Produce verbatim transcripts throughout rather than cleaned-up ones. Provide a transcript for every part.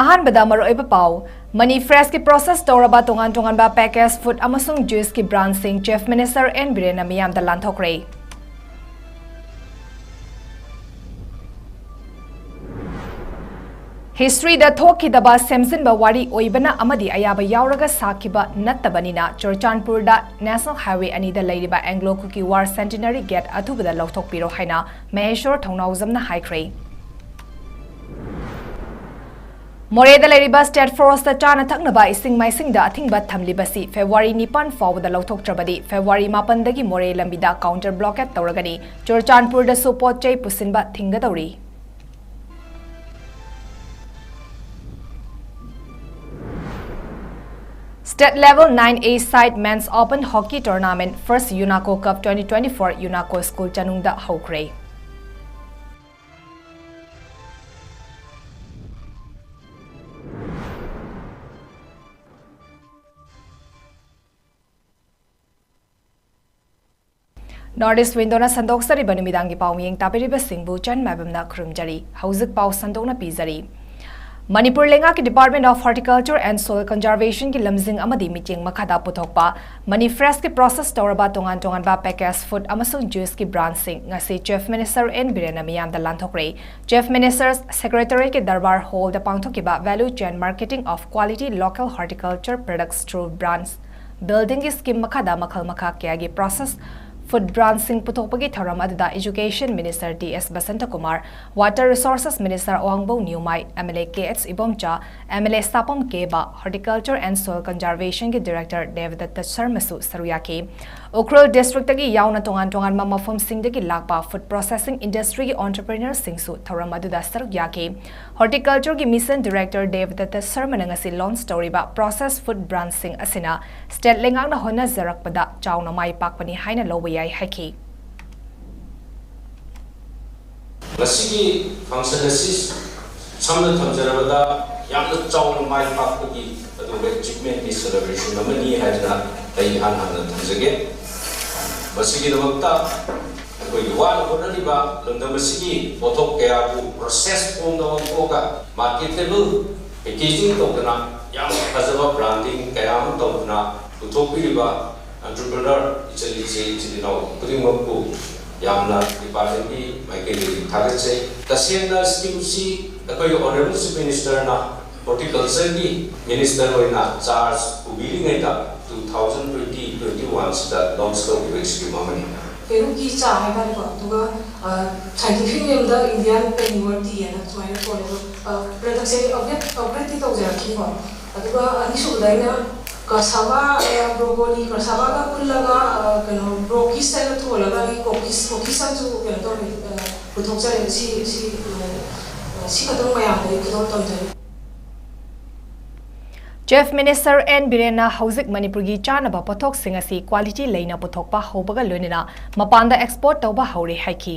ꯑꯍꯥꯟꯕꯗ ꯃꯔꯨꯑꯣꯏꯕ ꯄꯥꯎ꯫ ꯃꯅꯤ ꯐ꯭ꯔꯦꯁꯀꯤ ꯄ꯭ꯔꯣꯁꯦꯁ ꯇꯧꯔꯕ ꯇꯣꯉꯥꯟ ꯇꯣꯉꯥꯟꯕ ꯄꯦꯀꯦꯖ ꯐꯨꯗ ꯑꯃꯁꯨꯡ ꯖꯨꯏꯁꯀꯤ ꯕ꯭ꯔꯥꯟꯁꯤꯡ ꯆꯤꯐ ꯃꯤꯅꯤꯁꯇꯔ ꯑꯦꯟ ꯕꯤꯔꯦꯟꯅ ꯃꯤꯌꯥꯝꯗ ꯂꯥꯟꯊꯣꯛꯈ꯭ꯔꯦ꯫ ꯍꯤꯁꯇ꯭ꯔꯤꯗ ꯊꯣꯛꯈꯤꯗꯕ ꯁꯦꯝꯖꯤꯟꯕ ꯋꯥꯔꯤ ꯑꯣꯏꯕꯅ ꯑꯃꯗꯤ ꯑꯌꯥꯕ ꯌꯥꯎꯔꯒ ꯁꯥꯈꯤꯕ ꯅꯠꯇꯕꯅꯤꯅ ꯆꯨꯔꯆꯥꯟꯄꯨꯔꯗ ꯅꯦꯁꯅꯦꯜ ꯍꯥꯏꯋꯦ ꯑꯅꯤꯗ ꯂꯩꯔꯤꯕ Anglo Kuki war centenary get ꯑꯊꯨꯕꯗ ꯂꯧꯊꯣꯛꯄꯤꯔꯣ ꯍꯥꯏꯅ ꯃꯍꯦꯁꯣꯔ ꯊꯧꯅꯥꯎꯖꯝꯅ ꯍꯥꯏꯈ꯭ꯔꯦ꯫ ꯃꯣꯔꯦꯗ ꯂꯩꯔꯤꯕ ꯁ꯭ꯇꯦꯠ ꯐꯣꯔꯁꯇ ꯆꯥꯅ ꯊꯛꯅꯕ ꯏꯁꯤꯡ ꯃꯥꯏꯁꯤꯡꯗ ꯑꯊꯤꯡꯕ ꯊꯝꯂꯤꯕꯁꯤ ꯐꯦꯕ꯭ꯔꯨꯋꯥꯔꯤ ꯅꯤꯄꯥꯟ ꯐꯥꯎꯕꯗ ꯂꯧꯊꯣꯛꯇ꯭ꯔꯕꯗꯤ ꯐꯦꯕ꯭ꯔꯨꯋꯥꯔꯤ ꯃꯥꯄꯟꯗꯒꯤ ꯃꯣꯔꯦ ꯂꯝꯕꯤꯗ ꯀꯥꯎꯟꯇꯔ ꯕ꯭ꯂꯣꯀꯦꯠ ꯇꯧꯔꯒꯅꯤ꯫ ꯆꯨꯔꯆꯥꯟꯄꯨꯔꯗꯁꯨ ꯄꯣꯠ ꯆꯩ ꯄꯨꯁꯤꯟꯕ ꯊꯤꯡꯒꯗꯧꯔꯤ꯫ State Level nine A Side Men's Open Hockey Tournament First UNACO Cup twenty twenty-four UNACO School ꯆꯅꯨꯡꯗ ꯍꯧꯈ꯭ꯔꯦ꯫ North East Windowꯅ ꯁꯟꯗꯣꯛꯆꯔꯤꯕ ꯅꯨꯃꯤꯗꯥꯡꯒꯤ ꯄꯥꯎ ꯃꯤꯌꯦꯡ ꯇꯥꯕꯤꯔꯤꯕꯁꯤꯡꯕꯨ ꯆꯟ ꯃꯥꯏꯕꯝꯅ ꯈꯨꯔꯨꯝꯖꯔꯤ꯫ ꯍꯧꯖꯤꯛ ꯄꯥꯎ ꯁꯟꯗꯣꯛꯅ ꯄꯤꯖꯔꯤ꯫ ꯃꯅꯤꯄꯨꯔ ꯂꯩꯉꯥꯛꯀꯤ Department of Horticulture and Soil Conservationꯒꯤ ꯂꯝꯖꯤꯡ ꯑꯃꯗꯤ ꯃꯤꯠꯌꯦꯡ ꯃꯈꯥꯗ ꯄꯨꯊꯣꯛꯄ ꯃꯅꯤ ꯐ꯭ꯔꯦꯁꯀꯤ ꯄ꯭ꯔꯣꯁꯦꯁ ꯇꯧꯔꯕ ꯇꯣꯉꯥꯟ ꯇꯣꯉꯥꯟꯕ ꯄꯦꯀꯦꯖ ꯐꯨꯗ ꯑꯃꯁꯨꯡ ꯖꯨꯏꯁꯀꯤ ꯕ꯭ꯔꯥꯟꯁꯤꯡ ꯉꯁꯤ ꯆꯤꯐ ꯃꯤꯅꯤꯁꯇꯔ ꯑꯦꯟ ꯕꯤꯔꯦꯟꯅ ꯃꯤꯌꯥꯝꯗ ꯂꯥꯟꯊꯣꯛꯈ꯭ꯔꯦ꯫ ꯆꯤꯐ ꯃꯤꯅꯤꯁꯇꯔ ꯁꯦꯀ꯭ꯔꯦꯇꯔꯤꯌꯦꯠꯀꯤ ꯗꯔꯕꯥꯔ ꯍꯣꯜꯗ ꯄꯥꯡꯊꯣꯛꯈꯤꯕ Value Chain Marketing of Quality Local Horticulture Products Through Brands Buildingꯒꯤ ꯁ꯭ꯀꯤꯝ ꯃꯈꯥꯗ ꯃꯈꯜ ꯃꯈꯥ ꯀꯌꯥꯒꯤ ꯄ꯭ꯔꯣꯁꯦꯁ ꯐꯨꯗ ꯕ꯭ꯔꯥꯟꯁꯤꯡ ꯄꯨꯊꯣꯛꯄꯒꯤ ꯊꯧꯔꯝ ꯑꯗꯨꯗ education minister T S Basantakumar, water resources minister Awangbou Newmai, M L A K H Ibomcha, M L A Sapam Keba, horticulture and soil ꯀꯟꯖꯥꯔꯚꯦꯁꯟꯒꯤ director Debdatta ꯁꯔꯃꯁꯨ ꯁꯔꯨꯛ ꯌꯥꯈꯤ꯫ ꯎꯈ꯭ꯔꯨꯜ ꯗꯤꯁꯇ꯭ꯔꯤꯛꯇꯒꯤ ꯌꯥꯎꯅ ꯇꯣꯉꯥꯟ ꯇꯣꯉꯥꯟꯕ ꯃꯐꯝꯁꯤꯡꯗꯒꯤ ꯂꯥꯛꯄ ꯐꯨꯗ ꯄ꯭ꯔꯣꯁꯦꯁꯤꯡ ꯏꯟꯗꯁꯇ꯭ꯔꯤꯒꯤ ꯑꯣꯟꯇꯔꯄ꯭ꯔꯤꯅꯔꯁꯤꯡꯁꯨ ꯊꯧꯔꯝ ꯑꯗꯨꯗ ꯁꯔꯨꯛ ꯌꯥꯈꯤ꯫ ꯍꯣꯔꯇꯤꯀꯜꯆꯔꯒꯤ ꯃꯤꯁꯟ ꯗꯤꯔꯦꯛꯇꯔ ꯗꯦꯕꯗꯠꯇ ꯁꯔꯃꯅ ꯉꯁꯤ ꯂꯣꯟꯆ ꯇꯧꯔꯤꯕ ꯄ꯭ꯔꯣꯁꯦꯁ ꯐꯨꯗ ꯕ꯭ꯔꯥꯟꯁꯤꯡ ꯑꯁꯤꯅ ꯁ꯭ꯇꯦꯠ ꯂꯩꯉꯥꯛꯅ ꯍꯣꯠꯅꯖꯔꯛꯄꯗ ꯆꯥꯎꯅ ꯃꯥꯏ ꯄꯥꯛꯄꯅꯤ ꯍꯥꯏꯅ ꯂꯧꯕ ꯌꯥꯏ ꯍꯥꯏꯈꯤ꯫ ꯉꯁꯤꯒꯤ ꯐꯪꯁꯟ ꯑꯁꯤ ꯁꯝꯅ ꯊꯝꯖꯔꯕꯗ ꯌꯥꯝꯅ ꯆꯥꯎꯅ ꯃꯥꯏ ꯄꯥꯛꯄꯒꯤ ꯑꯗꯨꯒꯨꯝꯕ ꯑꯦꯆꯤꯚꯃꯦꯟꯒꯤ ꯁꯦꯂꯦꯕ꯭ꯔꯦꯁꯟ ꯑꯃꯅꯤ ꯍꯥꯏꯗꯅ ꯑꯩ ꯏꯍꯥꯟ ꯍꯥꯟꯅ ꯊꯝꯖꯒꯦ꯫ ꯃꯁꯤꯒꯤꯗꯃꯛꯇ ꯑꯩꯈꯣꯏꯒꯤ ꯋꯥꯅ ꯍꯣꯠꯅꯔꯤꯕ ꯂꯝꯗꯝ ꯑꯁꯤꯒꯤ ꯄꯣꯠꯊꯣꯛ ꯀꯌꯥꯕꯨ ꯄ꯭ꯔꯣꯁꯦꯁ ꯐꯣꯝꯗ ꯑꯣꯟꯊꯣꯛꯑꯒ ꯃꯥꯔꯀꯦꯇꯦꯕꯜ ꯄꯦꯀꯦꯖꯤꯡ ꯇꯧꯗꯅ ꯌꯥꯝ ꯐꯖꯕ ꯕ꯭ꯔꯥꯟꯗꯤꯡ ꯀꯌꯥ ꯑꯃ ꯇꯧꯗꯨꯅ ꯄꯨꯊꯣꯛꯄꯤꯔꯤꯕ ꯑꯦꯟꯇꯔꯄ꯭ꯔꯤꯅꯔ ꯏꯆꯤꯜ ꯏꯆꯦ ꯏꯆꯤꯜ ꯏꯅꯥꯎ ꯈꯨꯗꯤꯡꯃꯛꯄꯨ ꯌꯥꯝꯅ ꯗꯤꯄꯥꯔꯠꯃꯦꯟꯒꯤ ꯃꯥꯏꯀꯩꯗꯒꯤ ꯊꯥꯒꯠꯆꯩ꯫ ꯇꯁꯦꯡꯅ ꯁ꯭ꯀꯤꯝꯁꯤ ꯑꯩꯈꯣꯏꯒꯤ ꯑꯣꯅꯔꯦꯕꯜ ꯆꯤꯐ ꯃꯤꯅꯤꯁꯇꯔꯅ ꯍꯣꯔꯇꯤꯀꯜꯆꯔꯒꯤ ꯃꯤꯅꯤꯁꯇꯔ ꯑꯣꯏꯅ ꯆꯥꯔꯖ ꯄꯨꯕꯤꯔꯤꯉꯩꯗ ꯇꯨ ꯊꯥꯎꯖꯟ ꯇ꯭ꯋꯦꯟꯇꯤ ꯇ꯭ꯋꯦꯟꯇꯤ ꯋꯥꯟꯁꯤꯗ ꯂꯣꯟꯆ ꯇꯧꯈꯤꯕ ꯁ꯭ꯀꯤꯝ ꯑꯃꯅꯤ꯫ ꯄꯦꯔꯨꯛꯀꯤ ꯆꯥ ꯍꯥꯏꯇꯥꯔꯦꯀꯣ, ꯑꯗꯨꯒ ꯁꯥꯏꯟꯇꯤꯐꯤꯛ ꯅꯦꯝꯗ ꯏꯟꯗꯤꯌꯥꯟ ꯄꯦꯅꯤꯋꯔ ꯇꯤ ꯍꯥꯏꯅ ꯁꯨꯃꯥꯏꯅ ꯊꯣꯜꯂꯦ꯫ ꯑꯗꯣ ꯄ꯭ꯔꯗꯛꯁꯦ ꯑꯞꯒ꯭ꯔꯦꯗ ꯑꯞꯒ꯭ꯔꯦꯗꯇꯤ ꯇꯧꯖꯔꯛꯈꯤꯀꯣ꯫ ꯑꯗꯨꯒ ꯑꯅꯤꯁꯨꯕꯗ ꯑꯩꯅ ꯀꯁꯥꯕꯥ, ꯕ꯭ꯔꯣꯀꯣꯂꯤ, ꯀꯁꯥꯕꯥꯒ ꯄꯨꯜꯂꯒ ꯀꯩꯅꯣ ꯕ꯭ꯔꯣꯀꯤꯁ ꯍꯥꯏꯅ ꯊꯣꯜꯂꯒ ꯑꯩ ꯀꯣꯀꯤꯁ ꯀꯣꯀꯤꯁ ꯑꯃꯁꯨ ꯀꯩꯅꯣ ꯇꯧꯔꯦ, ꯄꯨꯊꯣꯛꯆꯔꯦ꯫ ꯁꯤ ꯁꯤ ꯁꯤ ꯈꯛꯇꯪ ꯃꯌꯥꯝꯗꯒꯤ ꯈꯨꯗꯣꯜ ꯇꯝꯖꯔꯤ꯫ ꯆꯤꯐ ꯃꯤꯅꯤꯁꯇꯔ ꯑꯦꯟ ꯕꯤꯔꯦꯟꯅ ꯍꯧꯖꯤꯛ ꯃꯅꯤꯄꯨꯔꯒꯤ ꯆꯥꯅꯕ ꯄꯣꯠꯊꯣꯛꯁꯤꯡ ꯑꯁꯤ ꯀ꯭ꯋꯥꯂꯤꯇꯤ ꯂꯩꯅ ꯄꯨꯊꯣꯛꯄ ꯍꯧꯕꯒ ꯂꯣꯏꯅꯅ ꯃꯄꯥꯟꯗ ꯑꯦꯛꯁꯄꯣꯔꯠ ꯇꯧꯕ ꯍꯧꯔꯦ ꯍꯥꯏꯈꯤ꯫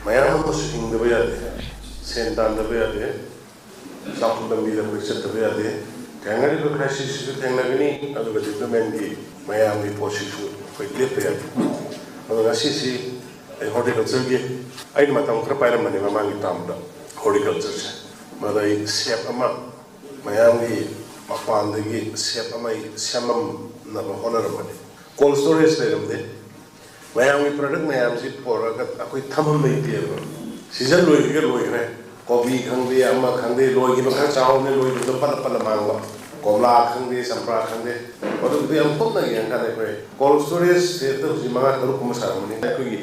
ꯃꯌꯥꯝ ꯑꯃꯁꯨ ꯍꯤꯡꯗꯕ ꯌꯥꯗꯦ, ꯁꯦꯟ ꯇꯥꯟꯗꯕ ꯌꯥꯗꯦ, ꯆꯥꯎꯈꯠ ꯂꯝꯕꯤꯗ ꯑꯩꯈꯣꯏ ꯆꯠꯇꯕ ꯌꯥꯗꯦ꯫ ꯊꯦꯡꯅꯔꯤꯕ ꯀ꯭ꯔꯥꯏꯁꯤꯁꯁꯤꯁꯨ ꯊꯦꯡꯅꯒꯅꯤ, ꯑꯗꯨꯒ ꯗꯤꯕ꯭ꯂꯞꯃꯦꯟꯒꯤ ꯃꯌꯥꯝꯒꯤ ꯄꯣꯠꯁꯤꯁꯨ ꯑꯩꯈꯣꯏ ꯂꯦꯞꯄ ꯌꯥꯗꯦ꯫ ꯑꯗꯣ ꯉꯁꯤꯁꯤ ꯑꯩ ꯍꯣꯔꯇꯤꯀꯜꯆꯔꯒꯤ ꯑꯩꯅ ꯃꯇꯝ ꯈꯔ ꯄꯥꯏꯔꯝꯕꯅꯤ ꯃꯃꯥꯡꯒꯤ ꯇꯥꯝꯗ ꯍꯣꯔꯇꯤꯀꯜꯆꯔꯁꯦ꯫ ꯃꯗ ꯑꯩ ꯁꯦꯞ ꯑꯃ ꯃꯌꯥꯝꯒꯤ ꯃꯄꯥꯟꯗꯒꯤ ꯁꯦꯞ ꯑꯃ ꯑꯩ ꯁꯦꯝꯃꯝꯅꯕ ꯍꯣꯠꯅꯔꯝꯕꯅꯤ꯫ ꯀꯣꯜ ꯁ꯭ꯇꯣꯔꯦꯖ ꯂꯩꯔꯝꯗꯦ꯫ ꯃꯌꯥꯝꯒꯤ ꯄ꯭ꯔꯗꯛ ꯃꯌꯥꯝꯁꯤ ꯄꯨꯔꯛꯑꯒ ꯑꯩꯈꯣꯏ ꯊꯝꯐꯝ ꯂꯩꯇꯦꯕ꯫ ꯁꯤꯖꯟ ꯂꯣꯏꯈ꯭ꯔꯒ ꯂꯣꯏꯈ꯭ꯔꯦ꯫ ꯀꯣꯕꯤ ꯈꯪꯗꯦ, ꯑꯃ ꯈꯪꯗꯦ, ꯂꯣꯏꯈꯤꯕ ꯈꯔ ꯆꯥꯎꯕꯅꯦ, ꯂꯣꯏꯈꯤꯕꯗꯣ ꯄꯠꯂ ꯄꯠꯂ ꯃꯥꯡꯕ꯫ ꯀꯣꯝꯂꯥ ꯈꯪꯗꯦ, ꯆꯝꯄ꯭ꯔꯥ ꯈꯪꯗꯦ, ꯃꯗꯨꯒꯤꯗꯣ ꯌꯥꯝ ꯀꯨꯞꯅ ꯌꯦꯡꯉꯀꯥꯟꯗ ꯑꯩꯈꯣꯏ ꯀꯣꯜ ꯁ꯭ꯇꯣꯔꯦꯖꯁꯦ ꯍꯧꯖꯤꯛ ꯃꯉꯥ ꯇꯔꯨꯛ ꯀꯨꯝꯕ ꯁꯥꯔꯝꯃꯅꯤ꯫ ꯑꯩꯈꯣꯏꯒꯤ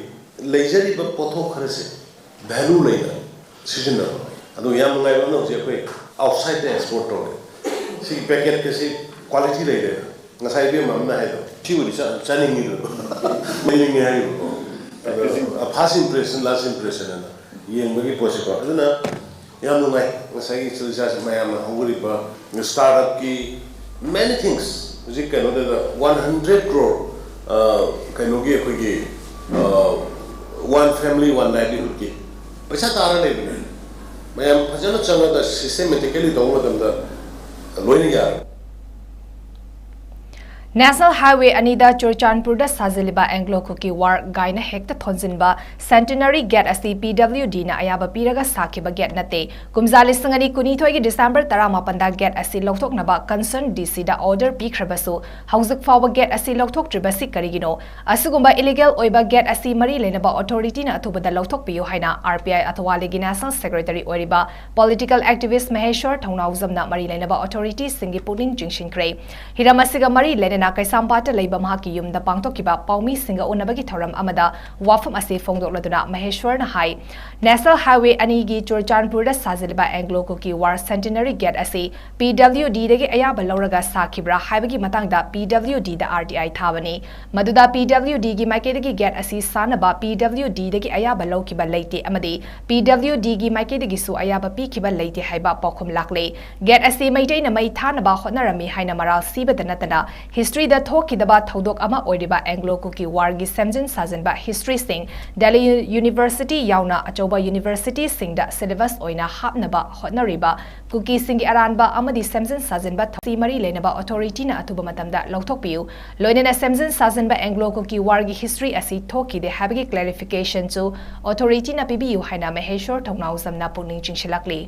ꯂꯩꯖꯔꯤꯕ ꯄꯣꯠꯊꯣꯛ ꯈꯔꯁꯦ ꯚꯦꯂꯨ ꯂꯩꯅ ꯁꯤꯖꯤꯟꯅꯕ꯫ ꯑꯗꯣ ꯌꯥꯝ ꯅꯨꯡꯉꯥꯏꯕ ꯑꯃꯅ ꯍꯧꯖꯤꯛ ꯑꯩꯈꯣꯏ ꯑꯥꯎꯠꯁꯥꯏꯗꯇ ꯑꯦꯛꯁꯄꯣꯔꯠ ꯇꯧꯔꯦ꯫ ꯁꯤꯒꯤ ꯄꯦꯀꯦꯠꯀꯁꯤ ꯀ꯭ꯋꯥꯂꯤꯇꯤ ꯂꯩꯔꯦ꯫ ꯉꯁꯥꯏ ꯏꯕꯦꯝꯃ ꯑꯃꯅ ꯍꯥꯏꯗꯣ ꯁꯤꯕꯨꯗꯤ ꯆꯥ- ꯆꯥꯅꯤꯡꯉꯤꯗꯣ꯫ ꯂꯩꯅꯤꯡꯉꯦ ꯍꯥꯏꯔꯤꯕꯀꯣ꯫ ꯑꯗꯣ ꯐꯥꯔꯁ ꯏꯝꯄ꯭ꯔꯦꯁꯟ ꯂꯥꯁ ꯏꯝꯄ꯭ꯔꯦꯁꯟ ꯑꯅ ꯌꯦꯡꯕꯒꯤ ꯄꯣꯠꯁꯤꯀꯣ꯫ ꯑꯗꯨꯅ ꯌꯥꯝ ꯅꯨꯡꯉꯥꯏ ꯉꯁꯥꯏꯒꯤ ꯏꯆꯤꯜ ꯏꯆꯥꯁꯤ ꯃꯌꯥꯝꯅ ꯍꯧꯒꯠꯂꯤꯕ ꯁ꯭ꯇꯥꯔꯠ ꯑꯞꯀꯤ many things ꯍꯧꯖꯤꯛ ꯀꯩꯅꯣꯗ one hundred crore ꯀꯩꯅꯣꯒꯤ ꯑꯩꯈꯣꯏꯒꯤ one family one livelihoodꯀꯤ ꯄꯩꯁꯥ ꯇꯥꯔ ꯂꯩꯕꯅꯦ꯫ ꯃꯌꯥꯝ ꯐꯖꯅ ꯆꯪꯉꯒ systematically ꯇꯧꯕ ꯃꯇꯝꯗ ꯂꯣꯏꯅ ꯌꯥꯔꯦ꯫ National Highway ꯑꯅꯤꯗ ꯆꯨꯔꯆꯥꯟꯄꯨꯔꯗ ꯁꯥꯖꯤꯜꯂꯤꯕ Anglo Kuki War ꯒꯥꯏꯅ ꯍꯦꯛꯇ ꯊꯣꯟꯖꯤꯟꯕ Centenary Gate ꯑꯁꯤ P W D ꯅ ꯑꯌꯥꯕ ꯄꯤꯔꯒ ꯁꯥꯈꯤꯕ gate ꯅꯠꯇꯦ꯫ ꯀꯨꯝꯖꯥ ꯂꯤꯁꯤꯡ ꯑꯅꯤ ꯀꯨꯟꯅꯤꯊꯣꯏꯒꯤ December ꯇꯔꯥꯃꯥꯄꯟꯗ gate ꯑꯁꯤ ꯂꯧꯊꯣꯛꯅꯕ concerned D C ꯗ order ꯄꯤꯈ꯭ꯔꯕꯁꯨ ꯍꯧꯖꯤꯛ ꯐꯥꯎꯕ gate ꯑꯁꯤ ꯂꯧꯊꯣꯛꯇ꯭ꯔꯤꯕꯁꯤ ꯀꯔꯤꯒꯤꯅꯣ? ꯑꯁꯤꯒꯨꯝꯕ illegal ꯑꯣꯏꯕ gate ꯑꯁꯤ ꯃꯔꯤ ꯂꯩꯅꯕ authority ꯅ ꯑꯊꯨꯕꯗ ꯂꯧꯊꯣꯛꯄꯤꯌꯨ ꯍꯥꯏꯅ R P I ꯑꯊꯋꯥꯂꯤꯒꯤ National Secretary ꯑꯣꯏꯔꯤꯕ political activist ꯃꯍꯦꯁ꯭ꯋꯔ ꯊꯧꯅꯥꯎꯖꯝꯅ ꯃꯔꯤ ꯂꯩꯅꯕ authority ꯁꯤꯡꯒꯤ ꯄꯨꯛꯅꯤꯡ ꯆꯤꯡꯁꯤꯟꯈ꯭ꯔꯦ꯫ ꯍꯤꯔꯝ ꯑꯁꯤꯒ ꯃꯔꯤ ꯂꯩꯅꯅ ꯀꯩꯁꯥꯝꯄꯥꯠꯇ ꯂꯩꯕ ꯃꯍꯥꯛꯀꯤ ꯌꯨꯝꯗ ꯄꯥꯡꯊꯣꯛꯈꯤꯕ ꯄꯥꯎꯃꯤꯁꯤꯡꯒ ꯎꯅꯕꯒꯤ ꯊꯧꯔꯝ ꯑꯃꯗ ꯋꯥꯐꯝ ꯑꯁꯤ ꯐꯣꯡꯗꯣꯛꯂꯗꯨꯅ ꯃꯍꯦꯁ꯭ꯋꯔꯅ ꯍꯥꯏ, National Highway ꯑꯅꯤꯒꯤ ꯆꯨꯔꯆꯥꯟꯄꯨꯔꯗ ꯁꯥꯖꯤꯜꯂꯤꯕ Anglo Kuki War Centenary Gate ꯑꯁꯤ P W D ꯗꯒꯤ ꯑꯌꯥꯕ ꯂꯧꯔꯒ ꯁꯥꯈꯤꯕ꯭ꯔꯥ ꯍꯥꯏꯕꯒꯤ ꯃꯇꯥꯡꯗ P W D the R T I ꯊꯥꯕꯅꯤ꯫ ꯃꯗꯨꯗ P W D ꯒꯤ ꯃꯥꯏꯀꯩꯗꯒꯤ gate ꯑꯁꯤ ꯁꯥꯅꯕ P W D ꯗꯒꯤ ꯑꯌꯥꯕ ꯂꯧꯈꯤꯕ ꯂꯩꯇꯦ ꯑꯃꯗꯤ P W D ꯒꯤ ꯃꯥꯏꯀꯩꯗꯒꯤꯁꯨ ꯑꯌꯥꯕ ꯄꯤꯈꯤꯕ ꯂꯩꯇꯦ ꯍꯥꯏꯕ ꯄꯥꯎꯈꯨꯝ ꯂꯥꯛꯂꯦ꯫ Gate ꯑꯁꯤ ꯃꯩꯇꯩꯅ ꯃꯩ ꯊꯥꯅꯕ ꯍꯣꯠꯅꯔꯝꯃꯤ ꯍꯥꯏꯅ ꯃꯔꯥꯜ ꯁꯤꯕꯗ ꯅꯠꯇꯅ history ꯗ ꯊꯣꯛꯈꯤꯗꯕ ꯊꯧꯗꯣꯛ ꯑꯃ ꯑꯣꯏꯔꯤꯕ Anglo Kuki War ꯒꯤ ꯁꯦꯝꯖꯤꯟ ꯁꯥꯖꯤꯟꯕ history ꯁꯤꯡ Delhi University ꯌꯥꯎꯅ ꯑꯆꯧꯕ university ꯁꯤꯡꯗ syllabus ꯑꯣꯏꯅ ꯍꯥꯞꯅꯕ ꯍꯣꯠꯅꯔꯤꯕ ꯀꯨꯀꯤꯁꯤꯡꯒꯤ ꯑꯔꯥꯟꯕ ꯑꯃꯗꯤ ꯁꯦꯝꯖꯤꯟ ꯁꯥꯖꯤꯟꯕ ꯊꯧꯁꯤ ꯃꯔꯤ ꯂꯩꯅꯕ authority ꯅ ꯑꯊꯨꯕ ꯃꯇꯝꯗ ꯂꯧꯊꯣꯛꯄꯤꯌꯨ꯫ ꯂꯣꯏꯅꯅ ꯁꯦꯝꯖꯤꯟ ꯁꯥꯖꯤꯟꯕ Anglo Kuki War ꯒꯤ history ꯑꯁꯤ ꯊꯣꯛꯈꯤꯗꯦ ꯍꯥꯏꯕꯒꯤ clarification ꯁꯨ authority ꯅ ꯄꯤꯕꯤꯌꯨ ꯍꯥꯏꯅ ꯃꯍꯦꯁ꯭ꯋꯔ ꯊꯧꯅꯥꯎꯖꯝꯅ ꯄꯨꯛꯅꯤꯡ ꯆꯤꯡꯁꯤꯜꯂꯛꯂꯤ꯫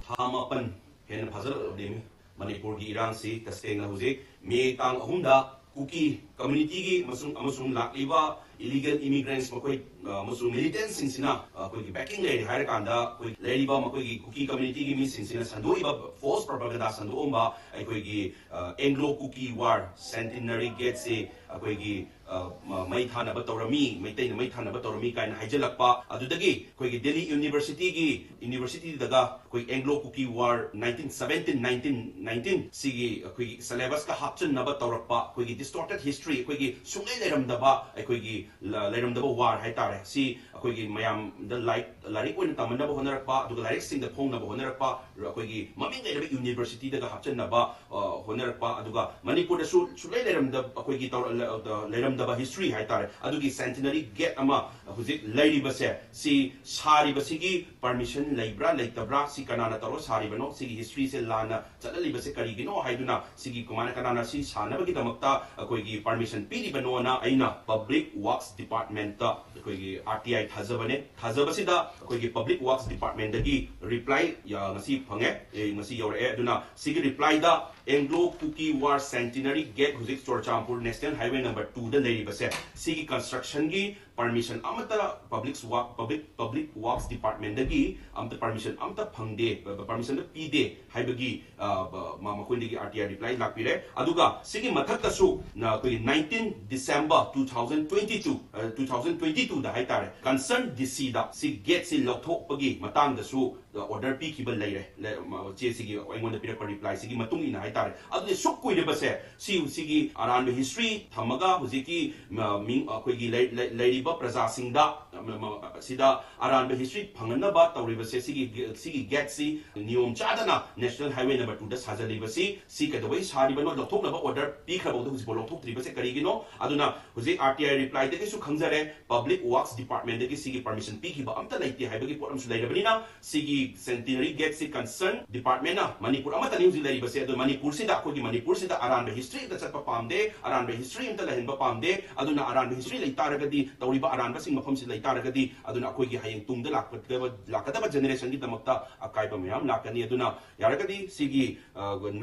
ꯊꯥ ꯃꯥꯄꯟ ꯍꯦꯟꯅ ꯐꯥꯖꯤꯜꯂꯛꯂꯕꯅꯤ꯫ ꯃꯅꯤꯄꯨꯔꯒꯤ ꯏꯔꯥꯡꯁꯤ ꯇꯁꯦꯡꯅ ꯍꯧꯖꯤꯛ ꯃꯦ ꯇꯥꯡ ꯑꯍꯨꯝꯗ ꯀꯨꯀꯤ community ꯒꯤ ꯑꯃꯁꯨꯡ, ꯑꯃꯁꯨꯡ ꯂꯥꯛꯂꯤꯕ illegal immigrants ꯃꯈꯣꯏ, ꯑ, ꯑꯃꯁꯨꯡ militant ꯁꯤꯡꯁꯤꯅ, ꯑ, ꯑꯩꯈꯣꯏꯒꯤ backing ꯂꯩꯔꯦ ꯍꯥꯏꯔꯀꯥꯟꯗ ꯑꯩꯈꯣꯏ ꯂꯩꯔꯤꯕ ꯃꯈꯣꯏꯒꯤ ꯀꯨꯀꯤ community ꯒꯤ ꯃꯤꯁꯤꯡꯁꯤꯅ ꯁꯟꯗꯣꯛꯏꯕ false propaganda ꯁꯟꯗꯣꯛꯑꯝꯕ ꯑꯩꯈꯣꯏꯒꯤ, ꯑ, Anglo Kuki War Centenary Gate ꯁꯤ ꯑꯩꯈꯣꯏꯒꯤ, ꯑ, ꯃ-, ꯃꯩ ꯊꯥꯅꯕ ꯇꯧꯔꯝꯃꯤ, ꯃꯩꯇꯩꯅ ꯃꯩ ꯊꯥꯅꯕ ꯇꯧꯔꯝꯃꯤ ꯀꯥꯏꯅ ꯍꯥꯏꯖꯤꯜꯂꯛꯄ꯫ ꯑꯗꯨꯗꯒꯤ ꯑꯩꯈꯣꯏꯒꯤ Delhi University ꯒꯤ, university ꯗꯒ ꯑꯩꯈꯣꯏ Anglo Kuki War nineteen seventeen, nineteen nineteen ꯁꯤꯒꯤ ꯑꯩꯈꯣꯏꯒꯤ syllabus ꯀ ꯍꯥꯞꯆꯤꯟꯅꯕ ꯇꯧꯔꯛꯄ, ꯑꯩꯈꯣꯏꯒꯤ distorted history, ꯑꯩꯈꯣꯏꯒꯤ ꯁꯨꯡꯂꯩ ꯂꯩꯔꯝꯗꯕ ꯑꯩꯈꯣꯏꯒꯤ ꯂ- ꯂꯩꯔꯝꯗꯕ ꯋꯥꯔ ꯍꯥꯏꯇꯥꯔꯦ꯫ ꯁꯤ ꯑꯩꯈꯣꯏꯒꯤ ꯃꯌꯥꯝꯗ ꯂꯥꯏꯔꯤꯛ ꯂꯥꯏꯔꯤꯛ ꯑꯣꯏꯅ ꯇꯝꯍꯟꯅꯕ ꯍꯣꯠꯅꯔꯛꯄ, ꯑꯗꯨꯒ ꯂꯥꯏꯔꯤꯛꯁꯤꯡꯗ ꯐꯣꯡꯅꯕ ꯍꯣꯠꯅꯔꯛꯄ, ꯑꯩꯈꯣꯏꯒꯤ ꯃꯃꯤꯡ ꯂꯩꯔꯕ ꯌꯨꯅꯤꯚꯔꯁꯤꯇꯤꯗꯒ ꯍꯥꯞꯆꯤꯟꯅꯕ ꯑ, ꯍꯣꯠꯅꯔꯛꯄ, ꯑꯗꯨꯒ ꯃꯅꯤꯄꯨꯔꯗꯁꯨ ꯁꯨꯛꯂꯩ ꯂꯩꯔꯝꯗꯕ, ꯑꯩꯈꯣꯏꯒꯤ ꯇꯧꯔ- ꯂ- ꯂ- ꯂꯩꯔꯝꯗꯕ ꯍꯤꯁꯇ꯭ꯔꯤ ꯍꯥꯏꯇꯥꯔꯦ꯫ ꯑꯗꯨꯒꯤ ꯁꯦꯟꯇꯤꯅꯔꯤ ꯒꯦꯠ ꯑꯃ ꯍꯧꯖꯤꯛ ꯂꯩꯔꯤꯕꯁꯦ, ꯁꯤ ꯁꯥꯔꯤꯕꯁꯤꯒꯤ ꯄꯔꯃꯤꯁꯟ ꯂꯩꯕ꯭ꯔꯥ ꯂꯩꯇꯕ꯭ꯔꯥ, ꯁꯤ ꯀꯅꯥꯅ ꯇꯧꯔ ꯁꯥꯔꯤꯕꯅꯣ, ꯁꯤꯒꯤ ꯍꯤꯁꯇ꯭ꯔꯤꯁꯦ ꯂꯥꯟꯅ ꯆꯠꯍꯜꯂꯤꯕꯁꯦ ꯀꯔꯤꯒꯤꯅꯣ ꯍꯥꯏꯗꯨꯅ, ꯁꯤꯒꯤ ꯀꯃꯥꯏꯅ ꯀꯅꯥꯅ ꯁꯤ ꯁꯥꯟꯅꯕꯒꯤꯗꯃꯛꯇ ꯑꯩꯈꯣꯏꯒꯤ ꯄꯔꯃꯤꯁꯟ ꯄꯤꯔꯤꯕꯅꯣꯅ ꯑꯩꯅ ꯄꯕ꯭ꯂꯤꯛ ꯋꯥꯔꯛꯁ ꯗꯤꯄꯥꯔꯠꯃꯦꯟꯠꯇ ꯑꯩꯈꯣꯏꯒꯤ ꯑꯥꯔ ꯇꯤ ꯑꯥꯏ ꯊꯥꯖꯕꯅꯦ꯫ ꯊꯥꯖꯕꯁꯤꯗ ꯑꯩꯈꯣꯏꯒꯤ ꯄꯕ꯭ꯂꯤꯛ ꯋꯥꯔꯛꯁ ꯗꯤꯄꯥꯔꯠꯃꯦꯟꯠꯇꯒꯤ ꯔꯤꯄ꯭ꯂꯥꯏ ꯉꯁꯤ ꯐꯪꯉꯦ, ꯑꯦ, ꯉꯁꯤ ꯌꯧꯔꯛꯑꯦ꯫ ꯑꯗꯨꯅ ꯁꯤꯒꯤ ꯔꯤꯄ꯭ꯂꯥꯏꯗ Anglo Kuki war centenary get, ꯍꯧꯖꯤꯛ ꯆꯨꯔꯆꯥꯟꯄꯨꯔ ꯅꯦꯁꯅꯦꯜ ꯍꯥꯏꯋꯦ ꯅꯝꯕꯔ ꯇꯨꯗ ꯂꯩꯔꯤꯕꯁꯦ, ꯁꯤꯒꯤ ꯀꯟꯁꯇ꯭ꯔꯛꯁꯟꯒꯤ ꯄꯔꯃꯤꯁꯟ ꯑꯃꯠꯇ ꯄꯕ꯭ꯂꯤꯛ ꯋꯥꯔꯛ ꯄꯕ꯭ꯂꯤꯛ ꯄꯕ꯭ꯂꯤꯛ ꯋꯥꯔꯛꯁ ꯗꯤꯄꯥꯔꯠꯃꯦꯟꯠꯗꯒꯤ ꯑꯝꯇ ꯄꯔꯃꯤꯁꯟ ꯑꯝꯇ ꯐꯪꯗꯦ, ꯄꯔꯃꯤꯁꯟꯗ ꯄꯤꯗꯦ ꯍꯥꯏꯕꯒꯤ, ꯑ, ꯕ- ꯃ- ꯃꯈꯣꯏꯗꯒꯤ ꯑꯥꯔ ꯇꯤ ꯑꯥꯏ ꯔꯤꯄ꯭ꯂꯥꯏ ꯂꯥꯛꯄꯤꯔꯦ꯫ ꯑꯗꯨꯒ ꯁꯤꯒꯤ ꯃꯊꯛꯇꯁꯨ ꯅ- ꯑꯩꯈꯣꯏꯒꯤ nineteen December two thousand twenty two, ꯑ, two thousand twenty twoꯗ ꯍꯥꯏꯇꯥꯔꯦ, ꯀꯟꯁꯔꯟ ꯗꯤ ꯁꯤꯗ ꯁꯤ ꯒꯦꯠꯁꯤ ꯂꯧꯊꯣꯛꯄꯒꯤ ꯃꯇꯥꯡꯗꯁꯨ ꯑꯣꯔꯗꯔ ꯄꯤꯈꯤꯕ ꯂꯩꯔꯦ꯫ ꯂꯩ- ꯃ- ꯆꯦꯁꯤꯒꯤ ꯑꯩꯉꯣꯟꯗ ꯄꯤꯔꯛꯄ ꯔꯤꯄ꯭ꯂꯥꯏꯁꯤꯒꯤ ꯃꯇꯨꯡ ꯏꯟꯅ ꯍꯥꯏꯇꯥꯔꯦ꯫ ꯑꯗꯨꯗꯤ ꯁꯨꯛ ꯀꯨꯏꯔꯕꯁꯦ, ꯁꯤ ꯁꯤꯒꯤ ꯑꯔꯥꯟꯕ ꯍꯤꯁꯇ꯭ꯔꯤ ꯊꯝꯃꯒ ꯍꯧꯖꯤꯛꯀꯤ ꯃ- ꯃꯤꯡ ꯑꯩꯈꯣꯏꯒꯤ ꯂꯩ- ꯂꯩ- ꯂꯩꯔꯤꯕ ꯄ꯭ꯔꯖꯥꯁꯤꯡꯗ ꯃ- ꯃ- ꯁꯤꯗ ꯑꯔꯥꯟꯕ ꯍꯤꯁꯇ꯭ꯔꯤ ꯐꯪꯍꯟꯅꯕ ꯇꯧꯔꯤꯕꯁꯦ, ꯁꯤꯒꯤ ꯁꯤꯒꯤ ꯒꯦꯠꯁꯤ ꯅꯤꯌꯣꯝ ꯆꯥꯗꯅ ꯅꯦꯁꯅꯦꯜ ꯍꯥꯏꯋꯦ ꯅꯝꯕꯔ ꯇꯨꯗ ꯁꯥꯖꯜꯂꯤꯕꯁꯤ, ꯁꯤ ꯀꯩꯗꯧꯕꯩ ꯁꯥꯔꯤꯕꯅꯣ? ꯂꯧꯊꯣꯛꯅꯕ ꯑꯣꯔꯗꯔ ꯄꯤꯈ꯭ꯔꯕꯧꯗ ꯍꯧꯖꯤꯛꯐꯥꯎ ꯂꯧꯊꯣꯛꯇ꯭ꯔꯤꯕꯁꯦ ꯀꯔꯤꯒꯤꯅꯣ? ꯑꯗꯨꯅ ꯍꯧꯖꯤꯛ ꯑꯥꯔ ꯇꯤ ꯑꯥꯏ ꯔꯤꯄ꯭ꯂꯥꯏꯗꯒꯤꯁꯨ ꯈꯪꯖꯔꯦ, ꯄꯕ꯭ꯂꯤꯛ ꯋꯥꯔꯛꯁ ꯗꯤꯄꯥꯔꯠꯃꯦꯟꯠꯗꯒꯤ ꯁꯤꯒꯤ ꯄꯔꯃꯤꯁꯟ ꯄꯤꯈꯤꯕ ꯑꯝꯇ ꯂꯩꯇꯦ ꯍꯥꯏꯕꯒꯤ ꯄꯣꯠ ꯑꯃꯁꯨ ꯂꯩꯔꯕꯅꯤꯅ, ꯁꯤꯒꯤ ꯁꯦꯟꯇꯤꯅꯔꯤ ꯒꯦꯠꯁꯤ ꯀꯟꯁꯔꯟ ꯗꯤꯄꯥꯔꯠꯃꯦꯟꯠꯅ, ꯃꯅꯤꯄꯨꯔ ꯑꯃꯠꯇꯅꯤ ꯍꯧꯖꯤꯛ ꯂꯩꯔꯤꯕꯁꯦ, ꯑꯗꯣ ꯃꯅꯤꯄꯨꯔꯁꯤꯗ, ꯑꯩꯈꯣꯏꯒꯤ ꯃꯅꯤꯄꯨꯔꯁꯤꯗ ꯑꯔꯥꯟꯕ ꯍꯤꯁꯇ꯭ꯔꯤ ꯑꯝꯇ ꯆꯠꯄ ꯄꯥꯝꯗꯦ, ꯑꯔꯥꯟꯕ ꯍꯤꯁꯇ꯭ꯔꯤ ꯑꯝꯇ ꯂꯩꯍꯟꯕ ꯄꯥꯝꯗꯦ꯫ ꯑꯗꯨꯅ ꯑꯔꯥꯟꯕ ꯍꯤꯁꯇ꯭ꯔꯤ ꯂꯩ ꯇꯥꯔꯒꯗꯤ, ꯇꯧꯔꯤꯕ ꯑꯔꯥꯟꯕꯁꯤꯡ ꯃꯐꯝꯁꯤ ꯂꯩ ꯇꯥꯔꯒꯗꯤ, ꯑꯗꯨꯅ ꯑꯩꯈꯣꯏꯒꯤ ꯍꯌꯦꯡ ꯇꯨꯡꯗ ꯂꯥꯛꯀꯗꯕ ꯂꯥꯛꯀꯗꯕ ꯖꯦꯅꯦꯔꯦꯁꯟꯒꯤꯗꯃꯛꯇ ꯑꯀꯥꯏꯕ ꯃꯌꯥꯝ ꯂꯥꯛꯀꯅꯤ꯫ ꯑꯗꯨꯅ ꯌꯥꯔꯒꯗꯤ ꯁꯤꯒꯤ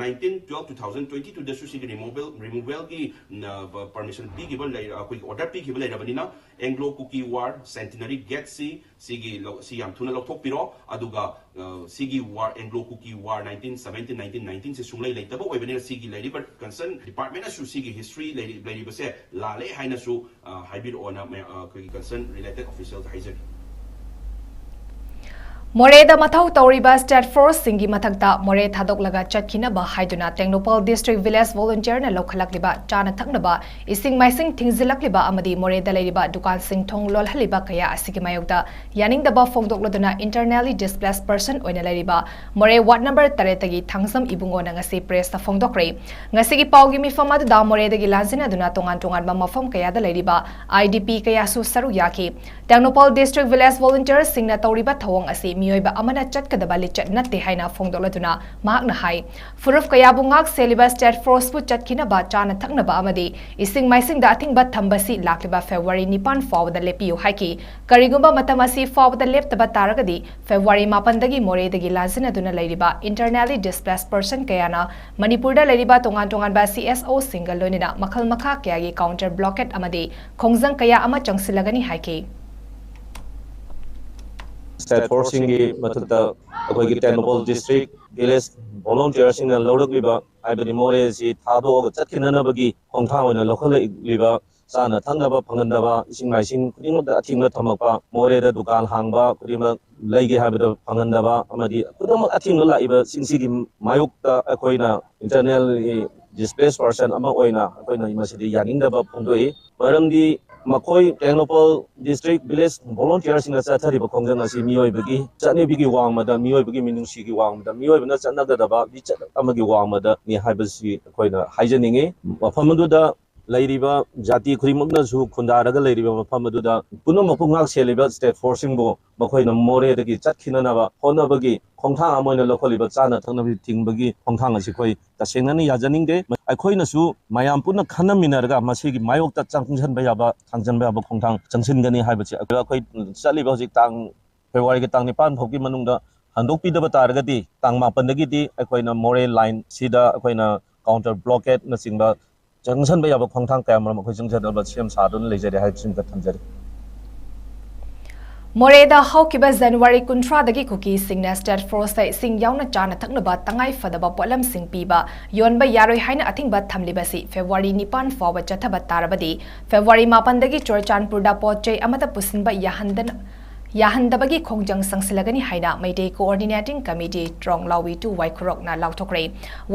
nineteen twelve two thousand twenty twoꯗꯁꯨ ꯁꯤꯒꯤ ꯔꯤꯃꯨꯚꯦꯜ ꯔꯤꯃꯨꯚꯦꯜꯒꯤ ꯄꯔꯃꯤꯁꯟ ꯄꯤꯈꯤꯕ ꯂꯩꯔ ꯑꯩꯈꯣꯏꯒꯤ ꯑꯣꯔꯗꯔ ꯄꯤꯈꯤꯕ ꯂꯩꯔꯕꯅꯤꯅ, Anglo Kuki war centenary gate ꯁꯤꯒꯤ ꯂꯧ- ꯁꯤ ꯌꯥꯝ ꯊꯨꯅ ꯂꯧꯊꯣꯛꯄꯤꯔꯣ꯫ ꯑꯗꯨꯒ ꯑ, ꯁꯤꯒꯤ war, Anglo Kuki war nineteen seventeen nineteen nineteen ꯁꯦ ꯁꯨꯡꯂꯩ ꯂꯩꯇꯕ ꯑꯣꯏꯕꯅꯤꯅ, ꯁꯤꯒꯤ ꯂꯩꯔꯤꯕ ꯀꯟꯁꯔꯟ ꯗꯤꯄꯥꯔꯠꯃꯦꯟꯅꯁꯨ ꯁꯤꯒꯤ ꯍꯤꯁꯇ꯭ꯔꯤ ꯂꯩꯔꯤ- ꯂꯩꯔꯤꯕꯁꯦ ꯂꯥꯜꯂꯦ ꯍꯥꯏꯅꯁꯨ ꯑ, ꯍꯥꯏꯕꯤꯔꯛꯑꯣꯅ ꯃꯌꯥ- ꯑ, ꯑꯩꯈꯣꯏꯒꯤ ꯀꯟꯁꯔꯟ ꯔꯤꯂꯦꯇꯦꯠ ꯑꯣꯐꯤꯁꯤꯌꯦꯜꯗ ꯍꯥꯏꯖꯔꯤ꯫ ꯃꯣꯔꯦꯗ ꯃꯊꯧ ꯇꯧꯔꯤꯕ state forceꯁꯤꯡꯒꯤ ꯃꯊꯛꯇ ꯃꯣꯔꯦ ꯊꯥꯗꯣꯛꯂꯒ ꯆꯠꯈꯤꯅꯕ ꯍꯥꯏꯗꯨꯅ ꯇꯦꯡꯅꯧꯄꯜ district village volunteerꯅ ꯂꯧꯈꯠꯂꯛꯂꯤꯕ ꯆꯥꯅ ꯊꯛꯅꯕ, ꯏꯁꯤꯡ ꯃꯥꯏꯁꯤꯡ ꯊꯤꯡꯖꯤꯜꯂꯛꯂꯤꯕ ꯑꯃꯗꯤ ꯃꯣꯔꯦꯗ ꯂꯩꯔꯤꯕ ꯗꯨꯀꯥꯟꯁꯤꯡ ꯊꯣꯡ ꯂꯣꯜꯍꯜꯂꯤꯕ ꯀꯌꯥ ꯑꯁꯤꯒꯤ ꯃꯥꯌꯣꯛꯇ ꯌꯥꯅꯤꯡꯗꯕ ꯐꯣꯡꯗꯣꯛꯂꯗꯨꯅ internally displaced person ꯑꯣꯏꯅ ꯂꯩꯔꯤꯕ ꯃꯣꯔꯦ ward number ꯇꯔꯦꯠꯇꯒꯤ ꯊꯥꯡꯖꯝ ꯏꯕꯨꯡꯉꯣꯅ ꯉꯁꯤ pressꯇ ꯐꯣꯡꯗꯣꯛꯈ꯭ꯔꯦ꯫ ꯉꯁꯤꯒꯤ ꯄꯥꯎꯒꯤ ꯃꯤꯐꯝ ꯑꯗꯨꯗ ꯃꯣꯔꯦꯗꯒꯤ ꯂꯥꯟꯖꯤꯟꯅꯗꯨꯅ ꯇꯣꯉꯥꯟ ꯇꯣꯉꯥꯟꯕ ꯃꯐꯝ ꯀꯌꯥꯗ ꯂꯩꯔꯤꯕ IDP ꯀꯌꯥꯁꯨ ꯁꯔꯨꯛ ꯌꯥꯈꯤ꯫ ꯇꯦꯡꯅꯧꯄꯜ district village volunteerꯁꯤꯡꯅ ꯇꯧꯔꯤꯕ ꯊꯧꯑꯣꯡ ꯑꯁꯤ ꯃꯤꯑꯣꯏꯕ ꯑꯃꯅ ꯆꯠꯀꯗꯕ ꯂꯤꯆꯠ ꯅꯠꯇꯦ ꯍꯥꯏꯅ ꯐꯣꯡꯗꯣꯛꯂꯗꯨꯅ ꯃꯍꯥꯛꯅ ꯍꯥꯏ, ꯐꯨꯔꯨꯞ ꯀꯌꯥꯕꯨ ꯉꯥꯛ ꯁꯦꯜꯂꯤꯕ state forceꯄꯨ ꯆꯠꯈꯤꯅꯕ ꯆꯥꯅ ꯊꯛꯅꯕ ꯑꯃꯗꯤ ꯏꯁꯤꯡ ꯃꯥꯏꯁꯤꯡꯗ ꯑꯊꯤꯡꯕ ꯊꯝꯕꯁꯤ ꯂꯥꯛꯂꯤꯕ February ꯅꯤꯄꯥꯟ ꯐꯥꯎꯕꯗ ꯂꯦꯞꯄꯤꯌꯨ ꯍꯥꯏꯈꯤ꯫ ꯀꯔꯤꯒꯨꯝꯕ ꯃꯇꯝ ꯑꯁꯤ ꯐꯥꯎꯕꯗ ꯂꯦꯞꯇꯕ ꯇꯥꯔꯒꯗꯤ February ꯃꯥꯄꯟꯗꯒꯤ ꯃꯣꯔꯦꯗꯒꯤ ꯂꯥꯟꯖꯤꯟꯅꯗꯨꯅ ꯂꯩꯔꯤꯕ internally displaced person ꯀꯌꯥꯅ ꯃꯅꯤꯄꯨꯔꯗ ꯂꯩꯔꯤꯕ ꯇꯣꯉꯥꯟ ꯇꯣꯉꯥꯟꯕ CSOꯁꯤꯡꯒ ꯂꯣꯏꯅꯅ ꯃꯈꯜ ꯃꯈꯥ ꯀꯌꯥꯒꯤ counter blockade ꯑꯃꯗꯤ ꯈꯣꯡꯖꯪ ꯀꯌꯥ ꯑꯃ ꯆꯪꯁꯤꯜꯂꯒꯅꯤ ꯍꯥꯏꯈꯤ꯫ State forceꯁꯤꯡꯒꯤ ꯃꯊꯛꯇ ꯑꯩꯈꯣꯏꯒꯤ ꯇꯦꯡꯅꯧꯄꯜ district village volunteerꯁꯤꯡꯅ ꯂꯧꯔꯛꯂꯤꯕ, ꯍꯥꯏꯕꯗꯤ ꯃꯣꯔꯦ ꯑꯁꯤ ꯊꯥꯗꯣꯛꯑꯒ ꯆꯠꯈꯤꯅꯅꯕꯒꯤ ꯈꯣꯡꯊꯥꯡ ꯑꯣꯏꯅ ꯂꯧꯈꯠꯂꯛꯂꯤꯕ ꯆꯥꯅ ꯊꯛꯅꯕ ꯐꯪꯍꯟꯗꯕ, ꯏꯁꯤꯡ ꯃꯥꯏꯁꯤꯡ ꯈꯨꯗꯤꯡꯃꯛꯇ ꯑꯊꯤꯡꯕ ꯊꯝꯃꯛꯄ, ꯃꯣꯔꯦꯗ ꯗꯨꯀꯥꯟ ꯍꯥꯡꯕ ꯈꯨꯗꯤꯡꯃꯛ ꯂꯩꯒꯦ ꯍꯥꯏꯕꯗ ꯐꯪꯍꯟꯗꯕ ꯑꯃꯗꯤ ꯈꯨꯗꯤꯡꯃꯛ ꯑꯊꯤꯡꯕ ꯂꯥꯛꯏꯕꯁꯤꯡꯁꯤꯒꯤ ꯃꯥꯌꯣꯛꯇ ꯑꯩꯈꯣꯏꯅ internally displaced person ꯑꯃ ꯑꯣꯏꯅ ꯑꯩꯈꯣꯏꯅ ꯃꯁꯤꯗꯤ ꯌꯥꯅꯤꯡꯗꯕ ꯐꯣꯡꯗꯣꯛꯏ꯫ ꯃꯔꯝꯗꯤ ꯃꯈꯣꯏ ꯇꯦꯡꯅꯧꯄꯜ district village volunteerꯁꯤꯡꯅ ꯆꯠꯊꯔꯤꯕ ꯈꯣꯡꯖꯪ ꯑꯁꯤ ꯃꯤꯑꯣꯏꯕꯒꯤ ꯆꯠꯅꯕꯤꯒꯤ ꯋꯥꯡꯃꯗ, ꯃꯤꯑꯣꯏꯕꯒꯤ ꯃꯤꯅꯨꯡꯁꯤꯒꯤ ꯋꯥꯡꯃꯗ, ꯃꯤꯑꯣꯏꯕꯅ ꯆꯠꯅꯒꯗꯕ ꯂꯤꯆꯠ ꯑꯃꯒꯤ ꯋꯥꯡꯃꯗꯅꯤ ꯍꯥꯏꯕꯁꯤ ꯑꯩꯈꯣꯏꯅ ꯍꯥꯏꯖꯅꯤꯡꯏ꯫ ꯃꯐꯝ ꯑꯗꯨꯗ ꯂꯩꯔꯤꯕ ꯖꯥꯇꯤ ꯈꯨꯗꯤꯡꯃꯛꯅꯁꯨ ꯈꯨꯟꯗꯥꯔꯒ ꯂꯩꯔꯤꯕ ꯃꯐꯝ ꯑꯗꯨꯗ ꯄꯨꯝꯅꯃꯛꯄꯨ ꯉꯥꯛ ꯁꯦꯜꯂꯤꯕ state forceꯁꯤꯡꯕꯨ ꯃꯈꯣꯏꯅ ꯃꯣꯔꯦꯗꯒꯤ ꯆꯠꯈꯤꯅꯅꯕ ꯍꯣꯠꯅꯕꯒꯤ ꯈꯣꯡꯊꯥꯡ ꯑꯃ ꯑꯣꯏꯅ ꯂꯧꯈꯠꯂꯤꯕ ꯆꯥꯅ ꯊꯛꯅꯕ ꯊꯤꯡꯕꯒꯤ ꯈꯣꯡꯊꯥꯡ ꯑꯁꯤ ꯑꯩꯈꯣꯏ ꯇꯁꯦꯡꯅꯅ ꯌꯥꯖꯅꯤꯡꯗꯦ꯫ ꯑꯩꯈꯣꯏꯅꯁꯨ ꯃꯌꯥꯝ ꯄꯨꯟꯅ ꯈꯟꯅꯃꯤꯟꯅꯔꯒ ꯃꯁꯤꯒꯤ ꯃꯥꯌꯣꯛꯇ ꯆꯪꯁꯤꯟꯕ ꯌꯥꯕ, ꯊꯥꯡꯖꯤꯟꯕ ꯌꯥꯕ ꯈꯣꯡꯊꯥꯡ ꯆꯪꯁꯤꯟꯒꯅꯤ ꯍꯥꯏꯕꯁꯤ ꯑꯩꯈꯣꯏ ꯆꯠꯂꯤꯕ ꯍꯧꯖꯤꯛ ꯇꯥꯡ, Februaryꯒꯤ ꯇꯥꯡ ꯅꯤꯄꯥꯟ ꯐꯥꯎꯒꯤ ꯃꯅꯨꯡꯗ ꯍꯟꯗꯣꯛꯄꯤꯗꯕ ꯇꯥꯔꯒꯗꯤ ꯇꯥꯡ ꯃꯥꯄꯟꯗꯒꯤꯗꯤ ꯑꯩꯈꯣꯏꯅ ꯃꯣꯔꯦ lineꯁꯤꯗ ꯑꯩꯈꯣꯏꯅ counter blockadeꯅꯆꯤꯡꯕ ꯆꯪꯁꯤꯟꯕ ꯌꯥꯕ ꯈꯣꯡꯊꯥꯡ ꯀꯌꯥ ꯃꯔꯨꯝ ꯑꯩꯈꯣꯏ ꯆꯪꯁꯤꯟꯅꯕ ꯁꯦꯝ ꯁꯥꯗꯨꯅ ꯂꯩꯖꯔꯤ ꯍꯥꯏꯕꯁꯤꯃ ꯊꯝꯖꯔꯤ꯫ ꯃꯣꯔꯦꯗ ꯍꯧꯈꯤꯕ January ꯀꯨꯟꯊ꯭ꯔꯥꯗꯒꯤ ꯀꯨꯀꯤꯁꯤꯡꯅ state forceꯇ ꯏꯁꯤꯡ ꯌꯥꯎꯅ ꯆꯥꯅ ꯊꯛꯅꯕ ꯇꯉꯥꯏ ꯐꯗꯕ ꯄꯣꯠꯂꯝꯁꯤꯡ ꯄꯤꯕ, ꯌꯣꯟꯕ ꯌꯥꯔꯣꯏ ꯍꯥꯏꯅ ꯑꯊꯤꯡꯕ ꯊꯝꯂꯤꯕꯁꯤ February ꯅꯤꯄꯥꯟ ꯐꯥꯎꯕ ꯆꯠꯊꯕ ꯇꯥꯔꯕꯗꯤ February ꯃꯥꯄꯟꯗꯒꯤ ꯆꯨꯔꯆꯥꯟꯄꯨꯔꯗ ꯄꯣꯠ ꯆꯩ ꯑꯃꯠꯇ ꯄꯨꯁꯤꯟꯕ ꯌꯥꯍꯟꯗꯅ, ꯌꯥꯍꯟꯗꯕꯒꯤ ꯈꯣꯡꯖꯪ ꯆꯪꯁꯤꯜꯂꯒꯅꯤ ꯍꯥꯏꯅ ꯃꯩꯇꯩ Coordinating Committee ꯇ꯭ꯔꯣꯡꯂꯥꯎꯕꯤ ꯇꯨ ꯋꯥꯏꯈꯨꯔꯣꯛꯅ ꯂꯥꯎꯊꯣꯛꯈ꯭ꯔꯦ꯫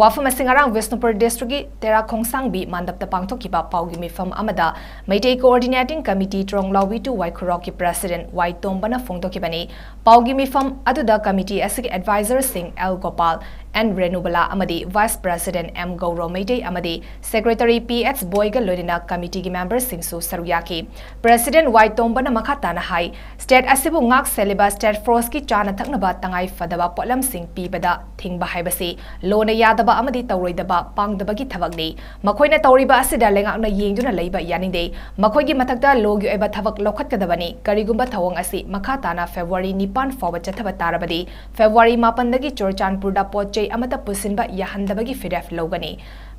ꯋꯥꯐꯝ ꯑꯁꯤ ꯉꯔꯥꯡ ꯕꯤꯁꯅꯨꯄꯨꯔ ꯗꯤꯁꯇ꯭ꯔꯤꯛꯀꯤ ꯇꯦꯔꯥ ꯈꯣꯡꯁꯥꯡꯕꯤ ꯃꯟꯗꯞꯇ ꯄꯥꯡꯊꯣꯛꯈꯤꯕ ꯄꯥꯎꯒꯤ ꯃꯤꯐꯝ ꯑꯃꯗ ꯃꯩꯇꯩ Coordinating Committee ꯇ꯭ꯔꯣꯡꯂꯥꯎꯕꯤ ꯇꯨ ꯋꯥꯏꯈꯨꯔꯣꯛꯀꯤ President ꯋꯥꯏ ꯇꯣꯝꯕꯅ ꯐꯣꯡꯗꯣꯛꯈꯤꯕꯅꯤ꯫ ꯄꯥꯎꯒꯤ ꯃꯤꯐꯝ ꯑꯗꯨꯗ committee ꯑꯁꯤꯒꯤ advisorꯁꯤꯡ ꯑꯦꯜ ꯒꯣꯄꯥꯜ, ꯑꯦꯟ ꯔꯦꯅꯨꯕꯂꯥ ꯑꯃꯗꯤ Vice President M Gouro Meitei ꯑꯃꯗꯤ Secretary ꯄꯤ ꯑꯦꯁ ꯕꯣꯏꯒ ꯂꯣꯏꯅꯅ committeeꯒꯤ memberꯁꯤꯡꯁꯨ ꯁꯔꯨꯛ ꯌꯥꯈꯤ꯫ President ꯋꯥꯏ ꯇꯣꯝꯕꯅ ꯃꯈꯥ ꯇꯥꯅ ꯍꯥꯏ, state ꯑꯁꯤꯕꯨ ꯉꯥꯛ ꯁꯦꯜꯂꯤꯕ state forceꯀꯤ ꯆꯥꯅ ꯊꯛꯅꯕ ꯇꯉꯥꯏ ꯐꯗꯕ ꯄꯣꯠꯂꯝꯁꯤꯡ ꯄꯤꯕꯗ ꯊꯤꯡꯕ ꯍꯥꯏꯕꯁꯤ ꯂꯣꯅ ꯌꯥꯗꯕ ꯑꯃꯗꯤ ꯇꯧꯔꯣꯏꯗꯕ ꯄꯥꯡꯗꯕꯒꯤ ꯊꯕꯛꯅꯤ꯫ ꯃꯈꯣꯏꯅ ꯇꯧꯔꯤꯕ ꯑꯁꯤꯗ ꯂꯩꯉꯥꯛꯅ ꯌꯦꯡꯗꯨꯅ ꯂꯩꯕ ꯌꯥꯅꯤꯡꯗꯦ꯫ ꯃꯈꯣꯏꯒꯤ ꯃꯊꯛꯇ ꯂꯣꯒꯤ ꯑꯣꯏꯕ ꯊꯕꯛ ꯂꯧꯈꯠꯀꯗꯕꯅꯤ꯫ ꯀꯔꯤꯒꯨꯝꯕ ꯊꯧꯑꯣꯡ ꯑꯁꯤ ꯃꯈꯥ ꯇꯥꯅ ꯐꯦꯕ꯭ꯔꯨꯋꯥꯔꯤ ꯅꯤꯄꯥꯟ ꯐꯥꯎꯕ ꯆꯠꯊꯕ ꯇꯥꯔꯕꯗꯤ, ꯐꯦꯕ꯭ꯔꯨꯋꯥꯔꯤ ꯃꯥꯄꯟꯗꯒꯤ ꯆꯨꯔꯆꯥꯟꯄꯨꯔꯗ ꯄꯣꯠ ꯆꯩ ꯑꯃꯠꯇ ꯄꯨꯁꯤꯟꯕ ꯌꯥꯍꯟꯗꯕꯒꯤ ꯐꯤꯔꯦꯞ ꯂꯧꯒꯅꯤ꯫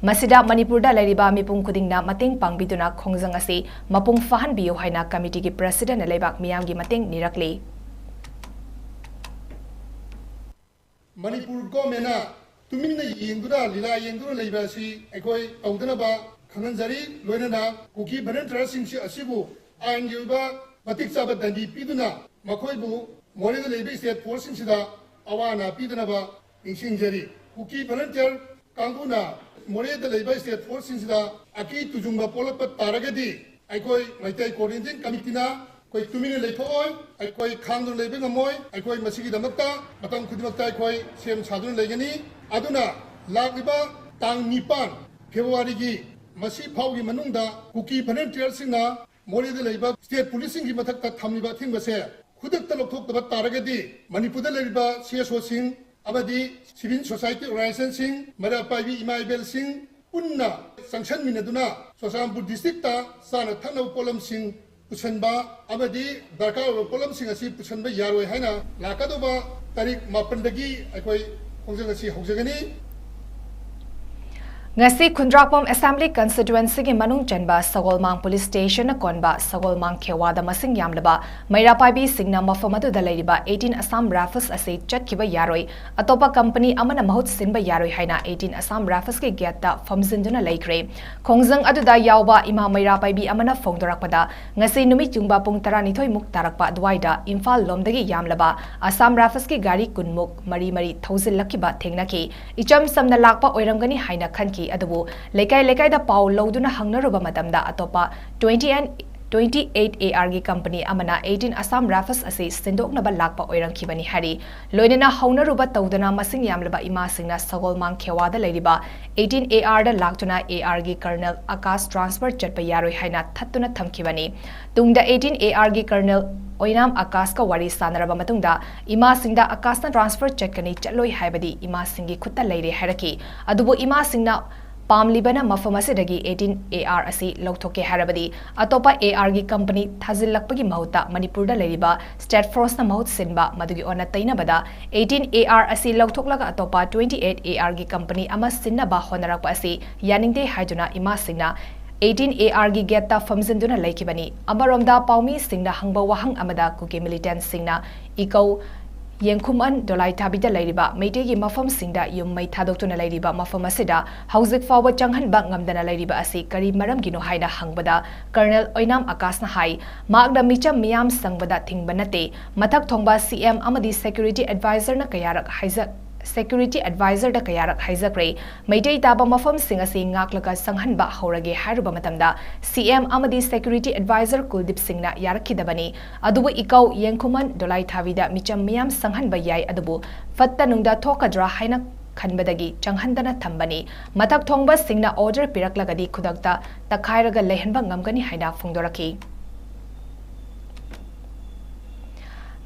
ꯃꯁꯤꯗ ꯃꯅꯤꯄꯨꯔꯗ ꯂꯩꯔꯤꯕ ꯃꯤꯄꯨꯝ ꯈꯨꯗꯤꯡꯅ ꯃꯇꯦꯡ ꯄꯥꯡꯕꯤꯗꯨꯅ ꯈꯣꯡꯖꯪ ꯑꯁꯤ ꯃꯄꯨꯡ ꯐꯥꯍꯟꯕꯤꯌꯨ ꯍꯥꯏꯅ committeeꯒꯤ Presidentꯅ ꯂꯩꯕꯥꯛ ꯃꯤꯌꯥꯝꯒꯤ ꯃꯇꯦꯡ ꯅꯤꯔꯛꯂꯤ꯫ ꯃꯅꯤꯄꯨꯔ governmentꯅ ꯇꯨꯃꯤꯟꯅ ꯌꯦꯡꯗꯨꯅ, ꯂꯤꯂꯥ ꯌꯦꯡꯗꯨꯅ ꯂꯩꯕ ꯑꯁꯤ ꯑꯩꯈꯣꯏ ꯇꯧꯗꯅꯕ ꯈꯪꯍꯟꯖꯔꯤ꯫ ꯂꯣꯏꯅꯅ ꯀꯨꯀꯤ volunteerꯁꯤꯡꯁꯤ ꯑꯁꯤꯕꯨ ꯑꯥꯏꯟꯒꯤ ꯑꯣꯏꯕ ꯃꯇꯤꯛ ꯆꯥꯕ ꯗꯟꯗꯤ ꯄꯤꯗꯨꯅ ꯃꯈꯣꯏꯕꯨ ꯃꯣꯔꯦꯗ ꯂꯩꯕ state forceꯁꯤꯡꯁꯤꯗ ꯑꯋꯥ ꯑꯅꯥ ꯄꯤꯗꯅꯕ ꯅꯤꯡꯁꯤꯡꯖꯔꯤ꯫ ꯀꯨꯀꯤ volunteer ꯀꯥꯡꯕꯨꯅ ꯃꯣꯔꯦꯗ ꯂꯩꯕ state forceꯁꯤꯡꯁꯤꯗ ꯑꯀꯤ ꯇꯨꯖꯨꯡꯕ ꯄꯣꯛꯂꯛꯄ ꯇꯥꯔꯒꯗꯤ, ꯑꯩꯈꯣꯏ ꯃꯩꯇꯩ Coordinating Committeeꯅ ꯑꯩꯈꯣꯏ ꯇꯨꯃꯤꯟꯅ ꯂꯩꯊꯣꯛꯑꯣꯏ꯫ ꯑꯩꯈꯣꯏ ꯈꯥꯡꯗꯨꯅ ꯂꯩꯕ ꯉꯝꯃꯣꯏ꯫ ꯑꯩꯈꯣꯏ ꯃꯁꯤꯒꯤꯗꯃꯛꯇ ꯃꯇꯝ ꯈꯨꯗꯤꯡꯃꯛꯇ ꯑꯩꯈꯣꯏ ꯁꯦꯝ ꯁꯥꯗꯨꯅ ꯂꯩꯒꯅꯤ꯫ ꯑꯗꯨꯅ ꯂꯥꯛꯂꯤꯕ ꯇꯥꯡ ꯅꯤꯄꯥꯟ ꯐꯦꯕ꯭ꯔꯨꯋꯥꯔꯤꯒꯤ ꯃꯁꯤ ꯐꯥꯎꯒꯤ ꯃꯅꯨꯡꯗ ꯀꯨꯀꯤ volunteerꯁꯤꯡꯅ ꯃꯣꯔꯦꯗ ꯂꯩꯕ state policeꯁꯤꯡꯒꯤ ꯃꯊꯛꯇ ꯊꯝꯂꯤꯕ ꯑꯊꯤꯡꯕꯁꯦ ꯈꯨꯗꯛꯇ ꯂꯧꯊꯣꯛꯇꯕ ꯇꯥꯔꯒꯗꯤ, ꯃꯅꯤꯄꯨꯔꯗ ꯂꯩꯔꯤꯕ CSOꯁꯤꯡ ꯑꯃꯗꯤ civil society organizationꯁꯤꯡ, ꯃꯩꯔꯥ ꯄꯥꯏꯕꯤ ꯏꯃꯥ ꯏꯕꯦꯜꯁꯤꯡ ꯄꯨꯟꯅ ꯆꯪꯁꯟꯃꯤꯟꯅꯗꯨꯅ ꯆꯨꯔꯆꯥꯟꯄꯨꯔ districtꯇ ꯆꯥꯅ ꯊꯛꯅꯕ ꯄꯣꯠꯂꯝꯁꯤꯡ ꯄꯨꯁꯟꯕ ꯑꯃꯗꯤ ꯗꯔꯀꯥꯔ ꯑꯣꯏꯕ ꯄꯣꯠꯂꯝꯁꯤꯡ ꯑꯁꯤ ꯄꯨꯁꯟꯕ ꯌꯥꯔꯣꯏ ꯍꯥꯏꯅ ꯂꯥꯛꯀꯗꯧꯕ ꯇꯥꯔꯤꯛ ꯃꯥꯄꯟꯗꯒꯤ ꯑꯩꯈꯣꯏ ꯈꯣꯡꯖꯪ ꯑꯁꯤ ꯍꯧꯖꯒꯅꯤ꯫ ꯉꯁꯤ ꯈꯨꯟꯗ꯭ꯔꯥꯛꯄꯝ Assembly Constituencyꯒꯤ ꯃꯅꯨꯡ ꯆꯟꯕ ꯁꯒꯣꯜꯃꯥꯡ Police Stationꯅ ꯀꯣꯟꯕ ꯁꯒꯣꯜꯃꯥꯡ ꯈꯦꯋꯥꯗ ꯃꯁꯤꯡ ꯌꯥꯝꯂꯕ ꯃꯩꯔꯥ ꯄꯥꯏꯕꯤꯁꯤꯡꯅ ꯃꯐꯝ ꯑꯗꯨꯗ ꯂꯩꯔꯤꯕ eighteen Assam Rifles ꯑꯁꯤ ꯆꯠꯈꯤꯕ ꯌꯥꯔꯣꯏ, ꯑꯇꯣꯞꯄ company ꯑꯃꯅ ꯃꯍꯨꯠ ꯁꯤꯟꯕ ꯌꯥꯔꯣꯏ ꯍꯥꯏꯅ eighteen Assam Riflesꯀꯤ gateꯇ ꯐꯝꯖꯤꯟꯗꯨꯅ ꯂꯩꯈ꯭ꯔꯦ꯫ ꯈꯣꯡꯖꯪ ꯑꯗꯨꯗ ꯌꯥꯎꯕ ꯏꯃꯥ ꯃꯩꯔꯥ ꯄꯥꯏꯕꯤ ꯑꯃꯅ ꯐꯣꯡꯗꯣꯔꯛꯄꯗ, ꯉꯁꯤ ꯅꯨꯃꯤꯠ ꯌꯨꯡꯕ ꯄꯨꯡ ꯇꯔꯥꯅꯤꯊꯣꯏ ꯃꯨꯛ ꯇꯥꯔꯛꯄ ꯑꯗꯨꯋꯥꯏꯗ ꯏꯝꯐꯥꯜ ꯂꯣꯝꯗꯒꯤ ꯌꯥꯝꯂꯕ Assam Riflesꯀꯤ ꯒꯥꯔꯤ ꯀꯨꯟ ꯃꯨꯛ ꯃꯔꯤ ꯃꯔꯤ ꯊꯧꯖꯤꯜꯂꯛꯈꯤꯕ ꯊꯦꯡꯅꯈꯤ꯫ ꯏꯆꯝ ꯆꯝꯅ ꯂꯥꯛꯄ ꯑꯣꯏꯔꯝꯒꯅꯤ ꯍꯥꯏꯅ ꯈꯟꯈꯤ, ꯑꯗꯨꯕꯨ ꯂꯩꯀꯥꯏ ꯂꯩꯀꯥꯏꯗ ꯄꯥꯎ ꯂꯧꯗꯨꯅ ꯍꯪꯅꯔꯨꯕ ꯃꯇꯝꯗ, ꯑꯇꯣꯞꯄ twenty and twenty-eight ARꯒꯤ company ꯑꯃꯅ eighteen Assam Rifles ꯑꯁꯤ ꯁꯤꯟꯗꯣꯛꯅꯕ ꯂꯥꯛꯄ ꯑꯣꯏꯔꯝꯈꯤꯕꯅꯤ ꯍꯥꯏꯔꯤ꯫ ꯂꯣꯏꯅꯅ ꯍꯧꯅꯔꯨꯕ ꯇꯧꯗꯅ ꯃꯁꯤꯡ ꯌꯥꯝꯂꯕ ꯏꯃꯥꯁꯤꯡꯅ ꯁꯒꯣꯜꯃꯥꯡ ꯈꯦꯋꯥꯗ ꯂꯩꯔꯤꯕ eighteen ARꯗ ꯂꯥꯛꯇꯨꯅ ARꯒꯤ Colonel ꯑꯀꯥꯁ transfer ꯆꯠꯄ ꯌꯥꯔꯣꯏ ꯍꯥꯏꯅ ꯊꯠꯇꯨꯅ ꯊꯝꯈꯤꯕꯅꯤ꯫ ꯇꯨꯡꯗ eighteen ARꯒꯤ Colonel ꯑꯣꯏꯅꯥꯝ ꯑꯀꯥꯁꯀ ꯋꯥꯔꯤ ꯁꯥꯟꯅꯔꯕ ꯃꯇꯨꯡꯗ, ꯏꯃꯥꯁꯤꯡꯗ ꯑꯀꯥꯁꯅ transfer ꯆꯠꯀꯅꯤ ꯆꯠꯂꯣꯏ ꯍꯥꯏꯕꯗꯤ ꯏꯃꯥꯁꯤꯡꯒꯤ ꯈꯨꯠꯇ ꯂꯩꯔꯦ ꯍꯥꯏꯔꯛꯈꯤ꯫ ꯑꯗꯨꯕꯨ ꯏꯃꯥꯁꯤꯡꯅ ꯄꯥꯝꯂꯤꯕꯅ ꯃꯐꯝ ꯑꯁꯤꯗꯒꯤ eighteen AR ꯑꯁꯤ ꯂꯧꯊꯣꯛꯀꯦ ꯍꯥꯏꯔꯕꯗꯤ, ꯑꯇꯣꯞꯄ ARꯒꯤ company ꯊꯥꯖꯤꯜꯂꯛꯄꯒꯤ ꯃꯍꯨꯠꯇ ꯃꯅꯤꯄꯨꯔꯗ ꯂꯩꯔꯤꯕ State Forceꯅ ꯃꯍꯨꯠ ꯁꯤꯟꯕ, ꯃꯗꯨꯒꯤ ꯑꯣꯟꯅ ꯇꯩꯅꯕꯗ eighteen AR ꯑꯁꯤ ꯂꯧꯊꯣꯛꯂꯒ ꯑꯇꯣꯞꯄ twenty-eight ARꯒꯤ company ꯑꯃ ꯁꯤꯟꯅꯕ ꯍꯣꯠꯅꯔꯛꯄ ꯑꯁꯤ ꯌꯥꯅꯤꯡꯗꯦ ꯍꯥꯏꯗꯨꯅ ꯏꯃꯥꯁꯤꯡꯅ eighteen ARꯒꯤ gateꯇ ꯐꯝꯖꯤꯟꯗꯨꯅ ꯂꯩꯈꯤꯕꯅꯤ꯫ ꯑꯃꯔꯣꯝꯗ, ꯄꯥꯎꯃꯤꯁꯤꯡꯅ ꯍꯪꯕ ꯋꯥꯍꯪ ꯑꯃꯗ ꯀꯨꯀꯤ militantꯁꯤꯡꯅ ꯏꯀꯧ ꯌꯦꯡꯈꯨꯃꯟ ꯗꯣꯂꯥꯏꯊꯥꯕꯤꯗ ꯂꯩꯔꯤꯕ ꯃꯩꯇꯩꯒꯤ ꯃꯐꯝꯁꯤꯡꯗ ꯌꯨꯝ ꯃꯩ ꯊꯥꯗꯣꯛꯇꯨꯅ ꯂꯩꯔꯤꯕ ꯃꯐꯝ ꯑꯁꯤꯗ ꯍꯧꯖꯤꯛ ꯐꯥꯎꯕ ꯆꯪꯍꯟꯕ ꯉꯝꯗꯅ ꯂꯩꯔꯤꯕ ꯑꯁꯤ ꯀꯔꯤ ꯃꯔꯝꯒꯤꯅꯣ ꯍꯥꯏꯅ ꯍꯪꯕꯗ, Colonel ꯑꯣꯏꯅꯥꯝ ꯑꯀꯥꯁꯅ ꯍꯥꯏ, ꯃꯍꯥꯛꯅ ꯃꯤꯆꯝ ꯃꯤꯌꯥꯝ ꯆꯪꯕꯗ ꯊꯤꯡꯕ ꯅꯠꯇꯦ, ꯃꯊꯛ ꯊꯣꯡꯕ CM ꯑꯃꯗꯤ security advisorꯅ ꯀꯌꯥꯔꯛ ꯍꯥꯏꯖ-, security advisorꯗ ꯀꯌꯥꯔꯛ ꯍꯥꯏꯖꯈ꯭ꯔꯦ꯫ ꯃꯩꯇꯩ ꯇꯥꯕ ꯃꯐꯝꯁꯤꯡ ꯑꯁꯤ ꯉꯥꯛꯂꯒ ꯆꯪꯍꯟꯕ ꯍꯧꯔꯒꯦ ꯍꯥꯏꯔꯨꯕ ꯃꯇꯝꯗ, CM ꯑꯃꯗꯤ security advisor ꯀꯨꯜꯗꯤꯞ ꯁꯤꯡꯅ ꯌꯥꯔꯛꯈꯤꯗꯕꯅꯤ꯫ ꯑꯗꯨꯕꯨ ꯏꯀꯧ ꯌꯦꯡꯈꯨꯃꯟ ꯗꯣꯂꯥꯏꯊꯥꯕꯤꯗ ꯃꯤꯆꯝ ꯃꯤꯌꯥꯝ ꯆꯪꯍꯟꯕ ꯌꯥꯏ, ꯑꯗꯨꯕꯨ ꯐꯠꯇ ꯅꯨꯡꯗ ꯊꯣꯛꯀꯗ꯭ꯔꯥ ꯍꯥꯏꯅ ꯈꯟꯕꯗꯒꯤ ꯆꯪꯍꯟꯗꯅ ꯊꯝꯕꯅꯤ꯫ ꯃꯊꯛ ꯊꯣꯡꯕꯁꯤꯡꯅ order ꯄꯤꯔꯛꯂꯒꯗꯤ ꯈꯨꯗꯛꯇ ꯇꯛꯈꯥꯏꯔꯒ ꯂꯩꯍꯟꯕ ꯉꯝꯒꯅꯤ ꯍꯥꯏꯅ ꯐꯣꯡꯗꯣꯔꯛꯈꯤ꯫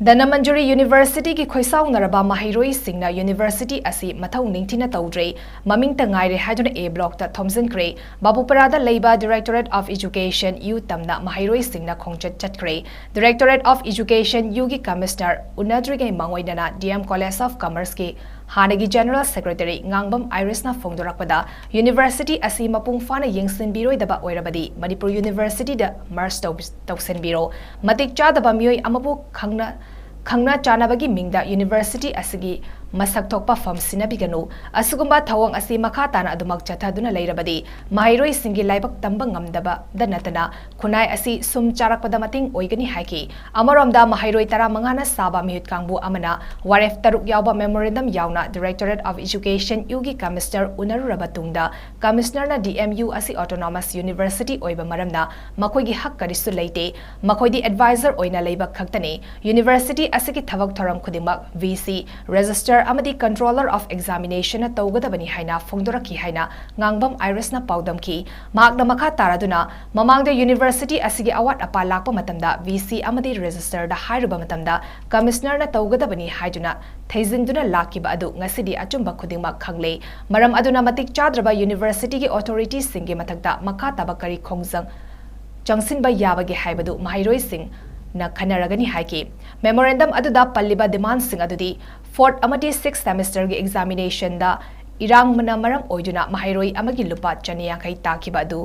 ꯙꯅꯃꯟꯖꯨꯔꯤ Universityꯒꯤ ꯈꯣꯏꯁꯥꯎꯅꯔꯕ ꯃꯍꯩꯔꯣꯏꯁꯤꯡꯅ university ꯑꯁꯤ ꯃꯊꯧ ꯅꯤꯡꯊꯤꯅ ꯇꯧꯗ꯭ꯔꯦ, ꯃꯃꯤꯡꯇ ꯉꯥꯏꯔꯦ ꯍꯥꯏꯗꯨꯅ A blockꯇ ꯊꯣꯝꯖꯤꯟꯈ꯭ꯔꯦ꯫ ꯕꯥꯕꯨꯄꯔꯥꯗ ꯂꯩꯕ Directorate of Education, U ꯇꯝꯅ ꯃꯍꯩꯔꯣꯏꯁꯤꯡꯅ ꯈꯣꯡꯆꯠ ꯆꯠꯈ꯭ꯔꯦ꯫ Directorate of Education, Uꯒꯤ Commissioner ꯎꯅꯗ꯭ꯔꯤꯉꯩ ꯃꯥꯡꯑꯣꯏꯅꯅ DM College of Commerceꯀꯤ ꯍꯥꯟꯅꯒꯤ General Secretary ꯉꯥꯡꯕꯝ ꯑꯥꯏꯔꯤꯁꯅ ꯐꯣꯡꯗꯣꯔꯛꯄꯗ, University ꯑꯁꯤ ꯃꯄꯨꯡ ꯐꯥꯅ ꯌꯦꯡꯁꯤꯟꯕꯤꯔꯣꯏꯗꯕ ꯑꯣꯏꯔꯕꯗꯤ ꯃꯅꯤꯄꯨꯔ Universityꯗ merge ꯇꯧ-, ꯇꯧꯁꯤꯟꯕꯤꯔꯣ꯫ ꯃꯇꯤꯛ ꯆꯥꯗꯕ ꯃꯤꯑꯣꯏ ꯑꯃꯕꯨ ꯈꯪꯅ, ꯈꯪꯅ ꯆꯥꯟꯅꯕꯒꯤ ꯃꯤꯡꯗ University ꯑꯁꯤꯒꯤ ꯃꯁꯛ ꯊꯣꯛꯄ ꯐꯝ ꯁꯤꯟꯅꯕꯤꯒꯅꯨ꯫ ꯑꯁꯤꯒꯨꯝꯕ ꯊꯧꯑꯣꯡ ꯑꯁꯤ ꯃꯈꯥ ꯇꯥꯅ ꯑꯗꯨꯃꯛ ꯆꯠꯊꯗꯨꯅ ꯂꯩꯔꯕꯗꯤ ꯃꯍꯩꯔꯣꯏꯁꯤꯡꯒꯤ ꯂꯥꯏꯕꯛ ꯇꯝꯕ ꯉꯝꯗꯕꯗ ꯅꯠꯇꯅ ꯈꯨꯟꯅꯥꯏ ꯑꯁꯤ ꯁꯨꯝ ꯆꯥꯔꯛꯄꯗ ꯃꯇꯦꯡ ꯑꯣꯏꯒꯅꯤ ꯍꯥꯏꯈꯤ꯫ ꯑꯃꯔꯣꯝꯗ ꯃꯍꯩꯔꯣꯏ ꯇꯔꯥꯃꯉꯥꯅ ꯁꯥꯕ ꯃꯤꯍꯨꯠ ꯀꯥꯡꯕꯨ ꯑꯃꯅ ꯋꯥꯔꯦꯞ ꯇꯔꯨꯛ ꯌꯥꯎꯕ memorandum ꯌꯥꯎꯅ Directorate of Education, Uꯒꯤ Commissioner ꯎꯅꯔꯨꯔꯕ ꯇꯨꯡꯗ, Commissionerꯅ D M U ꯑꯁꯤ Autonomous University ꯑꯣꯏꯕ ꯃꯔꯝꯅ ꯃꯈꯣꯏꯒꯤ ꯍꯛ ꯀꯔꯤꯁꯨ ꯂꯩꯇꯦ, ꯃꯈꯣꯏꯗꯤ advisor ꯑꯣꯏꯅ ꯂꯩꯕ ꯈꯛꯇꯅꯤ꯫ University ꯑꯁꯤꯒꯤ ꯊꯕꯛ ꯊꯧꯔꯝ ꯈꯨꯗꯤꯡꯃꯛ V C, Registrar ꯑꯃꯗꯤ Controller of Examinationꯅ ꯇꯧꯒꯗꯕꯅꯤ ꯍꯥꯏꯅ ꯐꯣꯡꯗꯣꯔꯛꯈꯤ ꯍꯥꯏꯅ ꯉꯥꯡꯕꯝ ꯑꯥꯏꯔꯤꯁꯅ ꯄꯥꯎꯗꯝꯈꯤ꯫ ꯃꯍꯥꯛꯅ ꯃꯈꯥ ꯇꯥꯔꯗꯨꯅ, ꯃꯃꯥꯡꯗ University ꯑꯁꯤꯒꯤ ꯑꯋꯥꯠ ꯑꯄꯥ ꯂꯥꯛꯄ ꯃꯇꯝꯗ V C ꯑꯃꯗꯤ Registrarꯗ ꯍꯥꯏꯔꯨꯕ ꯃꯇꯝꯗ Commissionerꯅ ꯇꯧꯒꯗꯕꯅꯤ ꯍꯥꯏꯗꯨꯅ ꯊꯩꯖꯤꯟꯗꯨꯅ ꯂꯥꯛꯈꯤꯕ ꯑꯗꯨ ꯉꯁꯤꯗꯤ ꯑꯆꯨꯝꯕ ꯈꯨꯗꯤꯡꯃꯛ ꯈꯪꯂꯦ꯫ ꯃꯔꯝ ꯑꯗꯨꯅ ꯃꯇꯤꯛ ꯆꯥꯗ꯭ꯔꯕ Universityꯒꯤ authorityꯁꯤꯡꯒꯤ ꯃꯊꯛꯇ ꯃꯈꯥ ꯇꯥꯕ ꯀꯔꯤ ꯈꯣꯡꯖꯪ ꯆꯪꯁꯤꯟꯕ ꯌꯥꯕꯒꯦ ꯍꯥꯏꯕꯗꯨ ꯃꯍꯩꯔꯣꯏꯁꯤꯡꯅ ꯈꯟꯅꯔꯒꯅꯤ ꯍꯥꯏꯈꯤ꯫ Memorandum ꯑꯗꯨꯗ ꯄꯜꯂꯤꯕ demandꯁꯤꯡ ꯑꯗꯨꯗꯤ fourth ꯑꯃꯗꯤ sixth semesterꯒꯤ examinationꯗ ꯏꯔꯥꯡꯅ ꯃꯔꯝ ꯑꯣꯏꯗꯨꯅ ꯃꯍꯩꯔꯣꯏ ꯑꯃꯒꯤ ꯂꯨꯄꯥ ꯆꯅꯤ ꯌꯥꯡꯈꯩ ꯇꯥꯈꯤꯕ ꯑꯗꯨ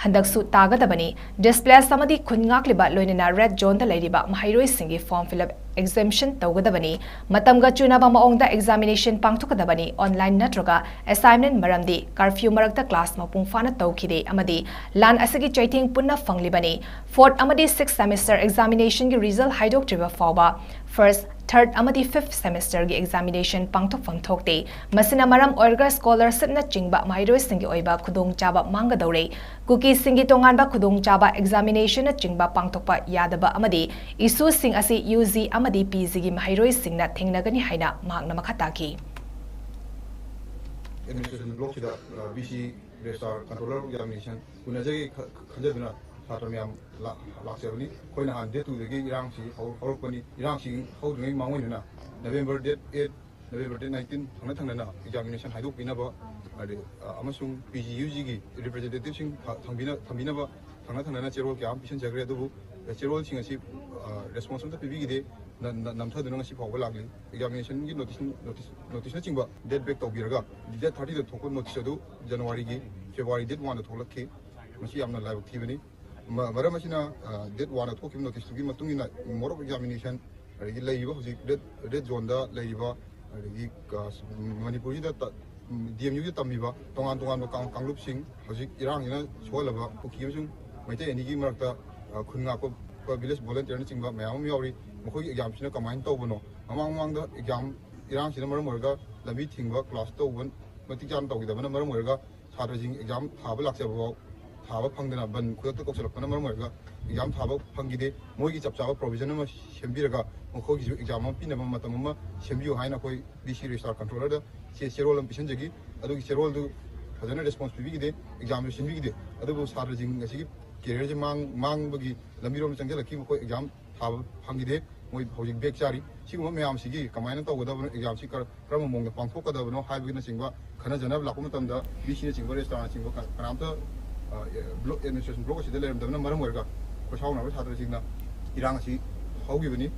ꯍꯟꯗꯛꯁꯨ ꯇꯥꯒꯗꯕꯅꯤ꯫ Displaced ꯑꯃꯗꯤ ꯈꯨꯟ ꯉꯥꯛꯂꯤꯕ ꯂꯣꯏꯅꯅ red zoneꯗ ꯂꯩꯔꯤꯕ ꯃꯍꯩꯔꯣꯏꯁꯤꯡꯒꯤ form fill up exemption ꯇꯧꯒꯗꯕꯅꯤ꯫ ꯃꯇꯝꯒ ꯆꯨꯅꯕ ꯃꯑꯣꯡꯗ examination ꯄꯥꯡꯊꯣꯛꯀꯗꯕꯅꯤ꯫ Online ꯅꯠꯇ꯭ꯔꯒ assignment, ꯃꯔꯝꯗꯤ curfew ꯃꯔꯛꯇ class ꯃꯄꯨꯡ ꯐꯥꯅ ꯇꯧꯈꯤꯗꯦ ꯑꯃꯗꯤ ꯂꯥꯟ ꯑꯁꯤꯒꯤ ꯆꯩꯊꯦꯡ ꯄꯨꯟꯅ ꯐꯪꯂꯤꯕꯅꯤ꯫ Fourth ꯑꯃꯗꯤ sixth semester examinationꯒꯤ result ꯍꯥꯏꯗꯣꯛꯇ꯭ꯔꯤꯕ ꯐꯥꯎꯕ first, third ꯑꯃꯗꯤ fifth semesterꯒꯤ examination ꯄꯥꯡꯊꯣꯛꯐꯝ ꯊꯣꯛꯇꯦ꯫ ꯃꯁꯤꯅ ꯃꯔꯝ ꯑꯣꯏꯔꯒ scholarshipꯅꯆꯤꯡꯕ ꯃꯍꯩꯔꯣꯏꯁꯤꯡꯒꯤ ꯑꯣꯏꯕ ꯈꯨꯗꯣꯡꯆꯥꯕ ꯃꯥꯡꯒꯗꯧꯔꯦ꯫ ꯀꯨꯀꯤꯁꯤꯡꯒꯤ ꯇꯣꯉꯥꯟꯕ ꯈꯨꯗꯣꯡꯆꯥꯕ examinationꯅꯆꯤꯡꯕ ꯄꯥꯡꯊꯣꯛꯄ ꯌꯥꯗꯕ ꯑꯃꯗꯤ issueꯁꯤꯡ ꯑꯁꯤ UG ꯑꯃꯗꯤ PGꯒꯤ ꯃꯍꯩꯔꯣꯏꯁꯤꯡꯅ ꯊꯦꯡꯅꯒꯅꯤ ꯍꯥꯏꯅ ꯃꯍꯥꯛꯅ ꯃꯈꯥ ꯇꯥꯈꯤ꯫ Administration blockꯁꯤꯗ, ꯑ, VC, Registrar, Controller examination ꯎꯅꯖꯒꯦ ꯈ-, ꯈ-, ꯈꯟꯖꯗꯨꯅ ꯁꯥꯇ꯭ꯔ ꯃꯌꯥꯝ ꯂꯥꯛ-, ꯂꯥꯛꯆꯕꯅꯤ꯫ ꯑꯩꯈꯣꯏ ꯅꯍꯥꯟ date twoꯗꯒꯤ ꯏꯔꯥꯡꯁꯤ ꯍꯧ-, ꯍꯧꯔꯛꯄꯅꯤ꯫ ꯏꯔꯥꯡꯁꯤ ꯍꯧꯗ꯭ꯔꯤꯉꯩ ꯃꯥꯡꯑꯣꯏꯅꯅ November date eight, November date nineteen ꯊꯪꯅ ꯊꯪꯅꯅ examination ꯍꯥꯏꯗꯣꯛꯄꯤꯅꯕ, ꯍꯥꯏꯗꯤ, ꯑ, ꯑꯃꯁꯨꯡ PGUGꯒꯤ representativeꯁꯤꯡ ꯊ-, ꯊꯝꯕꯤꯅ-, ꯊꯝꯕꯤꯅꯕ ꯊꯪꯅ ꯊꯪꯅꯅ ꯆꯦꯔꯣꯜ ꯀꯌꯥ ꯑꯃ ꯄꯤꯁꯤꯟꯖꯈ꯭ꯔꯦ꯫ ꯑꯗꯨꯕꯨ ꯆꯦꯔꯣꯜꯁꯤꯡ ꯑꯁꯤ, ꯑ, response ꯑꯝꯇ ꯄꯤꯕꯤꯈꯤꯗꯦ꯫ ꯅ- ꯅ- ꯅꯝꯊꯗꯨꯅ ꯉꯁꯤ ꯐꯥꯎꯕ ꯂꯥꯛꯂꯤ꯫ ꯑꯦꯛꯖꯥꯃꯤꯅꯦꯁꯟꯒꯤ ꯅꯣꯇꯤꯁ ꯅꯣꯇꯤꯁ ꯅꯣꯇꯤꯁꯅꯆꯤꯡꯕ ꯗꯦꯠ ꯕꯦꯛ ꯇꯧꯕꯤꯔꯒ ꯗꯦꯠ ꯊꯥꯔꯇꯤꯗ ꯊꯣꯛꯄ ꯅꯣꯇꯤꯁ ꯑꯗꯨ ꯖꯅꯋꯥꯔꯤꯒꯤ ꯐꯦꯕ꯭ꯔꯨꯋꯥꯔꯤ ꯗꯦꯠ ꯋꯥꯟꯗ ꯊꯣꯛꯂꯛꯈꯤ꯫ ꯃꯁꯤ ꯌꯥꯝꯅ ꯂꯥꯏꯕꯛ ꯊꯤꯕꯅꯤ꯫ ꯃ- ꯃꯔꯝ ꯑꯁꯤꯅ, ꯑ, ꯗꯦꯠ ꯋꯥꯟꯗ ꯊꯣꯛꯈꯤꯕ ꯅꯣꯇꯤꯁꯇꯨꯒꯤ ꯃꯇꯨꯡ ꯏꯟꯅ ꯃꯣꯠ ꯑꯣꯐ ꯑꯦꯛꯖꯥꯃꯤꯅꯦꯁꯟ, ꯑꯗꯒꯤ ꯂꯩꯔꯤꯕ ꯍꯧꯖꯤꯛ ꯔꯦꯗ ꯔꯦꯗ ꯖꯣꯟꯗ ꯂꯩꯔꯤꯕ, ꯑꯗꯒꯤ, ꯑ, ꯃꯅꯤꯄꯨꯔꯁꯤꯗ ꯗꯤ ꯑꯦꯝ ꯌꯨꯗ ꯇꯝꯃꯤꯕ ꯇꯣꯉꯥꯟ ꯇꯣꯉꯥꯟꯕ ꯀꯥꯡ- ꯀꯥꯡꯂꯨꯞꯁꯤꯡ, ꯍꯧꯖꯤꯛ ꯏꯔꯥꯡꯁꯤꯅ ꯁꯣꯛꯍꯜꯂꯕ ꯀꯨꯀꯤ ꯑꯃꯁꯨꯡ ꯃꯩꯇꯩ ꯑꯅꯤꯒꯤ ꯃꯔꯛꯇ, ꯑ, ꯈꯨꯟ ꯉꯥꯛꯄ ꯚꯤꯂꯦꯖ ꯚꯣꯂꯟꯇꯤꯌꯔꯅꯆꯤꯡꯕ ꯃꯌꯥꯝ ꯑꯃ ꯌꯥꯎꯔꯤ꯫ ꯃꯈꯣꯏꯒꯤ ꯑꯦꯛꯖꯥꯝꯁꯤꯅ ꯀꯃꯥꯏꯅ ꯇꯧꯕꯅꯣ? ꯃꯃꯥꯡ ꯃꯃꯥꯡꯗ ꯑꯦꯛꯖꯥꯝ ꯏꯔꯥꯡꯁꯤꯅ ꯃꯔꯝ ꯑꯣꯏꯔꯒ ꯂꯝꯕꯤ ꯊꯤꯡꯕ, ꯀ꯭ꯂꯥꯁ ꯇꯧꯕ ꯃꯇꯤꯛ ꯆꯥꯅ ꯇꯧꯈꯤꯗꯕꯅ ꯃꯔꯝ ꯑꯣꯏꯔꯒ ꯁꯥꯇ꯭ꯔꯁꯤꯡ ꯑꯦꯛꯖꯥꯝ ꯊꯥꯕ ꯂꯥꯛꯆꯕ ꯐꯥꯎ ꯊꯥꯕ ꯐꯪꯗꯅ ꯕꯟ ꯈꯨꯗꯛꯇ ꯀꯧꯁꯤꯜꯂꯛꯄꯅ ꯃꯔꯝ ꯑꯣꯏꯔꯒ ꯑꯦꯛꯖꯥꯝ ꯊꯥꯕ ꯐꯪꯈꯤꯗꯦ꯫ ꯃꯣꯏꯒꯤ ꯆꯞ ꯆꯥꯕ ꯄ꯭ꯔꯣꯚꯤꯖꯟ ꯑꯃ ꯁꯦꯝꯕꯤꯔꯒ ꯃꯈꯣꯏꯒꯤꯁꯨ ꯑꯦꯛꯖꯥꯝ ꯑꯃ ꯄꯤꯅꯕ ꯃꯇꯝ ꯑꯃ ꯁꯦꯝꯕꯤꯌꯨ ꯍꯥꯏꯅ ꯑꯩꯈꯣꯏ ꯗꯤ ꯁꯤ ꯔꯦꯖꯤꯁꯇ꯭ꯔꯥꯔ ꯀꯟꯇ꯭ꯔꯣꯂꯔꯗ ꯆꯦ ꯆꯦꯔꯣꯜ ꯑꯃ ꯄꯤꯁꯤꯟꯖꯈꯤ꯫ ꯑꯗꯨꯒꯤ ꯆꯦꯔꯣꯜꯗꯨ ꯐꯖꯅ ꯔꯦꯁꯄꯣꯟꯁ ꯄꯤꯕꯤꯈꯤꯗꯦ, ꯑꯦꯛꯖꯥꯝꯁꯨ ꯁꯤꯟꯕꯤꯈꯤꯗꯦ꯫ ꯑꯗꯨꯕꯨ ꯁꯥꯇ꯭ꯔꯁꯤꯡ ꯑꯁꯤꯒꯤ ꯀꯦꯔꯤꯌꯔꯁꯦ ꯃꯥꯡ ꯃꯥꯡꯕꯒꯤ ꯂꯝꯕꯤꯔꯣꯝꯗ ꯆꯪꯁꯤꯜꯂꯛꯈꯤ꯫ ꯃꯈꯣꯏ ꯑꯦꯛꯖꯥꯝ ꯊꯥꯕ ꯐꯪꯈꯤꯗꯦ꯫ ꯃꯣꯏ ꯍꯧꯖꯤꯛ ꯕꯦꯛ ꯆꯥꯔꯤ꯫ ꯁꯤꯒꯨꯝꯕ ꯃꯌꯥꯝꯁꯤꯒꯤ ꯀꯃꯥꯏꯅ ꯇꯧꯒꯗꯕꯅꯣ, ꯑꯦꯛꯖꯥꯝꯁꯤ ꯀꯔ- ꯀꯔꯝꯕ ꯃꯑꯣꯡꯗ ꯄꯥꯡꯊꯣꯛꯀꯗꯕꯅꯣ ꯍꯥꯏꯕꯅꯆꯤꯡꯕ ꯈꯟꯅꯖꯅꯕ ꯂꯥꯛꯄ ꯃꯇꯝꯗ ꯗꯤ ꯁꯤꯅꯆꯤꯡꯕ ꯔꯦꯖꯤꯁꯇ꯭ꯔꯥꯔꯅꯆꯤꯡꯕ ꯀ- ꯀꯅꯥꯝꯇ, ꯑ, ꯕ꯭ꯂꯣꯛ ꯑꯦꯗꯃꯤꯅꯤꯁꯇ꯭ꯔꯦꯁꯟ ꯕ꯭ꯂꯣꯛ ꯑꯁꯤꯗ ꯂꯩꯔꯝꯗꯕꯅ ꯃꯔꯝ ꯑꯣꯏꯔꯒ ꯑꯩꯈꯣꯏ ꯁꯥꯎꯅꯔꯕ ꯁꯥꯇ꯭ꯔꯁꯤꯡꯅ ꯏꯔꯥꯡ ꯑꯁꯤ ꯍꯧꯈꯤꯕꯅꯤ꯫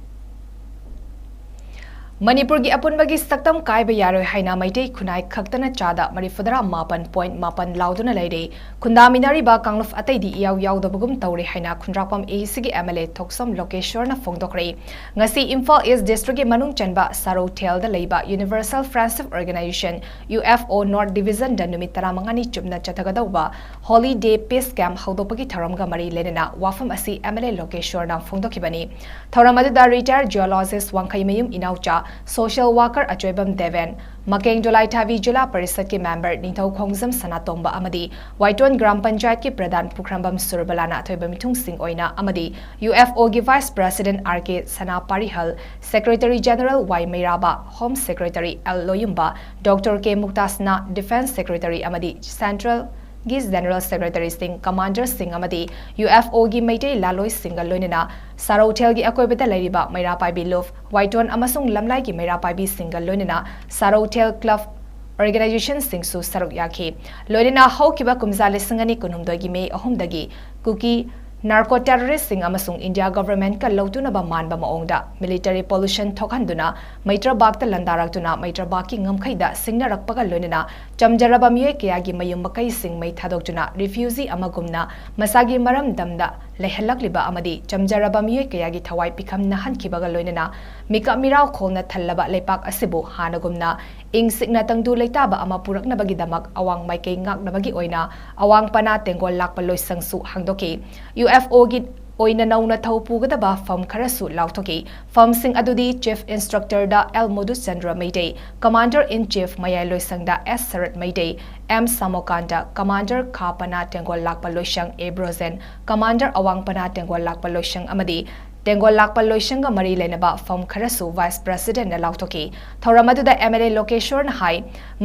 ꯃꯅꯤꯄꯨꯔꯒꯤ ꯑꯄꯨꯟꯕꯒꯤ ꯁꯛꯇꯝ ꯀꯥꯏꯕ ꯌꯥꯔꯣꯏ ꯍꯥꯏꯅ ꯃꯩꯇꯩ ꯈꯨꯟꯅꯥꯏ ꯈꯛꯇꯅ ꯆꯥꯗ ꯃꯔꯤꯐꯨꯇꯔꯥ ꯃꯥꯄꯟ ꯄꯣꯏꯟ ꯃꯥꯄꯟ ꯂꯥꯎꯗꯨꯅ ꯂꯩꯔꯦ꯫ ꯈꯨꯟꯗꯥꯃꯤꯟꯅꯔꯤꯕ ꯀꯥꯡꯂꯨꯞ ꯑꯇꯩꯗꯤ ꯏꯌꯥꯎ ꯌꯥꯎꯗꯕꯒꯨꯝ ꯇꯧꯔꯦ ꯍꯥꯏꯅ ꯈꯨꯟꯗ꯭ꯔꯥꯛꯄꯝ ꯑꯦ ꯁꯤꯒꯤ ꯑꯦꯝ ꯑꯦꯜ ꯑꯦ ꯊꯣꯛꯆꯝ ꯂꯣꯀꯦꯁ꯭ꯋꯔꯅ ꯐꯣꯡꯗꯣꯛꯈ꯭ꯔꯦ꯫ ꯉꯁꯤ ꯏꯝꯐꯥꯜ ꯏꯁ ꯗꯤꯁꯇ꯭ꯔꯤꯛꯀꯤ ꯃꯅꯨꯡ ꯆꯟꯕ ꯁꯥꯔꯧꯊꯦꯜꯗ ꯂꯩꯕ universal friendship organisation, U F O, north ꯗꯤꯚꯤꯖꯟꯗ ꯅꯨꯃꯤꯠ ꯇꯔꯥꯃꯉꯥꯅꯤ ꯆꯨꯞꯅ ꯆꯠꯊꯒꯗꯧꯕ ꯍꯣꯂꯤ ꯗꯦ ꯄꯤꯁ ꯀꯦꯝꯞ ꯍꯧꯗꯣꯛꯄꯒꯤ ꯊꯧꯔꯝꯒ ꯃꯔꯤ ꯂꯩꯅꯅ ꯋꯥꯐꯝ ꯑꯁꯤ ꯑꯦꯝ ꯑꯦꯜ ꯑꯦ ꯂꯣꯀꯦꯁ꯭ꯋꯔꯅ ꯐꯣꯡꯗꯣꯛꯈꯤꯕꯅꯤ꯫ ꯊꯧꯔꯝ ꯑꯗꯨꯗ ꯔꯤꯇꯥꯌꯔ ꯖꯤꯑꯣꯂꯣꯖꯤꯁ ꯋꯥꯡꯈꯩꯃꯌꯨꯝ ꯏꯅꯥꯎꯆꯥ, ꯁꯣꯁꯤꯌꯦꯜ ꯋꯥꯔꯀꯔ ꯑꯆꯣꯏꯕꯝ ꯗꯦꯕꯦꯟ, ꯃꯀꯦꯡ ꯗꯣꯂꯥꯏꯊꯥꯕꯤ ꯖꯤꯂꯥ ꯄꯔꯤꯁꯠꯀꯤ ꯃꯦꯝꯕꯔ ꯅꯤꯡꯊꯧ ꯈꯣꯡꯖꯝ ꯁꯅꯥꯇꯣꯝꯕ ꯑꯃꯗꯤ ꯋꯥꯏꯇꯣꯟ ꯒ꯭ꯔꯥꯝ ꯄꯟꯆꯥꯌꯠꯀꯤ ꯄ꯭ꯔꯙꯥꯟ ꯄꯨꯈ꯭ꯔꯝꯕꯝ ꯁꯨꯔꯕꯂꯥꯅ ꯑꯊꯣꯏꯕ ꯃꯤꯊꯨꯡꯁꯤꯡ ꯑꯣꯏꯅ ꯑꯃꯗꯤ ꯌꯨ ꯑꯦꯐ ꯑꯣꯒꯤ ꯚꯥꯏꯁ ꯄ꯭ꯔꯦꯁꯤꯗꯦꯟꯠ ꯑꯥꯔ ꯀꯦ ꯁꯅꯥꯄꯥꯔꯤꯍꯜ, ꯁꯦꯀ꯭ꯔꯦꯇꯔꯤ ꯖꯦꯅꯔꯦꯜ ꯋꯥꯏ ꯃꯩꯔꯥꯕ, ꯍꯣꯝ ꯁꯦꯀ꯭ꯔꯦꯇꯔꯤ ꯑꯦꯜ ꯂꯣꯌꯨꯝꯕ, ꯗꯣꯛꯇꯔ ꯀꯦ ꯃꯨꯛꯇꯥꯁꯅꯥ, ꯗꯤꯐꯦꯟꯁ ꯁꯦꯀ꯭ꯔꯦꯇꯔꯤ ꯑꯃꯗꯤ ꯁꯦꯟꯇ꯭ꯔꯦꯜꯒꯤ ꯖꯦꯅꯔꯦꯜ ꯁꯦꯀ꯭ꯔꯦꯇꯔꯤꯁꯤꯡ, ꯀꯃꯥꯟꯗꯔꯁꯤꯡ ꯑꯃꯗꯤ ꯌꯨ ꯑꯦꯐ ꯑꯣꯒꯤ ꯃꯩꯇꯩ ꯂꯥꯂꯣꯏꯁꯤꯡꯒ ꯂꯣꯏꯅꯅ ꯁꯥꯔꯧꯊꯦꯜꯒꯤ ꯑꯀꯣꯏꯕꯗ ꯂꯩꯔꯤꯕ ꯃꯩꯔꯥ ꯄꯥꯏꯕꯤ ꯂꯨꯞ, ꯋꯥꯏꯇꯣꯟ ꯑꯃꯁꯨꯡ ꯂꯝꯂꯥꯏꯒꯤ ꯃꯩꯔꯥ ꯄꯥꯏꯕꯤꯁꯤꯡꯒ ꯂꯣꯏꯅꯅ ꯁꯥꯔꯧꯊꯦꯜ ꯀ꯭ꯂꯕ ꯑꯣꯔꯒꯅꯥꯏꯖꯦꯁꯟꯁꯤꯡꯁꯨ ꯁꯔꯨꯛ ꯌꯥꯈꯤ꯫ ꯂꯣꯏꯅꯅ ꯍꯧꯈꯤꯕ ꯀꯨꯝꯖꯥ ꯂꯤꯁꯤꯡ ꯑꯅꯤ ꯀꯨꯟꯍꯨꯝꯗꯣꯏꯒꯤ ꯃꯦ ꯑꯍꯨꯝꯗꯒꯤ ꯀꯨꯀꯤ Narco terroristꯁꯤꯡ ꯑꯃꯁꯨꯡ ꯏꯟꯗꯤꯌꯥ ꯒꯚꯔꯟꯃꯦꯟꯠꯀ ꯂꯧꯇꯨꯅꯕ ꯃꯥꯟꯕ ꯃꯑꯣꯡꯗ ꯃꯤꯂꯤꯇꯔꯤ ꯄꯣꯂꯨꯁꯟ ꯊꯣꯛꯍꯟꯗꯨꯅ ꯃꯩꯇ꯭ꯔꯕꯥꯛꯇ ꯂꯥꯟꯗꯥꯔꯛꯇꯨꯅ ꯃꯩꯇ꯭ꯔꯕꯥꯛꯀꯤ ꯉꯝꯈꯩꯗ ꯁꯤꯡꯅꯔꯛꯄꯒ ꯂꯣꯏꯅꯅ ꯆꯝꯖꯔꯕ ꯃꯤꯑꯣꯏ ꯀꯌꯥꯒꯤ ꯃꯌꯨꯝ ꯃꯀꯩꯁꯤꯡ ꯃꯩ ꯊꯥꯗꯣꯛꯇꯨꯅ ꯔꯤꯐ꯭ꯌꯨꯖꯤ ꯑꯃꯒꯨꯝꯅ ꯃꯁꯥꯒꯤ ꯃꯔꯝꯗꯝꯗ ꯂꯩꯍꯜꯂꯛꯂꯤꯕ ꯑꯃꯗꯤ ꯆꯝꯖꯔꯕ ꯃꯤꯑꯣꯏ ꯀꯌꯥꯒꯤ ꯊꯋꯥꯏ ꯄꯤꯈꯝ ꯅꯥꯍꯟꯈꯤꯕꯒ ꯂꯣꯏꯅꯅ ꯃꯤꯀꯞ ꯃꯤꯔꯥꯎ ꯈꯣꯡꯅ ꯊꯜꯂꯕ ꯂꯩꯄꯥꯛ ꯑꯁꯤꯕꯨ ꯍꯥꯟꯅꯒꯨꯝꯅ ꯏꯪ ꯁꯤꯛꯅ ꯇꯪꯗꯨ ꯂꯩꯇꯥꯕ ꯑꯃ ꯄꯨꯔꯛꯅꯕꯒꯤꯗꯃꯛ ꯑꯋꯥꯡ ꯃꯥꯏꯀꯩ ꯉꯥꯛꯅꯕꯒꯤ ꯑꯣꯏꯅ ꯑꯋꯥꯡ ꯄꯅꯥ ꯇꯦꯡꯒꯣꯜ ꯂꯥꯛꯄ ꯂꯣꯏꯁꯪꯁꯨ ꯍꯥꯡꯗꯣꯛꯈꯤ꯫ ꯌꯨ ꯑꯦꯐ ꯑꯣꯒꯤ ꯑꯣꯏꯅ ꯅꯧꯅ ꯊꯧ ꯄꯨꯒꯗꯕ ꯐꯝ ꯈꯔꯁꯨ ꯂꯥꯎꯊꯣꯛꯈꯤ꯫ ꯐꯝꯁꯤꯡ ꯑꯗꯨꯗꯤ ꯆꯤꯐ ꯏꯟꯁꯇ꯭ꯔꯛꯇꯔꯗ ꯑꯦꯜ ꯃꯣꯗꯨꯆꯟꯗ꯭ꯔ ꯃꯩꯇꯩ, ꯀꯃꯥꯟꯗꯔ ꯏꯟ ꯆꯤꯐ ꯃꯌꯥꯏ ꯂꯣꯏꯁꯪꯗ ꯑꯦꯁ ꯁꯔꯠ ꯃꯩꯇꯩ, ꯑꯦꯝ ꯁꯥꯃꯣꯀꯥꯟꯇ, ꯀꯃꯥꯟꯗꯔ ꯈꯥ ꯄꯅꯥ ꯇꯦꯡꯒꯣꯜ ꯂꯥꯛꯄ ꯂꯣꯏꯁꯪ ꯑꯦ ꯕ꯭ꯔꯣꯖꯦꯟ, ꯀꯃꯥꯟꯗꯔ ꯑꯋꯥꯡ ꯄꯅꯥ ꯇꯦꯡꯒꯣꯜ ꯂꯥꯛꯄ ꯂꯣꯏꯁꯪ ꯑꯃꯗꯤ ꯇꯦꯡꯒꯣꯜ ꯂꯥꯛꯄ ꯂꯣꯏꯁꯪꯒ ꯃꯔꯤ ꯂꯩꯅꯕ ꯐꯝ ꯈꯔꯁꯨ ꯚꯥꯏꯁ ꯄ꯭ꯔꯦꯁꯤꯗꯦꯟꯠꯅ ꯂꯥꯎꯊꯣꯛꯈꯤ꯫ ꯊꯧꯔꯝ ꯑꯗꯨꯗ ꯑꯦꯝ ꯑꯦꯜ ꯑꯦ ꯂꯣꯀꯦꯁꯣꯔꯅ ꯍꯥꯏ,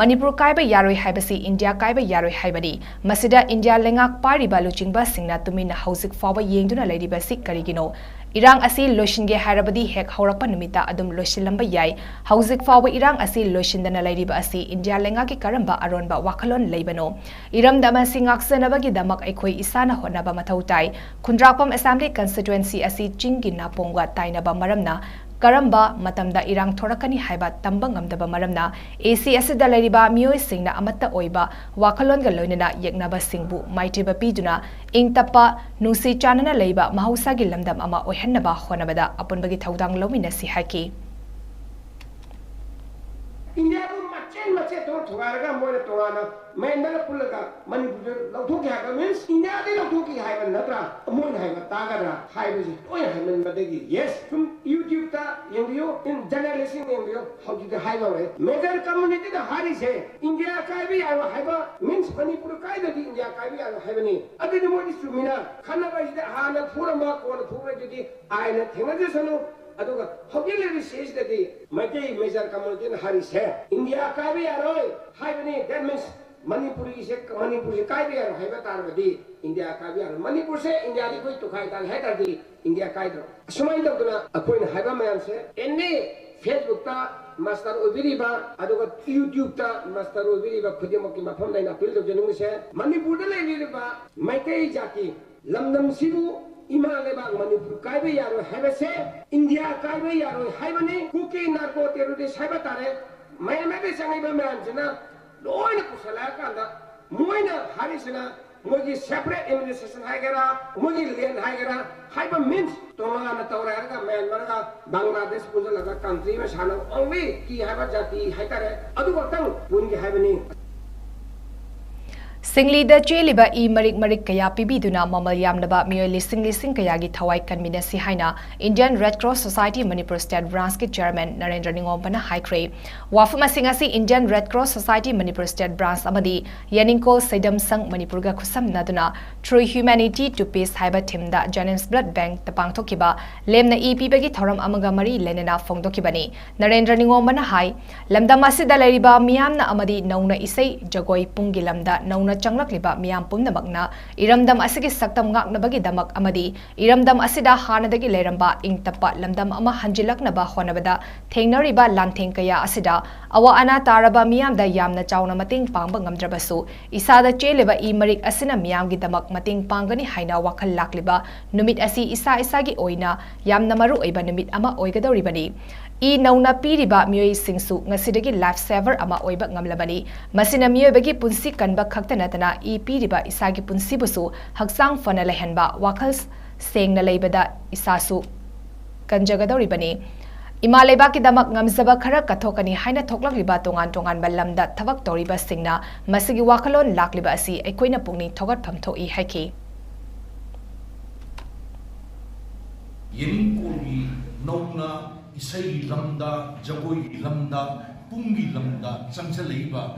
ꯃꯅꯤꯄꯨꯔ ꯀꯥꯏꯕ ꯌꯥꯔꯣꯏ ꯍꯥꯏꯕꯁꯤ ꯏꯟꯗꯤꯌꯥ ꯀꯥꯏꯕ ꯌꯥꯔꯣꯏ ꯍꯥꯏꯕꯅꯤ꯫ ꯃꯁꯤꯗ ꯏꯟꯗꯤꯌꯥ ꯂꯩꯉꯥꯛ ꯄꯥꯏꯔꯤꯕ ꯂꯨꯆꯤꯡꯕꯁꯤꯡꯅ ꯇꯨꯃꯤꯟꯅ ꯍꯧꯖꯤꯛ ꯐꯥꯎꯕ ꯌꯦꯡꯗꯨꯅ ꯂꯩꯔꯤꯕꯁꯤ ꯀꯔꯤꯒꯤꯅꯣ? ꯏꯔꯥꯡ ꯑꯁꯤ ꯂꯣꯏꯁꯤꯟꯒꯦ ꯍꯥꯏꯔꯕꯗꯤ ꯍꯦꯛ ꯍꯧꯔꯛꯄ ꯅꯨꯃꯤꯠꯇ ꯑꯗꯨꯝ ꯂꯣꯏꯁꯤꯜꯂꯝꯕ ꯌꯥꯏ꯫ ꯍꯧꯖꯤꯛ ꯐꯥꯎꯕ ꯏꯔꯥꯡ ꯑꯁꯤ ꯂꯣꯏꯁꯤꯟꯗꯅ ꯂꯩꯔꯤꯕ ꯑꯁꯤ ꯏꯟꯗꯤꯌꯥ ꯂꯩꯉꯥꯛꯀꯤ ꯀꯔꯝꯕ ꯑꯔꯣꯟꯕ ꯋꯥꯈꯜꯂꯣꯟ ꯂꯩꯕꯅꯣ? ꯏꯔꯝꯗꯝ ꯑꯁꯤ ꯉꯥꯛꯆꯅꯕꯒꯤꯗꯃꯛ ꯑꯩꯈꯣꯏ ꯏꯁꯥꯅ ꯍꯣꯠꯅꯕ ꯃꯊꯧ ꯇꯥꯏ꯫ ꯈꯨꯟꯗ꯭ꯔꯥꯛꯄꯝ ꯑꯦꯁꯦꯝꯕ꯭ꯂꯤ ꯀꯟꯁꯇꯤꯇ꯭ꯋꯦꯟꯁꯤ ꯑꯁꯤ ꯆꯤꯡꯒꯤ ꯅꯥꯄꯣꯡꯒ ꯇꯥꯏꯅꯕ ꯃꯔꯝꯅ ꯀꯔꯝꯕ ꯃꯇꯝꯗ ꯏꯔꯥꯡ ꯊꯣꯔꯛꯀꯅꯤ ꯍꯥꯏꯕ ꯇꯝꯕ ꯉꯝꯗꯕ ꯃꯔꯝꯅ ꯑꯦ ꯁꯤ ꯑꯁꯤꯗ ꯂꯩꯔꯤꯕ ꯃꯤꯑꯣꯏꯁꯤꯡꯅ ꯑꯃꯠꯇ ꯑꯣꯏꯕ ꯋꯥꯈꯜꯂꯣꯟꯒ ꯂꯣꯏꯅꯅ ꯌꯦꯛꯅꯕꯁꯤꯡꯕꯨ ꯃꯥꯏꯊꯤꯕ ꯄꯤꯗꯨꯅ ꯏꯪ ꯇꯞꯄ, ꯅꯨꯡꯁꯤ ꯆꯥꯟꯅꯅ ꯂꯩꯕ ꯃꯍꯧꯁꯥꯒꯤ ꯂꯝꯗꯝ ꯑꯃ ꯑꯣꯏꯍꯟꯅꯕ ꯍꯣꯠꯅꯕꯗ ꯑꯄꯨꯟꯕꯒꯤ ꯊꯧꯗꯥꯡ ꯂꯧꯃꯤꯟꯅꯁꯤ ꯍꯥꯏꯈꯤ꯫ ꯏꯟꯗꯤꯌꯥꯕꯨ ꯃꯆꯦꯠ ꯃꯆꯦꯠ ꯊꯣꯛ ꯊꯨꯒꯥꯏꯔꯒ ꯃꯣꯏꯅ ꯇꯣꯉꯥꯟꯅ ꯃꯌꯥꯝꯗꯒ ꯄꯨꯜꯂꯒ ꯃꯅꯤꯄꯨꯔꯗ ꯂꯧꯊꯣꯛꯈꯤ ꯍꯥꯏꯕ means ꯏꯟꯗꯤꯌꯥꯗꯒꯤ ꯂꯧꯊꯣꯛꯈꯤ ꯍꯥꯏꯕ ꯅꯠꯇ꯭ꯔꯥ? ꯃꯣꯏꯅ ꯍꯥꯏꯕ ꯇꯥꯒꯗ꯭ꯔꯥ ꯍꯥꯏꯕꯁꯤ ꯂꯣꯏꯅ ꯍꯥꯏꯃꯟꯕꯗꯒꯤ yes, ꯁꯨꯝ YouTube-ꯇ ꯌꯦꯡꯕꯤꯌꯨ, ꯏꯟ journalist-ꯁꯤꯡ ꯌꯦꯡꯕꯤꯌꯨ, ꯍꯧꯖꯤꯛꯇꯤ ꯍꯥꯏꯕ ꯍꯧꯔꯦ꯫ Major community-ꯗ ꯍꯥꯏꯔꯤꯁꯦ ꯏꯟꯗꯤꯌꯥ ꯀꯥꯏꯕ ꯌꯥꯔꯣꯏ ꯍꯥꯏꯕ means ꯃꯅꯤꯄꯨꯔ ꯀꯥꯏꯗ꯭ꯔꯗꯤ ꯏꯟꯗꯤꯌꯥ ꯀꯥꯏꯕ ꯌꯥꯔꯣꯏ ꯍꯥꯏꯕꯅꯤ꯫ ꯑꯗꯨꯗꯤ ꯃꯣꯏꯗꯤ ꯆꯨꯝꯃꯤꯅ ꯈꯠꯅꯕꯁꯤꯗ ꯍꯥꯟꯅ ꯐꯨꯔꯝꯕ ꯀꯣꯟꯅ ꯐꯨꯔꯦ ꯑꯗꯨꯗꯤ ꯑꯥꯏꯟꯅ ꯊꯦꯡꯅꯖꯁꯅꯨ꯫ ꯑꯗꯨꯒ ꯍꯧꯖꯤꯛ ꯂꯩꯔꯤꯕ ꯁꯤꯁꯤꯗꯗꯤ ꯃꯩꯇꯩ major community-ꯅ ꯍꯥꯏꯔꯤꯁꯦ ꯏꯟꯗꯤꯌꯥ ꯀꯥꯏꯕ ꯌꯥꯔꯣꯏ ꯍꯥꯏꯕꯅꯤ꯫ That means ꯃꯅꯤꯄꯨꯔꯤꯁꯦ, ꯃꯅꯤꯄꯨꯔꯁꯦ ꯀꯥꯏꯕ ꯌꯥꯔꯣꯏ ꯍꯥꯏꯕ ꯇꯥꯔꯕꯗꯤ ꯏꯟꯗꯤꯌꯥ ꯀꯥꯏꯕ ꯌꯥꯔꯣꯏ꯫ ꯃꯅꯤꯄꯨꯔꯁꯦ ꯏꯟꯗꯤꯌꯥꯗꯤ ꯑꯩꯈꯣꯏ ꯇꯣꯈꯥꯏ ꯇꯥꯔꯦ ꯍꯥꯏ ꯇꯥꯔꯗꯤ ꯏꯟꯗꯤꯌꯥ ꯀꯥꯏꯗ꯭ꯔꯣ? ꯑꯁꯨꯃꯥꯏꯅ ꯇꯧꯗꯅ ꯑꯩꯈꯣꯏꯅ ꯍꯥꯏꯕ ꯃꯌꯥꯝꯁꯦ any Facebook-ꯇ master ꯑꯣꯏꯕꯤꯔꯤꯕ ꯑꯗꯨꯒ YouTube-ꯇ master ꯑꯣꯏꯕꯤꯔꯤꯕ ꯈꯨꯗꯤꯡꯃꯛꯀꯤ ꯃꯐꯝꯗ ꯑꯩꯅ appeal ꯇꯧꯖꯅꯤꯡꯕꯁꯦ ꯃꯅꯤꯄꯨꯔꯗ ꯂꯩꯕꯤꯔꯤꯕ ꯃꯩꯇꯩ ꯖꯥꯇꯤ ꯂꯝꯗꯝꯁꯤꯕꯨ ꯏꯃꯥ ꯂꯩꯕꯥꯛ ꯃꯅꯤꯄꯨꯔ ꯀꯥꯏꯕ ꯌꯥꯔꯣꯏ ꯍꯥꯏꯕꯁꯦ ꯏꯟꯗꯤꯌꯥ ꯀꯥꯏꯕ ꯌꯥꯔꯣꯏ ꯍꯥꯏꯕꯅꯤ꯫ ꯀꯨꯀꯤ ꯅꯥꯔꯀꯣ ꯇꯦꯔꯣꯔꯤꯁ ꯍꯥꯏꯕ ꯇꯥꯔꯦ, ꯃꯌꯥꯟꯃꯥꯔꯗꯒꯤ ꯆꯪꯉꯛꯏꯕ ꯃꯌꯥꯝꯁꯤꯅ ꯂꯣꯏꯅ ꯄꯨꯁꯜꯂꯛꯑꯀꯥꯟꯗ ꯃꯣꯏꯅ ꯍꯥꯏꯔꯤꯁꯤꯅ ꯃꯣꯏꯒꯤ ꯁꯦꯄꯔꯦꯠ ꯑꯦꯗꯃꯤꯅꯤꯁꯇ꯭ꯔꯦꯁꯟ ꯍꯥꯏꯒꯦꯔꯥ, ꯃꯣꯏꯒꯤ ꯂꯦꯟ ꯍꯥꯏꯒꯦꯔꯥ ꯍꯥꯏꯕ ꯃꯤꯟꯁ ꯇꯣꯉꯥꯟꯅ ꯇꯧꯔꯦ ꯍꯥꯏꯔꯒ ꯃꯌꯥꯟꯃꯥꯔꯒ ꯕꯪꯒ꯭ꯂꯥꯗꯦꯁ ꯄꯨꯟꯁꯤꯜꯂꯒ ꯀꯟꯇ꯭ꯔꯤ ꯑꯃ ꯁꯥꯟꯅꯕ ꯑꯣꯡꯂꯤ ꯀꯤ ꯍꯥꯏꯕ ꯖꯥꯇꯤ ꯍꯥꯏꯇꯥꯔꯦ, ꯑꯗꯨ ꯈꯛꯇꯪ ꯄꯨꯟꯒꯦ ꯍꯥꯏꯕꯅꯤ꯫ ꯁꯤꯡꯂꯤꯗ ꯆꯦꯜꯂꯤꯕ ꯏ ꯃꯔꯤꯛ ꯃꯔꯤꯛ ꯀꯌꯥ ꯄꯤꯕꯤꯗꯨꯅ ꯃꯃꯜ ꯌꯥꯝꯂꯕ ꯃꯤꯑꯣꯏ ꯂꯤꯁꯤꯡ ꯂꯤꯁꯤꯡ ꯀꯌꯥꯒꯤ ꯊꯋꯥꯏ ꯀꯟꯃꯤꯟꯅꯁꯤ ꯍꯥꯏꯅ Indian Red Cross Society Manipur State Branch ꯀꯤ Chairman ꯅꯔꯦꯟꯗ꯭ꯔ ꯅꯤꯉꯣꯝꯕꯅ ꯍꯥꯏꯈ꯭ꯔꯦ꯫ ꯋꯥꯐꯝ ꯑꯁꯤꯡ ꯑꯁꯤ Indian Red Cross Society Manipur State Branch ꯑꯃꯗꯤ ꯌꯥꯅꯤꯡꯀꯣꯜ ꯁꯩꯗꯝ ꯁꯪ ꯃꯅꯤꯄꯨꯔꯒ ꯈꯨꯠꯁꯝꯅꯗꯨꯅ Through Humanity to Peace ꯍꯥꯏꯕ theme ꯗ Jennings Blood Bank ꯇ ꯄꯥꯡꯊꯣꯛꯈꯤꯕ ꯂꯦꯝꯅ ꯏ ꯄꯤꯕꯒꯤ ꯊꯧꯔꯝ ꯑꯃꯒ ꯃꯔꯤ ꯂꯩꯅꯅ ꯐꯣꯡꯗꯣꯛꯈꯤꯕꯅꯤ꯫ ꯅꯔꯦꯟꯗ꯭ꯔ ꯅꯤꯉꯣꯝꯕꯅ ꯍꯥꯏ, ꯂꯝꯗꯝ ꯑꯁꯤꯗ ꯂꯩꯔꯤꯕ ꯃꯤꯌꯥꯝꯅ ꯑꯃꯗꯤ ꯅꯧꯅ ꯏꯁꯩ, ꯖꯒꯣꯏ, ꯄꯨꯡꯒꯤ ꯂꯝꯗ ꯅꯧꯅ ꯆꯪꯂꯛꯂꯤꯕ ꯃꯤꯌꯥꯝ ꯄꯨꯝꯅꯃꯛꯅ ꯏꯔꯝꯗꯝ ꯑꯁꯤꯒꯤ ꯁꯛꯇꯝ ꯉꯥꯛꯅꯕꯒꯤꯗꯃꯛ ꯑꯃꯗꯤ ꯏꯔꯝꯗꯝ ꯑꯁꯤꯗ ꯍꯥꯟꯅꯗꯒꯤ ꯂꯩꯔꯝꯕ ꯏꯪ ꯇꯞꯄ ꯂꯝꯗꯝ ꯑꯃ ꯍꯟꯖꯤꯜꯂꯛꯅꯕ ꯍꯣꯠꯅꯕꯗ ꯊꯦꯡꯅꯔꯤꯕ ꯂꯥꯟꯊꯦꯡ ꯀꯌꯥ ꯑꯁꯤꯗ ꯑꯋꯥ ꯑꯅꯥ ꯇꯥꯔꯕ ꯃꯤꯌꯥꯝꯗ ꯌꯥꯝꯅ ꯆꯥꯎꯅ ꯃꯇꯦꯡ ꯄꯥꯡꯕ ꯉꯝꯗ꯭ꯔꯕꯁꯨ, ꯏꯁꯥꯗ ꯆꯦꯜꯂꯤꯕ ꯏ ꯃꯔꯤꯛ ꯑꯁꯤꯅ ꯃꯤꯌꯥꯝꯒꯤꯗꯃꯛ ꯃꯇꯦꯡ ꯄꯥꯡꯒꯅꯤ ꯍꯥꯏꯅ ꯋꯥꯈꯜ ꯂꯥꯛꯂꯤꯕ ꯅꯨꯃꯤꯠ ꯑꯁꯤ ꯏꯁꯥ ꯏꯁꯥꯒꯤ ꯑꯣꯏꯅ ꯌꯥꯝꯅ ꯃꯔꯨ ꯑꯣꯏꯕ ꯅꯨꯃꯤꯠ ꯑꯃ ꯑꯣꯏꯒꯗꯧꯔꯤꯕꯅꯤ꯫ ꯏ ꯅꯧꯅ ꯄꯤꯔꯤꯕ ꯃꯤꯑꯣꯏꯁꯤꯡꯁꯨ ꯉꯁꯤꯗꯒꯤ life saver ꯑꯃ ꯑꯣꯏꯕ ꯉꯝꯂꯕꯅꯤ꯫ ꯃꯁꯤꯅ ꯃꯤꯑꯣꯏꯕꯒꯤ ꯄꯨꯟꯁꯤ ꯀꯟꯕ ꯈꯛꯇ ꯅꯠꯇꯅ ꯏ ꯄꯤꯔꯤꯕ ꯏꯁꯥꯒꯤ ꯄꯨꯟꯁꯤꯕꯨꯁꯨ ꯍꯛꯆꯥꯡ ꯐꯅ ꯂꯩꯍꯟꯕ, ꯋꯥꯈꯜ ꯁꯦꯡꯅ ꯂꯩꯕꯗ ꯏꯁꯥꯁꯨ ꯀꯟꯖꯒꯗꯧꯔꯤꯕꯅꯤ꯫ ꯏꯃꯥ ꯂꯩꯕꯥꯛꯀꯤꯗꯃꯛ ꯉꯝꯖꯕ ꯈꯔ ꯀꯠꯊꯣꯛꯀꯅꯤ ꯍꯥꯏꯅ ꯊꯣꯛꯂꯛꯂꯤꯕ ꯇꯣꯉꯥꯟ ꯇꯣꯉꯥꯟꯕ ꯂꯝꯗ ꯊꯕꯛ ꯇꯧꯔꯤꯕꯁꯤꯡꯅ ꯃꯁꯤꯒꯤ ꯋꯥꯈꯜꯂꯣꯟ ꯂꯥꯛꯂꯤꯕ ꯑꯁꯤ ꯑꯩꯈꯣꯏꯅ ꯄꯨꯛꯅꯤꯡ ꯊꯧꯒꯠꯐꯝ ꯊꯣꯛꯏ ꯍꯥꯏꯈꯤ꯫ ꯌꯦꯅꯤꯡꯀꯣꯜꯒꯤ ꯅꯧꯅ ꯏꯁꯩꯒꯤ ꯂꯝꯗ, ꯖꯒꯣꯏꯒꯤ ꯂꯝꯗ, ꯄꯨꯡꯒꯤ ꯂꯝꯗ ꯆꯪꯁꯤꯜꯂꯛꯏꯕ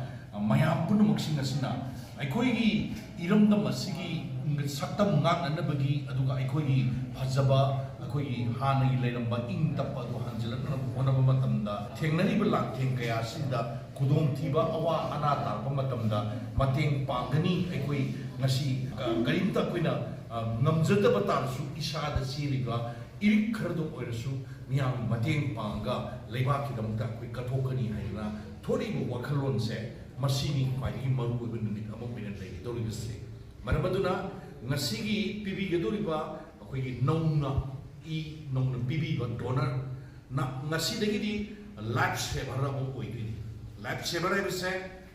ꯃꯌꯥꯝ ꯄꯨꯝꯅꯃꯛꯁꯤꯡ ꯑꯁꯤꯅ ꯑꯩꯈꯣꯏꯒꯤ ꯏꯔꯝꯗꯝ ꯑꯁꯤꯒꯤ ꯁꯛꯇꯝ ꯉꯥꯛꯅꯅꯕꯒꯤ, ꯑꯗꯨꯒ ꯑꯩꯈꯣꯏꯒꯤ ꯐꯖꯕ, ꯑꯩꯈꯣꯏꯒꯤ ꯍꯥꯟꯅꯒꯤ ꯂꯩꯔꯝꯕ ꯏꯪ ꯇꯞꯄ ꯑꯗꯨ ꯍꯟꯖꯤꯜꯂꯛꯅꯕ ꯍꯣꯠꯅꯕ ꯃꯇꯝꯗ ꯊꯦꯡꯅꯔꯤꯕ ꯂꯥꯟꯊꯦꯡ ꯀꯌꯥ ꯑꯁꯤꯗ ꯈꯨꯗꯣꯡꯊꯤꯕ, ꯑꯋꯥ ꯑꯅꯥ ꯇꯥꯔꯛꯄ ꯃꯇꯝꯗ ꯃꯇꯦꯡ ꯄꯥꯡꯒꯅꯤ꯫ ꯑꯩꯈꯣꯏ ꯉꯁꯤ, ꯑ, ꯀꯔꯤꯝꯇ ꯑꯩꯈꯣꯏꯅ, ꯑ, ꯉꯝꯖꯗꯕ ꯇꯥꯔꯁꯨ ꯏꯁꯥꯗ ꯆꯦꯜꯂꯤꯕ ꯏꯔꯤꯛ ꯈꯔꯗ ꯑꯣꯏꯔꯁꯨ ꯃꯤꯌꯥꯝꯒꯤ ꯃꯇꯦꯡ ꯄꯥꯡꯉꯒ ꯂꯩꯕꯥꯛꯀꯤꯗꯃꯛꯇ ꯑꯩꯈꯣꯏ ꯀꯠꯊꯣꯛꯀꯅꯤ ꯍꯥꯏꯗꯅ ꯊꯣꯛꯂꯤꯕ ꯋꯥꯈꯜꯂꯣꯟꯁꯦ, ꯃꯁꯤꯅꯤ ꯈ꯭ꯋꯥꯏꯗꯒꯤ ꯃꯔꯨꯑꯣꯏꯕ ꯅꯨꯃꯤꯠ ꯑꯃ ꯑꯣꯏꯅ ꯂꯩꯒꯗꯧꯔꯤꯕꯁꯦ꯫ ꯃꯔꯝ ꯑꯗꯨꯅ ꯉꯁꯤꯒꯤ ꯄꯤꯕꯤꯒꯗꯧꯔꯤꯕ ꯑꯩꯈꯣꯏꯒꯤ ꯅꯧꯅ ꯏ ꯅꯧꯅ ꯄꯤꯕꯤꯕ ꯗꯣꯅꯔꯅ ꯉꯁꯤꯗꯒꯤꯗꯤ ꯂꯥꯏꯐ ꯁꯦꯚꯔ ꯑꯃ ꯑꯣꯏꯗꯣꯏꯅꯤ꯫ ꯂꯥꯏꯐ ꯁꯦꯚꯔ ꯍꯥꯏꯕꯁꯦ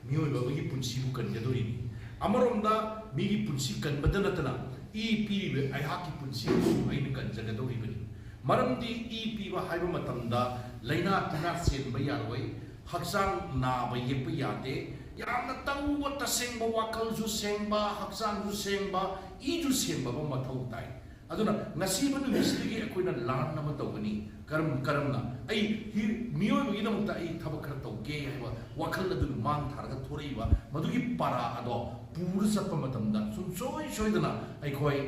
ꯃꯤꯑꯣꯏꯕ ꯑꯃꯒꯤ ꯄꯨꯟꯁꯤꯕꯨ ꯀꯟꯒꯗꯧꯔꯤꯅꯤ꯫ ꯑꯃꯔꯣꯝꯗ ꯃꯤꯒꯤ ꯄꯨꯟꯁꯤ ꯀꯟꯕꯗ ꯅꯠꯇꯅ ꯏ ꯄꯤꯔꯤꯕ ꯑꯩꯍꯥꯛꯀꯤ ꯄꯨꯟꯁꯤꯕꯨꯁꯨ ꯑꯩꯅ ꯀꯟꯖꯒꯗꯧꯔꯤꯕꯅꯤ꯫ ꯃꯔꯝꯗꯤ ꯏ ꯄꯤꯕ ꯍꯥꯏꯕ ꯃꯇꯝꯗ ꯂꯥꯏꯅꯥ ꯇꯤꯟꯅꯥ ꯆꯦꯟꯕ ꯌꯥꯔꯣꯏ, ꯍꯛꯆꯥꯡ ꯅꯥꯕ ꯌꯦꯛꯄ ꯌꯥꯗꯦ꯫ ꯌꯥꯝꯅ ꯇꯧꯕ ꯇꯁꯦꯡꯕ ꯋꯥꯈꯜꯁꯨ ꯁꯦꯡꯕ, ꯍꯛꯆꯥꯡꯁꯨ ꯁꯦꯡꯕ, ꯏꯁꯨ ꯁꯦꯡꯕ ꯑꯃ ꯃꯊꯧ ꯇꯥꯏ꯫ ꯑꯗꯨꯅ ꯉꯁꯤꯕ ꯅꯨꯃꯤꯠꯁꯤꯗꯒꯤ ꯑꯩꯈꯣꯏꯅ ꯂꯥꯟ ꯑꯃ ꯇꯧꯒꯅꯤ꯫ ꯀꯔꯝ ꯀꯔꯝꯅ ꯑꯩ ꯍꯤ- ꯃꯤꯑꯣꯏꯕꯒꯤꯗꯃꯛꯇ ꯑꯩ ꯊꯕꯛ ꯈꯔ ꯇꯧꯒꯦ ꯍꯥꯏꯕ ꯋꯥꯈꯜ ꯑꯗꯨꯅ ꯃꯥꯡ ꯊꯥꯔꯒ ꯊꯣꯔꯛꯏꯕ ꯃꯗꯨꯒꯤ ꯄꯔꯥ ꯑꯗꯣ ꯄꯨꯔ ꯆꯠꯄ ꯃꯇꯝꯗ ꯁꯨꯡꯁꯣꯏ ꯁꯣꯏꯗꯅ ꯑꯩꯈꯣꯏ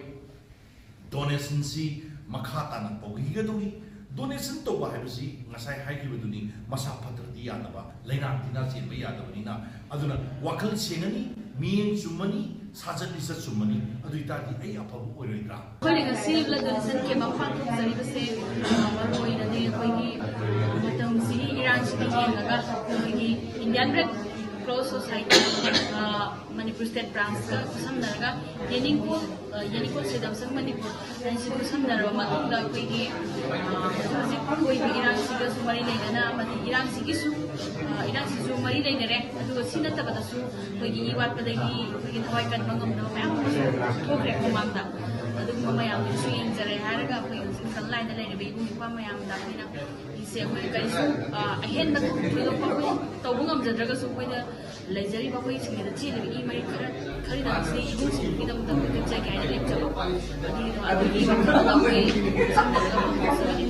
ꯗꯣꯅꯦꯁꯟꯁꯤ ꯃꯈꯥ ꯇꯥꯅ ꯇꯧꯕꯤꯒꯗꯧꯔꯤ꯫ ꯗꯣꯅꯦꯁꯟ ꯇꯧꯕ ꯍꯥꯏꯕꯁꯤ ꯉꯁꯥꯏ ꯍꯥꯏꯈꯤꯕꯗꯨꯅꯤ, ꯃꯁꯥ ꯐꯠꯇ꯭ꯔꯗꯤ ꯌꯥꯗꯕ, ꯂꯥꯏꯅꯥ ꯇꯤꯟꯅꯥ ꯆꯦꯟꯕ ꯌꯥꯗꯕꯅꯤꯅ꯫ ꯑꯗꯨꯅ ꯋꯥꯈꯜ ꯁꯦꯡꯉꯅꯤ, ꯃꯤꯠꯌꯦꯡ ꯆꯨꯝꯃꯅꯤ, ꯁꯥꯖꯠ ꯂꯤꯆꯠ ꯆꯨꯝꯃꯅꯤ꯫ ꯑꯗꯨ ꯑꯣꯏꯇꯥꯔꯗꯤ ꯑꯩ ꯑꯐꯕ ꯑꯣꯏꯔꯣꯏꯗ꯭ꯔꯥ? ꯑꯩꯈꯣꯏꯅ ꯉꯁꯤ ꯕ꯭ꯂꯗ ꯗꯣꯅꯦꯁꯟ ꯀꯦꯝ ꯑꯃ ꯄꯥꯡꯊꯣꯛꯆꯔꯤꯕꯁꯦ, ꯑ, ꯃꯔꯨ ꯑꯣꯏꯅꯅꯦ ꯑꯩꯈꯣꯏꯒꯤ ꯃꯇꯝꯁꯤꯒꯤ ꯏꯔꯥꯡꯁꯤꯒꯤ ꯌꯦꯡꯉꯒ ꯑꯩꯈꯣꯏꯒꯤ ꯏꯟꯗꯤꯌꯥꯟ ꯔꯦꯗ ꯀ꯭ꯔꯣꯁ ꯁꯣꯁꯥꯏꯇꯤ, ꯑ, ꯃꯅꯤꯄꯨꯔ ꯁ꯭ꯇꯦꯠ ꯕ꯭ꯔꯥꯟꯁꯀ ꯈꯨꯠꯁꯝꯅꯔꯒ ꯌꯦꯅꯤꯡꯀꯣꯜ, ꯑ, ꯌꯦꯅꯤꯡꯀꯣꯜ ꯁꯤꯗꯝꯁꯪ ꯃꯅꯤꯄꯨꯔ ꯑꯅꯤꯁꯤ ꯈꯨꯠꯁꯝꯅꯔꯕ ꯃꯇꯨꯡꯗ ꯑꯩꯈꯣꯏꯒꯤ, ꯑ, ꯍꯧꯖꯤꯛ ꯍꯧꯖꯤꯛ ꯊꯣꯛꯏꯕ ꯏꯔꯥꯡꯁꯤꯒꯁꯨ ꯃꯔꯤ ꯂꯩꯅꯅ ꯑꯃꯗꯤ ꯏꯔꯥꯡꯁꯤꯒꯤꯁꯨ, ꯑ, ꯏꯔꯥꯡꯁꯤꯁꯨ ꯃꯔꯤ ꯂꯩꯅꯔꯦ꯫ ꯑꯗꯨꯒ ꯁꯤ ꯅꯠꯇꯕꯗꯁꯨ ꯑꯩꯈꯣꯏꯒꯤ ꯏ ꯋꯥꯠꯄꯗꯒꯤ ꯑꯩꯈꯣꯏꯒꯤ ꯊꯋꯥꯏ ꯀꯟꯕ ꯉꯝꯗꯕ ꯃꯌꯥꯝ ꯑꯃꯁꯨ ꯊꯣꯛꯈ꯭ꯔꯦ ꯃꯃꯥꯡꯗ꯫ ꯑꯗꯨꯒꯨꯝꯕ ꯃꯌꯥꯝꯗꯨꯁꯨ ꯌꯦꯡꯖꯔꯦ ꯍꯥꯏꯔꯒ ꯑꯩꯈꯣꯏ ꯍꯧꯖꯤꯛ ꯐ꯭ꯔꯟ ꯂꯥꯏꯟꯗ ꯂꯩꯔꯤꯕ ꯏꯕꯨꯡ ꯏꯄ꯭ꯋꯥ ꯃꯌꯥꯝꯗ ꯑꯩꯈꯣꯏꯅ ꯏꯁꯦ ꯑꯩꯈꯣꯏ ꯀꯔꯤꯁꯨ, ꯑ, ꯑꯍꯦꯟꯕ ꯊꯣꯏꯗꯣꯛꯄ ꯑꯩꯈꯣꯏ ꯇꯧꯕ ꯉꯝꯖꯗ꯭ꯔꯒꯁꯨ ꯑꯩꯈꯣꯏꯅ ꯂꯩꯖꯔꯤꯕ ꯑꯩꯈꯣꯏ ꯁꯤꯡꯗ ꯆꯦꯜꯂꯤꯕ ꯏ ꯃꯔꯤ ꯈꯔ ꯈꯔꯤꯗꯃꯛꯁꯤ ꯏꯕꯨꯡꯁꯤꯡꯗꯨꯒꯤꯗꯃꯛꯇ ꯑꯩꯈꯣꯏ ꯀꯠꯆꯒꯦ ꯍꯥꯏꯅ ꯂꯦꯞꯆꯕ꯫ ꯑꯗꯨꯒꯤꯗꯃꯛꯇ ꯑꯩꯈꯣꯏ ꯁꯝꯅꯔꯒ ꯄꯥꯡꯊꯣꯛꯆꯕꯅꯤ꯫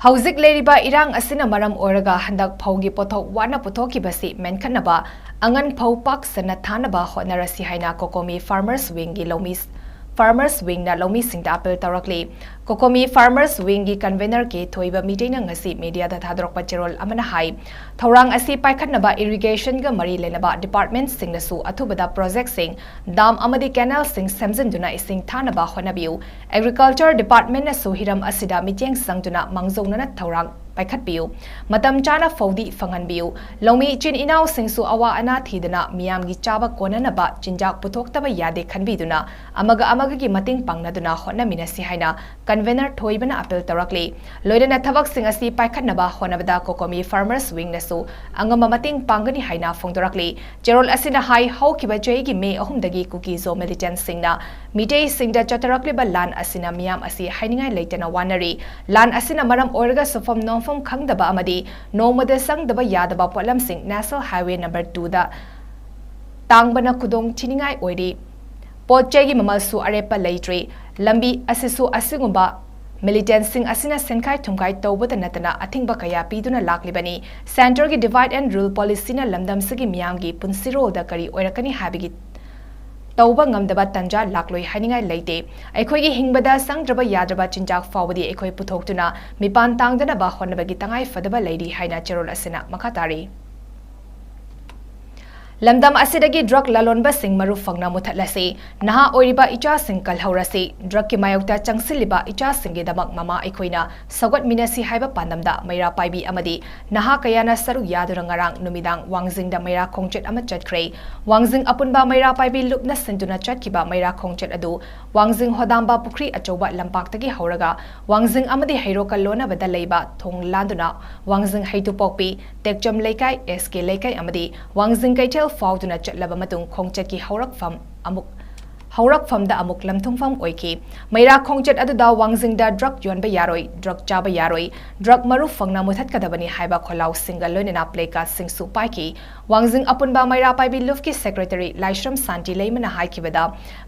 ꯍꯧꯖꯤꯛ ꯂꯩꯔꯤꯕ ꯏꯔꯥꯡ ꯑꯁꯤꯅ ꯃꯔꯝ ꯑꯣꯏꯔꯒ ꯍꯟꯗꯛ ꯐꯧꯒꯤ ꯄꯣꯠꯊꯣꯛ ꯋꯥꯅ ꯄꯨꯊꯣꯛꯈꯤꯕꯁꯤ ꯃꯦꯟꯈꯠꯅꯕ ꯑꯉꯟ ꯐꯧ ꯄꯥꯛ ꯁꯟꯅ ꯊꯥꯅꯕ ꯍꯣꯠꯅꯔꯁꯤ ꯍꯥꯏꯅ ꯀꯣꯀꯣꯃꯤ ꯐꯥꯔꯃꯔꯁ ꯋꯤꯡꯒꯤ ꯂꯧꯃꯤ, ꯐꯥꯔꯃꯔꯁ ꯋꯤꯡꯅ ꯂꯧꯃꯤꯁꯤꯡꯗ ꯑꯥꯄꯤꯜ ꯇꯧꯔꯛꯂꯤ꯫ COCOMI Farmers Wingꯒꯤ convener ꯀꯦ ꯊꯣꯏꯕ ꯃꯤꯇꯩꯅ ꯉꯁꯤ mediaꯗ ꯊꯥꯗꯣꯔꯛꯄ ꯆꯦꯔꯣꯜ ꯑꯃꯅ ꯍꯥꯏ, ꯊꯧꯔꯥꯡ ꯑꯁꯤ ꯄꯥꯏꯈꯠꯅꯕ irrigationꯒ ꯃꯔꯤ ꯂꯩꯅꯕ departmentꯁꯤꯡꯅꯁꯨ ꯑꯊꯨꯕꯗ projectꯁꯤꯡ, dam ꯑꯃꯗꯤ canalꯁꯤꯡ ꯁꯦꯝꯖꯤꯟꯗꯨꯅ ꯏꯁꯤꯡ ꯊꯥꯅꯕ ꯍꯣꯠꯅꯕꯤꯌꯨ꯫ Agriculture departmentꯅꯁꯨ ꯍꯤꯔꯝ ꯑꯁꯤꯗ ꯃꯤꯠꯌꯦꯡ ꯆꯪꯗꯨꯅ ꯃꯥꯡꯖꯧꯅꯅ ꯊꯧꯔꯥꯡ ꯄꯥꯏꯈꯠꯄꯤꯌꯨ꯫ ꯃꯇꯝ ꯆꯥꯅ ꯐꯧꯗꯤ ꯐꯪꯍꯟꯕꯤꯌꯨ꯫ ꯂꯧꯃꯤ ꯏꯆꯤꯟ ꯏꯅꯥꯎꯁꯤꯡꯁꯨ ꯑꯋꯥ ꯑꯅꯥ ꯊꯤꯗꯅ ꯃꯤꯌꯥꯝꯒꯤ ꯆꯥꯕ ꯀꯣꯟꯅꯅꯕ ꯆꯤꯟꯖꯥꯛ ꯄꯨꯊꯣꯛꯇꯕ ꯌꯥꯗꯦ ꯈꯟꯕꯤꯗꯨꯅ ꯑꯃꯒ ꯑꯃꯒꯒꯤ ꯃꯇꯦꯡ ꯄꯥꯡꯅꯗꯨꯅ ꯍꯣꯠꯅꯃꯤꯟꯅꯁꯤ ꯍꯥꯏꯅ convener ꯊꯣꯏꯕꯅ appeal ꯇꯧꯔꯛꯂꯤ꯫ ꯂꯣꯏꯅꯅ ꯊꯕꯛꯁꯤꯡ ꯑꯁꯤ ꯄꯥꯏꯈꯠꯅꯕ ꯍꯣꯠꯅꯕꯗ COCOMI Farmers Wingꯅꯁꯨ ꯑꯉꯝꯕ ꯃꯇꯦꯡ ꯄꯥꯡꯒꯅꯤ ꯍꯥꯏꯅ ꯐꯣꯡꯗꯣꯔꯛꯂꯤ꯫ ꯆꯦꯔꯣꯜ ꯑꯁꯤꯅ ꯍꯥꯏ, ꯍꯧꯈꯤꯕ ꯆꯍꯤꯒꯤ ꯃꯦ ꯑꯍꯨꯝꯗꯒꯤ ꯀꯨꯀꯤ-ꯖꯣ militantꯁꯤꯡꯅ ꯃꯤꯇꯩꯁꯤꯡꯗ ꯆꯠꯊꯔꯛꯂꯤꯕ ꯂꯥꯟ ꯑꯁꯤꯅ ꯃꯤꯌꯥꯝ ꯑꯁꯤ ꯍꯥꯏꯅꯤꯡꯉꯥꯏ ꯂꯩꯇꯅ ꯋꯥꯅꯔꯤ꯫ ꯂꯥꯟ ꯑꯁꯤꯅ ꯃꯔꯝ ꯑꯣꯏꯔꯒ ꯁꯨꯐꯝ ꯅꯣꯝꯐꯝ ꯈꯪꯗꯕ ꯑꯃꯗꯤ ꯅꯣꯡꯃꯗ ꯆꯪꯗꯕ ꯌꯥꯗꯕ ꯄꯣꯠꯂꯝꯁꯤꯡ National Highway number twoꯗ ꯇꯥꯡꯕꯅ ꯈꯨꯗꯣꯡ ꯊꯤꯅꯤꯡꯉꯥꯏ ꯑꯣꯏꯔꯤ꯫ ꯄꯣꯠ ꯆꯩꯒꯤ ꯃꯃꯜꯁꯨ ꯑꯔꯦꯞꯄ ꯂꯩꯇ꯭ꯔꯤ꯫ ꯂꯝꯕꯤ ꯑꯁꯤꯁꯨ ꯑꯁꯤꯒꯨꯝꯕ militantꯁꯤꯡ ꯑꯁꯤꯅ ꯁꯦꯟꯈꯥꯏ ꯊꯨꯝꯈꯥꯏ ꯇꯧꯕꯗ ꯅꯠꯇꯅ ꯑꯊꯤꯡꯕ ꯀꯌꯥ ꯄꯤꯗꯨꯅ ꯂꯥꯛꯂꯤꯕꯅꯤ꯫ Centreꯒꯤ divide and rule policyꯅ ꯂꯝꯗꯝꯁꯤꯒꯤ ꯃꯤꯌꯥꯝꯒꯤ ꯄꯨꯟꯁꯤꯔꯣꯜꯗ ꯀꯔꯤ ꯑꯣꯏꯔꯛꯀꯅꯤ ꯍꯥꯏꯕꯒꯤ ꯇꯧꯕ ꯉꯝꯗꯕ ꯇꯟꯖꯥ ꯂꯥꯛꯂꯣꯏ ꯍꯥꯏꯅꯤꯡꯉꯥꯏ ꯂꯩꯇꯦ꯫ ꯑꯩꯈꯣꯏꯒꯤ ꯍꯤꯡꯕꯗ ꯆꯪꯗ꯭ꯔꯕ ꯌꯥꯗ꯭ꯔꯕ ꯆꯤꯟꯖꯥꯛ ꯐꯥꯎꯕꯗꯤ ꯑꯩꯈꯣꯏ ꯄꯨꯊꯣꯛꯇꯨꯅ ꯃꯤꯄꯥꯟ ꯇꯥꯡꯗꯅꯕ ꯍꯣꯠꯅꯕꯒꯤ ꯇꯉꯥꯏ ꯐꯗꯕ ꯂꯩꯔꯤ ꯍꯥꯏꯅ ꯆꯦꯔꯣꯜ ꯑꯁꯤꯅ ꯃꯈꯥ ꯇꯥꯔꯤ꯫ ꯂꯝꯗꯝ ꯑꯁꯤꯗꯒꯤ drug ꯂꯂꯣꯟꯕꯁꯤꯡ ꯃꯔꯨ ꯐꯪꯅ ꯃꯨꯊꯠꯂꯁꯤ꯫ ꯅꯍꯥ ꯑꯣꯏꯔꯤꯕ ꯏꯆꯥꯁꯤꯡ ꯀꯜꯍꯧꯔꯁꯤ꯫ Drugꯀꯤ ꯃꯥꯌꯣꯛꯇ ꯆꯪꯁꯤꯜꯂꯤꯕ ꯏꯆꯥꯁꯤꯡꯒꯤꯗꯃꯛ ꯃꯃꯥ ꯑꯩꯈꯣꯏꯅ ꯁꯧꯒꯠꯃꯤꯟꯅꯁꯤ ꯍꯥꯏꯕ ꯄꯥꯟꯗꯝꯗ ꯃꯩꯔꯥ ꯄꯥꯏꯕꯤ ꯑꯃꯗꯤ ꯅꯍꯥ ꯀꯌꯥꯅ ꯁꯔꯨꯛ ꯌꯥꯗꯨꯅ ꯉꯔꯥꯡ ꯅꯨꯃꯤꯗꯥꯡ ꯋꯥꯡꯖꯤꯡꯗ ꯃꯩꯔꯥ ꯈꯣꯡꯆꯠ ꯑꯃ ꯆꯠꯈ꯭ꯔꯦ꯫ ꯋꯥꯡꯖꯤꯡ ꯑꯄꯨꯟꯕ ꯃꯩꯔꯥ ꯄꯥꯏꯕꯤ ꯂꯨꯞꯅ ꯁꯤꯟꯗꯨꯅ ꯆꯠꯈꯤꯕ ꯃꯩꯔꯥ ꯈꯣꯡꯆꯠ ꯑꯗꯨ ꯋꯥꯡꯖꯤꯡ ꯍꯣꯗꯥꯝꯕ ꯄꯨꯈ꯭ꯔꯤ ꯑꯆꯧꯕ ꯂꯝꯄꯥꯛꯇꯒꯤ ꯍꯧꯔꯒ ꯋꯥꯡꯖꯤꯡ ꯑꯃꯗꯤ ꯍꯩꯔꯣꯛꯀ ꯂꯣꯟꯅꯕꯗ ꯂꯩꯕ ꯊꯣꯡ ꯂꯥꯟꯗꯨꯅ ꯋꯥꯡꯖꯤꯡ ꯍꯩꯇꯨꯄꯣꯛꯄꯤ, ꯇꯦꯛꯆꯝ ꯂꯩꯀꯥꯏ, SK ꯂꯩꯀꯥꯏ ꯑꯃꯗꯤ ꯋꯥꯡꯖꯤꯡ ꯀꯩꯊꯦꯜ ꯐꯥꯎꯗꯨꯅ ꯆꯠꯂꯕ ꯃꯇꯨꯡ ꯈꯣꯡꯆꯠꯀꯤ ꯍꯧꯔꯛꯐꯝ ꯑꯃꯨꯛ, ꯍꯧꯔꯛꯐꯝꯗ ꯑꯃꯨꯛ ꯂꯝꯊꯨꯡꯐꯝ ꯑꯣꯏꯈꯤ꯫ ꯃꯩꯔꯥ ꯈꯣꯡꯆꯠ ꯑꯗꯨꯗ ꯋꯥꯡꯖꯤꯡꯗ drug ꯌꯣꯟꯕ ꯌꯥꯔꯣꯏ, drug ꯆꯥꯕ ꯌꯥꯔꯣꯏ, drug ꯃꯔꯨ ꯐꯪꯅ ꯃꯨꯊꯠꯀꯗꯕꯅꯤ ꯍꯥꯏꯕ ꯈꯣꯜꯂꯥꯎꯁꯤꯡꯒ ꯂꯣꯏꯅꯅ placardꯁꯤꯡꯁꯨ ꯄꯥꯏꯈꯤ꯫ ꯋꯥꯡꯖꯤꯡ ꯑꯄꯨꯟꯕ ꯃꯩꯔꯥ ꯄꯥꯏꯕꯤ ꯂꯨꯞꯀꯤ secretary ꯂꯥꯏꯁ꯭ꯔꯝ ꯁꯥꯟꯇꯤ ꯂꯩꯃꯅ ꯍꯥꯏꯈꯤꯕꯗ,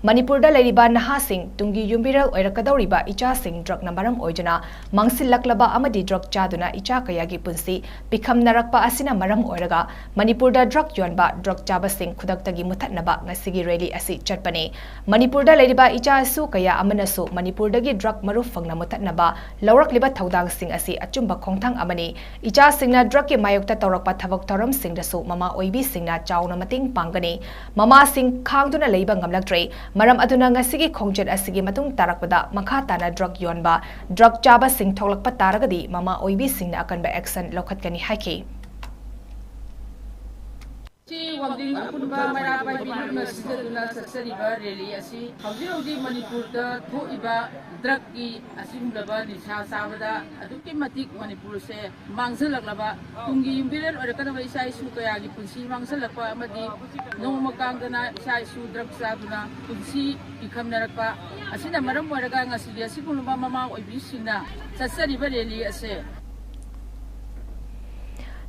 ꯃꯅꯤꯄꯨꯔꯗ ꯂꯩꯔꯤꯕ ꯅꯍꯥꯁꯤꯡ, ꯇꯨꯡꯒꯤ ꯌꯨꯝꯕꯤꯔꯦꯜ ꯑꯣꯏꯔꯛꯀꯗꯧꯔꯤꯕ ꯏꯆꯥꯁꯤꯡ drugꯅ ꯃꯔꯝ ꯑꯣꯏꯗꯨꯅ ꯃꯥꯡꯁꯤꯜꯂꯛꯂꯕ ꯑꯃꯗꯤ drug ꯆꯥꯗꯨꯅ ꯏꯆꯥ ꯀꯌꯥꯒꯤ ꯄꯨꯟꯁꯤ ꯄꯤꯈꯝꯅꯔꯛꯄ ꯑꯁꯤꯅ ꯃꯔꯝ ꯑꯣꯏꯔꯒ ꯃꯅꯤꯄꯨꯔꯗ drug ꯌꯣꯟꯕ, drug ꯆꯥꯕꯁꯤꯡ ꯈꯨꯗꯛꯇꯒꯤ ꯃꯨꯊꯠꯅꯕ ꯉꯁꯤꯒꯤ rally ꯑꯁꯤ ꯆꯠꯄꯅꯤ꯫ ꯃꯅꯤꯄꯨꯔꯗ ꯂꯩꯔꯤꯕ ꯏꯆꯥ ꯏꯁꯨ ꯀꯌꯥ ꯑꯃꯅꯁꯨ ꯃꯅꯤꯄꯨꯔꯗꯒꯤ drug ꯃꯔꯨ ꯐꯪꯅ ꯃꯨꯊꯠꯅꯕ ꯂꯧꯔꯛꯂꯤꯕ ꯊꯧꯗꯥꯡꯁꯤꯡ ꯑꯁꯤ ꯑꯆꯨꯝꯕ ꯈꯣꯡꯊꯥꯡ ꯑꯃꯅꯤ꯫ ꯏꯆꯥꯁꯤꯡꯅ drugꯀꯤ ꯃꯥꯌꯣꯛꯇ ꯇꯧꯔꯛꯄ ꯊꯕꯛ ꯊꯧꯔꯝꯁꯤꯡꯗꯁꯨ ꯃꯃꯥ ꯑꯣꯏꯕꯤꯁꯤꯡꯅ ꯆꯥꯎꯅ ꯃꯇꯦꯡ ꯄꯥꯡꯒꯅꯤ꯫ ꯃꯃꯥꯁꯤꯡ ꯈꯥꯡꯗꯨꯅ ꯂꯩꯕ ꯉꯝꯂꯛꯇ꯭ꯔꯦ꯫ ꯃꯔꯝ ꯑꯗꯨꯅ ꯉꯁꯤꯒꯤ ꯈꯣꯡꯆꯠ ꯑꯁꯤꯒꯤ ꯃꯇꯨꯡ ꯇꯥꯔꯛꯄꯗ ꯃꯈꯥ ꯇꯥꯅ drug ꯌꯣꯟꯕ, drug ꯆꯥꯕꯁꯤꯡ ꯊꯣꯛꯂꯛꯄ ꯇꯥꯔꯒꯗꯤ ꯃꯃꯥ ꯑꯣꯏꯕꯤꯁꯤꯡꯅ ꯑꯀꯟꯕ action ꯂꯧꯈꯠꯀꯅꯤ ꯍꯥꯏꯈꯤ꯫ ꯁꯤ ꯋꯥꯡꯖꯤꯡ ꯑꯄꯨꯟꯕ ꯃꯩꯔꯥ ꯄꯥꯏꯕꯤ ꯂꯨꯞꯅ ꯁꯤꯟꯖꯗꯨꯅ ꯆꯠꯆꯔꯤꯕ rally ꯑꯁꯤ ꯍꯧꯖꯤꯛ ꯍꯧꯖꯤꯛ ꯃꯅꯤꯄꯨꯔꯗ ꯊꯣꯛꯏꯕ drugꯀꯤ ꯑꯁꯤꯒꯨꯝꯂꯕ ꯅꯤꯁꯥ ꯆꯥꯕꯗ ꯑꯗꯨꯛꯀꯤ ꯃꯇꯤꯛ ꯃꯅꯤꯄꯨꯔꯁꯦ ꯃꯥꯡꯁꯤꯜꯂꯛꯂꯕ, ꯇꯨꯡꯒꯤ ꯌꯨꯝꯕꯤꯔꯦꯜ ꯑꯣꯏꯔꯛꯀꯗꯕ ꯏꯆꯥ ꯏꯁꯨ ꯀꯌꯥꯒꯤ ꯄꯨꯟꯁꯤ ꯃꯥꯡꯁꯤꯜꯂꯛꯄ ꯑꯃꯗꯤ ꯅꯣꯡꯃ ꯀꯥꯡꯗꯅ ꯏꯆꯥ ꯏꯁꯨ drug ꯆꯥꯗꯨꯅ ꯄꯨꯟꯁꯤ ꯄꯤꯈꯝꯅꯔꯛꯄ ꯑꯁꯤꯅ ꯃꯔꯝ ꯑꯣꯏꯔꯒ ꯉꯁꯤꯗꯤ ꯑꯁꯤꯒꯨꯝꯂꯕ ꯃꯃꯥ ꯑꯣꯏꯕꯤꯁꯤꯡꯅ ꯆꯠꯆꯔꯤꯕ rally ꯑꯁꯦ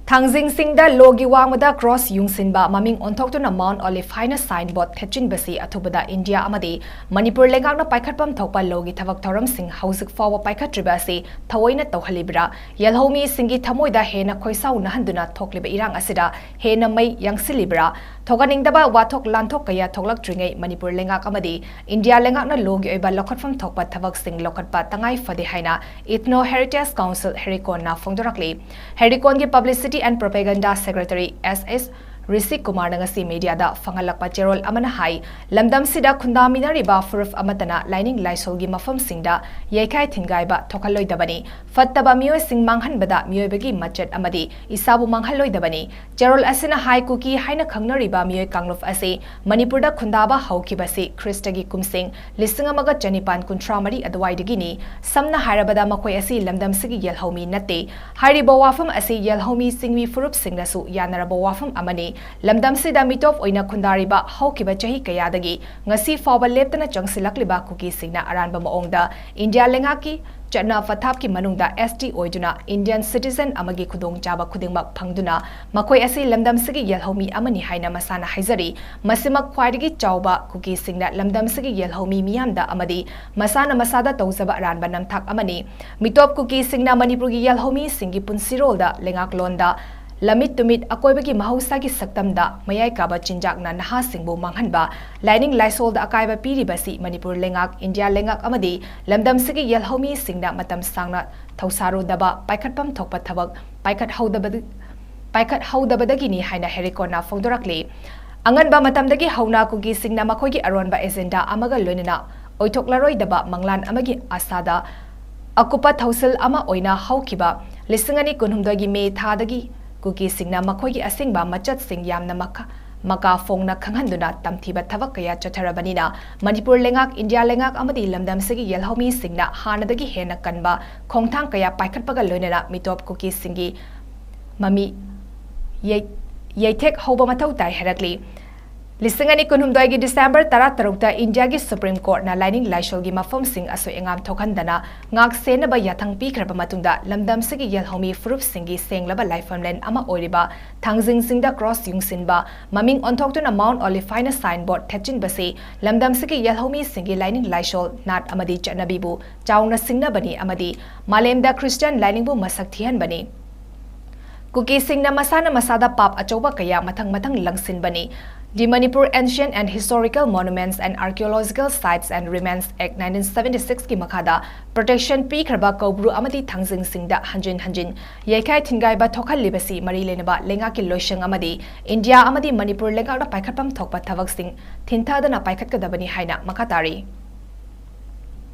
ꯊꯥꯡꯖꯤꯡ ꯆꯤꯡꯗ ꯂꯣꯒꯤ ꯋꯥꯡꯃꯗ cross ꯌꯨꯡꯁꯤꯟꯕ, ꯃꯃꯤꯡ ꯑꯣꯟꯊꯣꯛꯇꯨꯅ Mount Olive ꯍꯥꯏꯅ signboard ꯊꯦꯠꯆꯤꯟꯕꯁꯤ ꯑꯊꯨꯕꯗ ꯏꯟꯗꯤꯌꯥ ꯑꯃꯗꯤ ꯃꯅꯤꯄꯨꯔ ꯂꯩꯉꯥꯛꯅ ꯄꯥꯏꯈꯠꯐꯝ ꯊꯣꯛꯄ ꯂꯣꯒꯤ ꯊꯕꯛ ꯊꯧꯔꯝꯁꯤꯡ ꯍꯧꯖꯤꯛ ꯐꯥꯎꯕ ꯄꯥꯏꯈꯠꯇ꯭ꯔꯤꯕ ꯑꯁꯤ ꯊꯑꯣꯏꯅ ꯇꯧꯍꯜꯂꯤꯕ꯭ꯔꯥ? ꯌꯦꯜꯍꯧꯃꯤꯁꯤꯡꯒꯤ ꯊꯃꯣꯏꯗ ꯍꯦꯟꯅ ꯈꯣꯏꯁꯥꯎꯅꯍꯟꯗꯨꯅ ꯊꯣꯛꯂꯤꯕ ꯏꯔꯥꯡ ꯑꯁꯤꯗ ꯍꯦꯟꯅ ꯃꯩ ꯌꯥꯡꯁꯤꯜꯂꯤꯕ꯭ꯔꯥ? ꯊꯣꯛꯍꯟꯅꯤꯡꯗꯕ ꯋꯥꯊꯣꯛ ꯂꯥꯟꯊꯣꯛ ꯀꯌꯥ ꯊꯣꯛꯂꯛꯇ꯭ꯔꯤꯉꯩ ꯃꯅꯤꯄꯨꯔ ꯂꯩꯉꯥꯛ ꯑꯃꯗꯤ ꯏꯟꯗꯤꯌꯥ ꯂꯩꯉꯥꯛꯅ ꯂꯣꯒꯤ ꯑꯣꯏꯕ ꯂꯧꯈꯠꯐꯝ ꯊꯣꯛꯄ ꯊꯕꯛꯁꯤꯡ ꯂꯧꯈꯠꯄ ꯇꯉꯥꯏ ꯐꯗꯦ ꯍꯥꯏꯅ Ethno Heritage Council ꯍꯦꯔꯤꯀꯣꯟꯅ ꯐꯣꯡꯗꯣꯔꯛꯂꯤ꯫ ꯍꯦꯔꯤꯀꯣꯟꯒꯤ Publicity and Propaganda Secretary S S ꯔꯤꯁꯤꯛ ꯀꯨꯃꯥꯔꯅ ꯉꯁꯤ ꯃꯤꯗꯤꯌꯥꯗ ꯐꯪꯍꯜꯂꯛꯄ ꯆꯦꯔꯣꯜ ꯑꯃꯅ ꯍꯥꯏ, ꯂꯝꯗꯝꯁꯤꯗ ꯈꯨꯟꯗꯥꯃꯤꯟꯅꯔꯤꯕ ꯐꯨꯔꯨꯞ ꯑꯃꯠꯇꯅ ꯂꯥꯏꯅꯤꯡ ꯂꯥꯏꯁꯣꯜꯒꯤ ꯃꯐꯝꯁꯤꯡꯗ ꯌꯩꯈꯥꯏ ꯊꯤꯟꯒꯥꯏꯕ ꯊꯣꯛꯍꯜꯂꯣꯏꯗꯕꯅꯤ꯫ ꯐꯠꯇꯕ ꯃꯤꯑꯣꯏꯁꯤꯡ ꯃꯥꯡꯍꯟꯕꯗ ꯃꯤꯑꯣꯏꯕꯒꯤ ꯃꯆꯠ ꯑꯃꯗꯤ ꯏꯁꯥꯕꯨ ꯃꯥꯡꯍꯜꯂꯣꯏꯗꯕꯅꯤ꯫ ꯆꯦꯔꯣꯜ ꯑꯁꯤꯅ ꯍꯥꯏ, ꯀꯨꯀꯤ ꯍꯥꯏꯅ ꯈꯪꯅꯔꯤꯕ ꯃꯤꯑꯣꯏ ꯀꯥꯡꯂꯨꯞ ꯑꯁꯤ ꯃꯅꯤꯄꯨꯔꯗ ꯈꯨꯟꯗꯥꯕ ꯍꯧꯈꯤꯕꯁꯤ ꯈ꯭ꯔꯤꯁꯇꯒꯤ ꯀꯨꯝꯁꯤꯡ ꯂꯤꯁꯤꯡ ꯑꯃꯒ ꯆꯅꯤꯄꯥꯟ ꯀꯨꯟꯊ꯭ꯔꯥ ꯃꯔꯤ ꯑꯗꯨꯋꯥꯏꯗꯒꯤꯅꯤ꯫ ꯁꯝꯅ ꯍꯥꯏꯔꯕꯗ, ꯃꯈꯣꯏ ꯑꯁꯤ ꯂꯝꯗꯝꯁꯤꯒꯤ ꯌꯦꯜꯍꯧꯃꯤ ꯅꯠꯇꯦ꯫ ꯍꯥꯏꯔꯤꯕ ꯋꯥꯐꯝ ꯑꯁꯤ ꯌꯦꯜꯍꯧꯃꯤ ꯆꯤꯡꯃꯤ ꯐꯨꯔꯨꯞꯁꯤꯡꯅꯁꯨ ꯌꯥꯅꯔꯕ ꯋꯥꯐꯝ ꯑꯃꯅꯤ꯫ ꯂꯝꯗꯝꯁꯤꯗ ꯃꯤꯇꯣꯞ ꯑꯣꯏꯅ ꯈꯨꯟꯗꯥꯔꯤꯕ ꯍꯧꯈꯤꯕ ꯆꯍꯤ ꯀꯌꯥꯗꯒꯤ ꯉꯁꯤ ꯐꯥꯎꯕ ꯂꯦꯞꯇꯅ ꯆꯪꯁꯤꯜꯂꯛꯂꯤꯕ ꯀꯨꯀꯤꯁꯤꯡꯅ ꯑꯔꯥꯟꯕ ꯃꯑꯣꯡꯗ ꯏꯟꯗꯤꯌꯥ ꯂꯩꯉꯥꯛꯀꯤ ꯆꯠꯅ ꯄꯊꯥꯞꯀꯤ ꯃꯅꯨꯡꯗ S T ꯑꯣꯏꯗꯨꯅ Indian citizen ꯑꯃꯒꯤ ꯈꯨꯗꯣꯡꯆꯥꯕ ꯈꯨꯗꯤꯡꯃꯛ ꯐꯪꯗꯨꯅ ꯃꯈꯣꯏ ꯑꯁꯤ ꯂꯝꯗꯝꯁꯤꯒꯤ ꯌꯦꯜꯍꯧꯃꯤ ꯑꯃꯅꯤ ꯍꯥꯏꯅ ꯃꯁꯥꯅ ꯍꯥꯏꯖꯔꯤ꯫ ꯃꯁꯤꯃꯛ ꯈ꯭ꯋꯥꯏꯗꯒꯤ ꯆꯥꯎꯕ ꯀꯨꯀꯤꯁꯤꯡꯅ ꯂꯝꯗꯝꯁꯤꯒꯤ ꯌꯦꯜꯍꯧꯃꯤ ꯃꯤꯌꯥꯝꯗ ꯑꯃꯗꯤ ꯃꯁꯥꯅ ꯃꯁꯥꯗ ꯇꯧꯖꯕ ꯑꯔꯥꯟꯕ ꯅꯝꯊꯥꯛ ꯑꯃꯅꯤ꯫ ꯃꯤꯇꯣꯞ ꯀꯨꯀꯤꯁꯤꯡꯅ ꯃꯅꯤꯄꯨꯔꯒꯤ ꯌꯦꯜꯍꯧꯃꯤꯁꯤꯡꯒꯤ ꯄꯨꯟꯁꯤꯔꯣꯜꯗ, ꯂꯩꯉꯥꯛꯂꯣꯟꯗ, ꯂꯝꯃꯤꯠ ꯇꯨꯃꯤꯠ ꯑꯀꯣꯏꯕꯒꯤ ꯃꯍꯧꯁꯥꯒꯤ ꯁꯛꯇꯝꯗ ꯃꯌꯥꯏ ꯀꯥꯕ ꯆꯤꯟꯖꯥꯛꯅ ꯅꯍꯥꯁꯤꯡꯕꯨ ꯃꯥꯡꯍꯟꯕ, ꯂꯥꯏꯅꯤꯡ ꯂꯥꯏꯁꯣꯜꯗ ꯑꯀꯥꯏꯕ ꯄꯤꯔꯤꯕꯁꯤ ꯃꯅꯤꯄꯨꯔ ꯂꯩꯉꯥꯛ, ꯏꯟꯗꯤꯌꯥ ꯂꯩꯉꯥꯛ ꯑꯃꯗꯤ ꯂꯝꯗꯝꯁꯤꯒꯤ ꯌꯦꯜꯍꯧꯃꯤꯁꯤꯡꯅ ꯃꯇꯝ ꯁꯥꯡꯅ ꯊꯧꯁꯥꯔꯨꯗꯕ ꯄꯥꯏꯈꯠꯐꯝ ꯊꯣꯛꯄ ꯊꯕꯛ ꯄꯥꯏꯈꯠꯍꯧꯗꯕꯗ-, ꯄꯥꯏꯈꯠꯍꯧꯗꯕꯗꯒꯤꯅꯤ ꯍꯥꯏꯅ ꯍꯦꯔꯤꯀꯣꯟꯅ ꯐꯣꯡꯗꯣꯔꯛꯂꯤ꯫ ꯑꯉꯟꯕ ꯃꯇꯝꯗꯒꯤ ꯍꯧꯅ ꯀꯨꯀꯤꯁꯤꯡꯅ ꯃꯈꯣꯏꯒꯤ ꯑꯔꯣꯟꯕ ꯑꯦꯖꯦꯟꯗꯥ ꯑꯃꯒ ꯂꯣꯏꯅꯅ ꯑꯣꯏꯊꯣꯛꯂꯔꯣꯏꯗꯕ ꯃꯪꯂꯥꯟ ꯑꯃꯒꯤ ꯑꯥꯁꯥꯗ ꯑꯀꯨꯞꯄ ꯊꯧꯁꯤꯜ ꯑꯃ ꯑꯣꯏꯅ ꯍꯧꯈꯤꯕ ꯂꯤꯁꯤꯡ ꯑꯅꯤ ꯀꯨꯟꯍꯨꯝꯗꯣꯏꯒꯤ ꯃꯦ ꯊꯥꯗꯒꯤ ꯀꯨꯀꯤꯁꯤꯡꯅ ꯃꯈꯣꯏꯒꯤ ꯑꯁꯦꯡꯕ ꯃꯆꯠꯁꯤꯡ ꯌꯥꯝꯅ ꯃꯈ-, ꯃꯀꯥ ꯐꯣꯡꯅ ꯈꯪꯍꯟꯗꯨꯅ ꯇꯝꯊꯤꯕ ꯊꯕꯛ ꯀꯌꯥ ꯆꯠꯊꯔꯕꯅꯤꯅ, ꯃꯅꯤꯄꯨꯔ ꯂꯩꯉꯥꯛ, ꯏꯟꯗꯤꯌꯥ ꯂꯩꯉꯥꯛ ꯑꯃꯗꯤ ꯂꯝꯗꯝꯁꯤꯒꯤ ꯌꯦꯜꯍꯧꯃꯤꯁꯤꯡꯅ ꯍꯥꯟꯅꯗꯒꯤ ꯍꯦꯟꯅ ꯀꯟꯕ ꯈꯣꯡꯊꯥꯡ ꯀꯌꯥ ꯄꯥꯏꯈꯠꯄꯒ ꯂꯣꯏꯅꯅ ꯃꯤꯇꯣꯞ ꯀꯨꯀꯤꯁꯤꯡꯒꯤ ꯃꯃꯤ ꯌꯩ-, ꯌꯩꯊꯦꯛ ꯍꯧꯕ ꯃꯊꯧ ꯇꯥꯏ ꯍꯥꯏꯔꯛꯂꯤ꯫ ꯂꯤꯁꯤꯡ ꯑꯅꯤ ꯀꯨꯟꯍꯨꯝꯗꯣꯏꯒꯤ ꯗꯤꯁꯦꯝꯕꯔ ꯇꯔꯥꯇꯔꯨꯛꯇ ꯏꯟꯗꯤꯌꯥꯒꯤ ꯁꯨꯄ꯭ꯔꯤꯝ ꯀꯣꯔꯠꯅ ꯂꯥꯏꯅꯤꯡ ꯂꯥꯏꯁꯣꯜꯒꯤ ꯃꯐꯝꯁꯤꯡ ꯑꯁꯣꯏ ꯑꯉꯥꯝ ꯊꯣꯛꯍꯟꯗꯅ ꯉꯥꯛ ꯁꯦꯟꯅꯕ ꯌꯥꯊꯪ ꯄꯤꯈ꯭ꯔꯕ ꯃꯇꯨꯡꯗ, ꯂꯝꯗꯝꯁꯤꯒꯤ ꯌꯦꯜꯍꯧꯃꯤ ꯐꯨꯔꯨꯞꯁꯤꯡꯒꯤ ꯁꯦꯡꯂꯕ ꯂꯥꯏꯐꯝꯂꯦꯟ ꯑꯃ ꯑꯣꯏꯔꯤꯕ ꯊꯥꯡꯖꯤꯡꯁꯤꯡꯗ ꯀ꯭ꯔꯣꯁ ꯌꯨꯡꯁꯤꯟꯕ, ꯃꯃꯤꯡ ꯑꯣꯟꯊꯣꯛꯇꯨꯅ ꯃꯥꯎꯟꯠ ꯑꯣꯂꯤꯐ ꯍꯥꯏꯅ ꯁꯥꯏꯟꯕꯣꯔꯗ ꯊꯦꯠꯆꯤꯟꯕꯁꯤ ꯂꯝꯗꯝꯁꯤꯒꯤ ꯌꯦꯜꯍꯧꯃꯤꯁꯤꯡꯒꯤ ꯂꯥꯏꯅꯤꯡ ꯂꯥꯏꯁꯣꯜ, ꯅꯥꯠ ꯑꯃꯗꯤ ꯆꯠꯅꯕꯤꯕꯨ ꯆꯥꯎꯅ ꯁꯤꯡꯅꯕꯅꯤ ꯑꯃꯗꯤ ꯃꯥꯂꯦꯝꯗ ꯈ꯭ꯔꯤꯁꯇꯤꯌꯥꯟ ꯂꯥꯏꯅꯤꯡꯕꯨ ꯃꯁꯛ ꯊꯤꯍꯟꯕꯅꯤ꯫ ꯀꯨꯀꯤꯁꯤꯡꯅ ꯃꯁꯥꯅ ꯃꯁꯥꯗ ꯄꯥꯞ ꯑꯆꯧꯕ ꯀꯌꯥ ꯃꯊꯪ ꯃꯊꯪ ꯂꯪꯁꯤꯟꯕꯅꯤ꯫ The Manipur Ancient and Historical Monuments and Archaeological Sites and Remains Act nineteen seventy-six ꯀꯤ ꯃꯈꯥꯗ ꯄ꯭ꯔꯣꯇꯦꯛꯁꯟ ꯄꯤꯈ꯭ꯔꯕ ꯀꯧꯕ꯭ꯔꯨ ꯑꯃꯗꯤ ꯊꯥꯡꯖꯤꯡꯁꯤꯡꯗ ꯍꯟꯖꯤꯟ ꯍꯟꯖꯤꯟ ꯌꯩꯈꯥꯏ ꯊꯤꯟꯒꯥꯏꯕ ꯊꯣꯛꯍꯜꯂꯤꯕꯁꯤ ꯃꯔꯤ ꯂꯩꯅꯕ ꯂꯩꯉꯥꯛꯀꯤ ꯂꯣꯏꯁꯪ ꯑꯃꯗꯤ ꯏꯟꯗꯤꯌꯥ ꯑꯃꯗꯤ ꯃꯅꯤꯄꯨꯔ ꯂꯩꯉꯥꯛꯅ ꯄꯥꯏꯈꯠꯐꯝ ꯊꯣꯛꯄ ꯊꯕꯛꯁꯤꯡ ꯊꯤꯟꯊꯗꯅ ꯄꯥꯏꯈꯠꯀꯗꯕꯅꯤ ꯍꯥꯏꯅ ꯃꯈꯥ ꯇꯥꯔꯤ꯫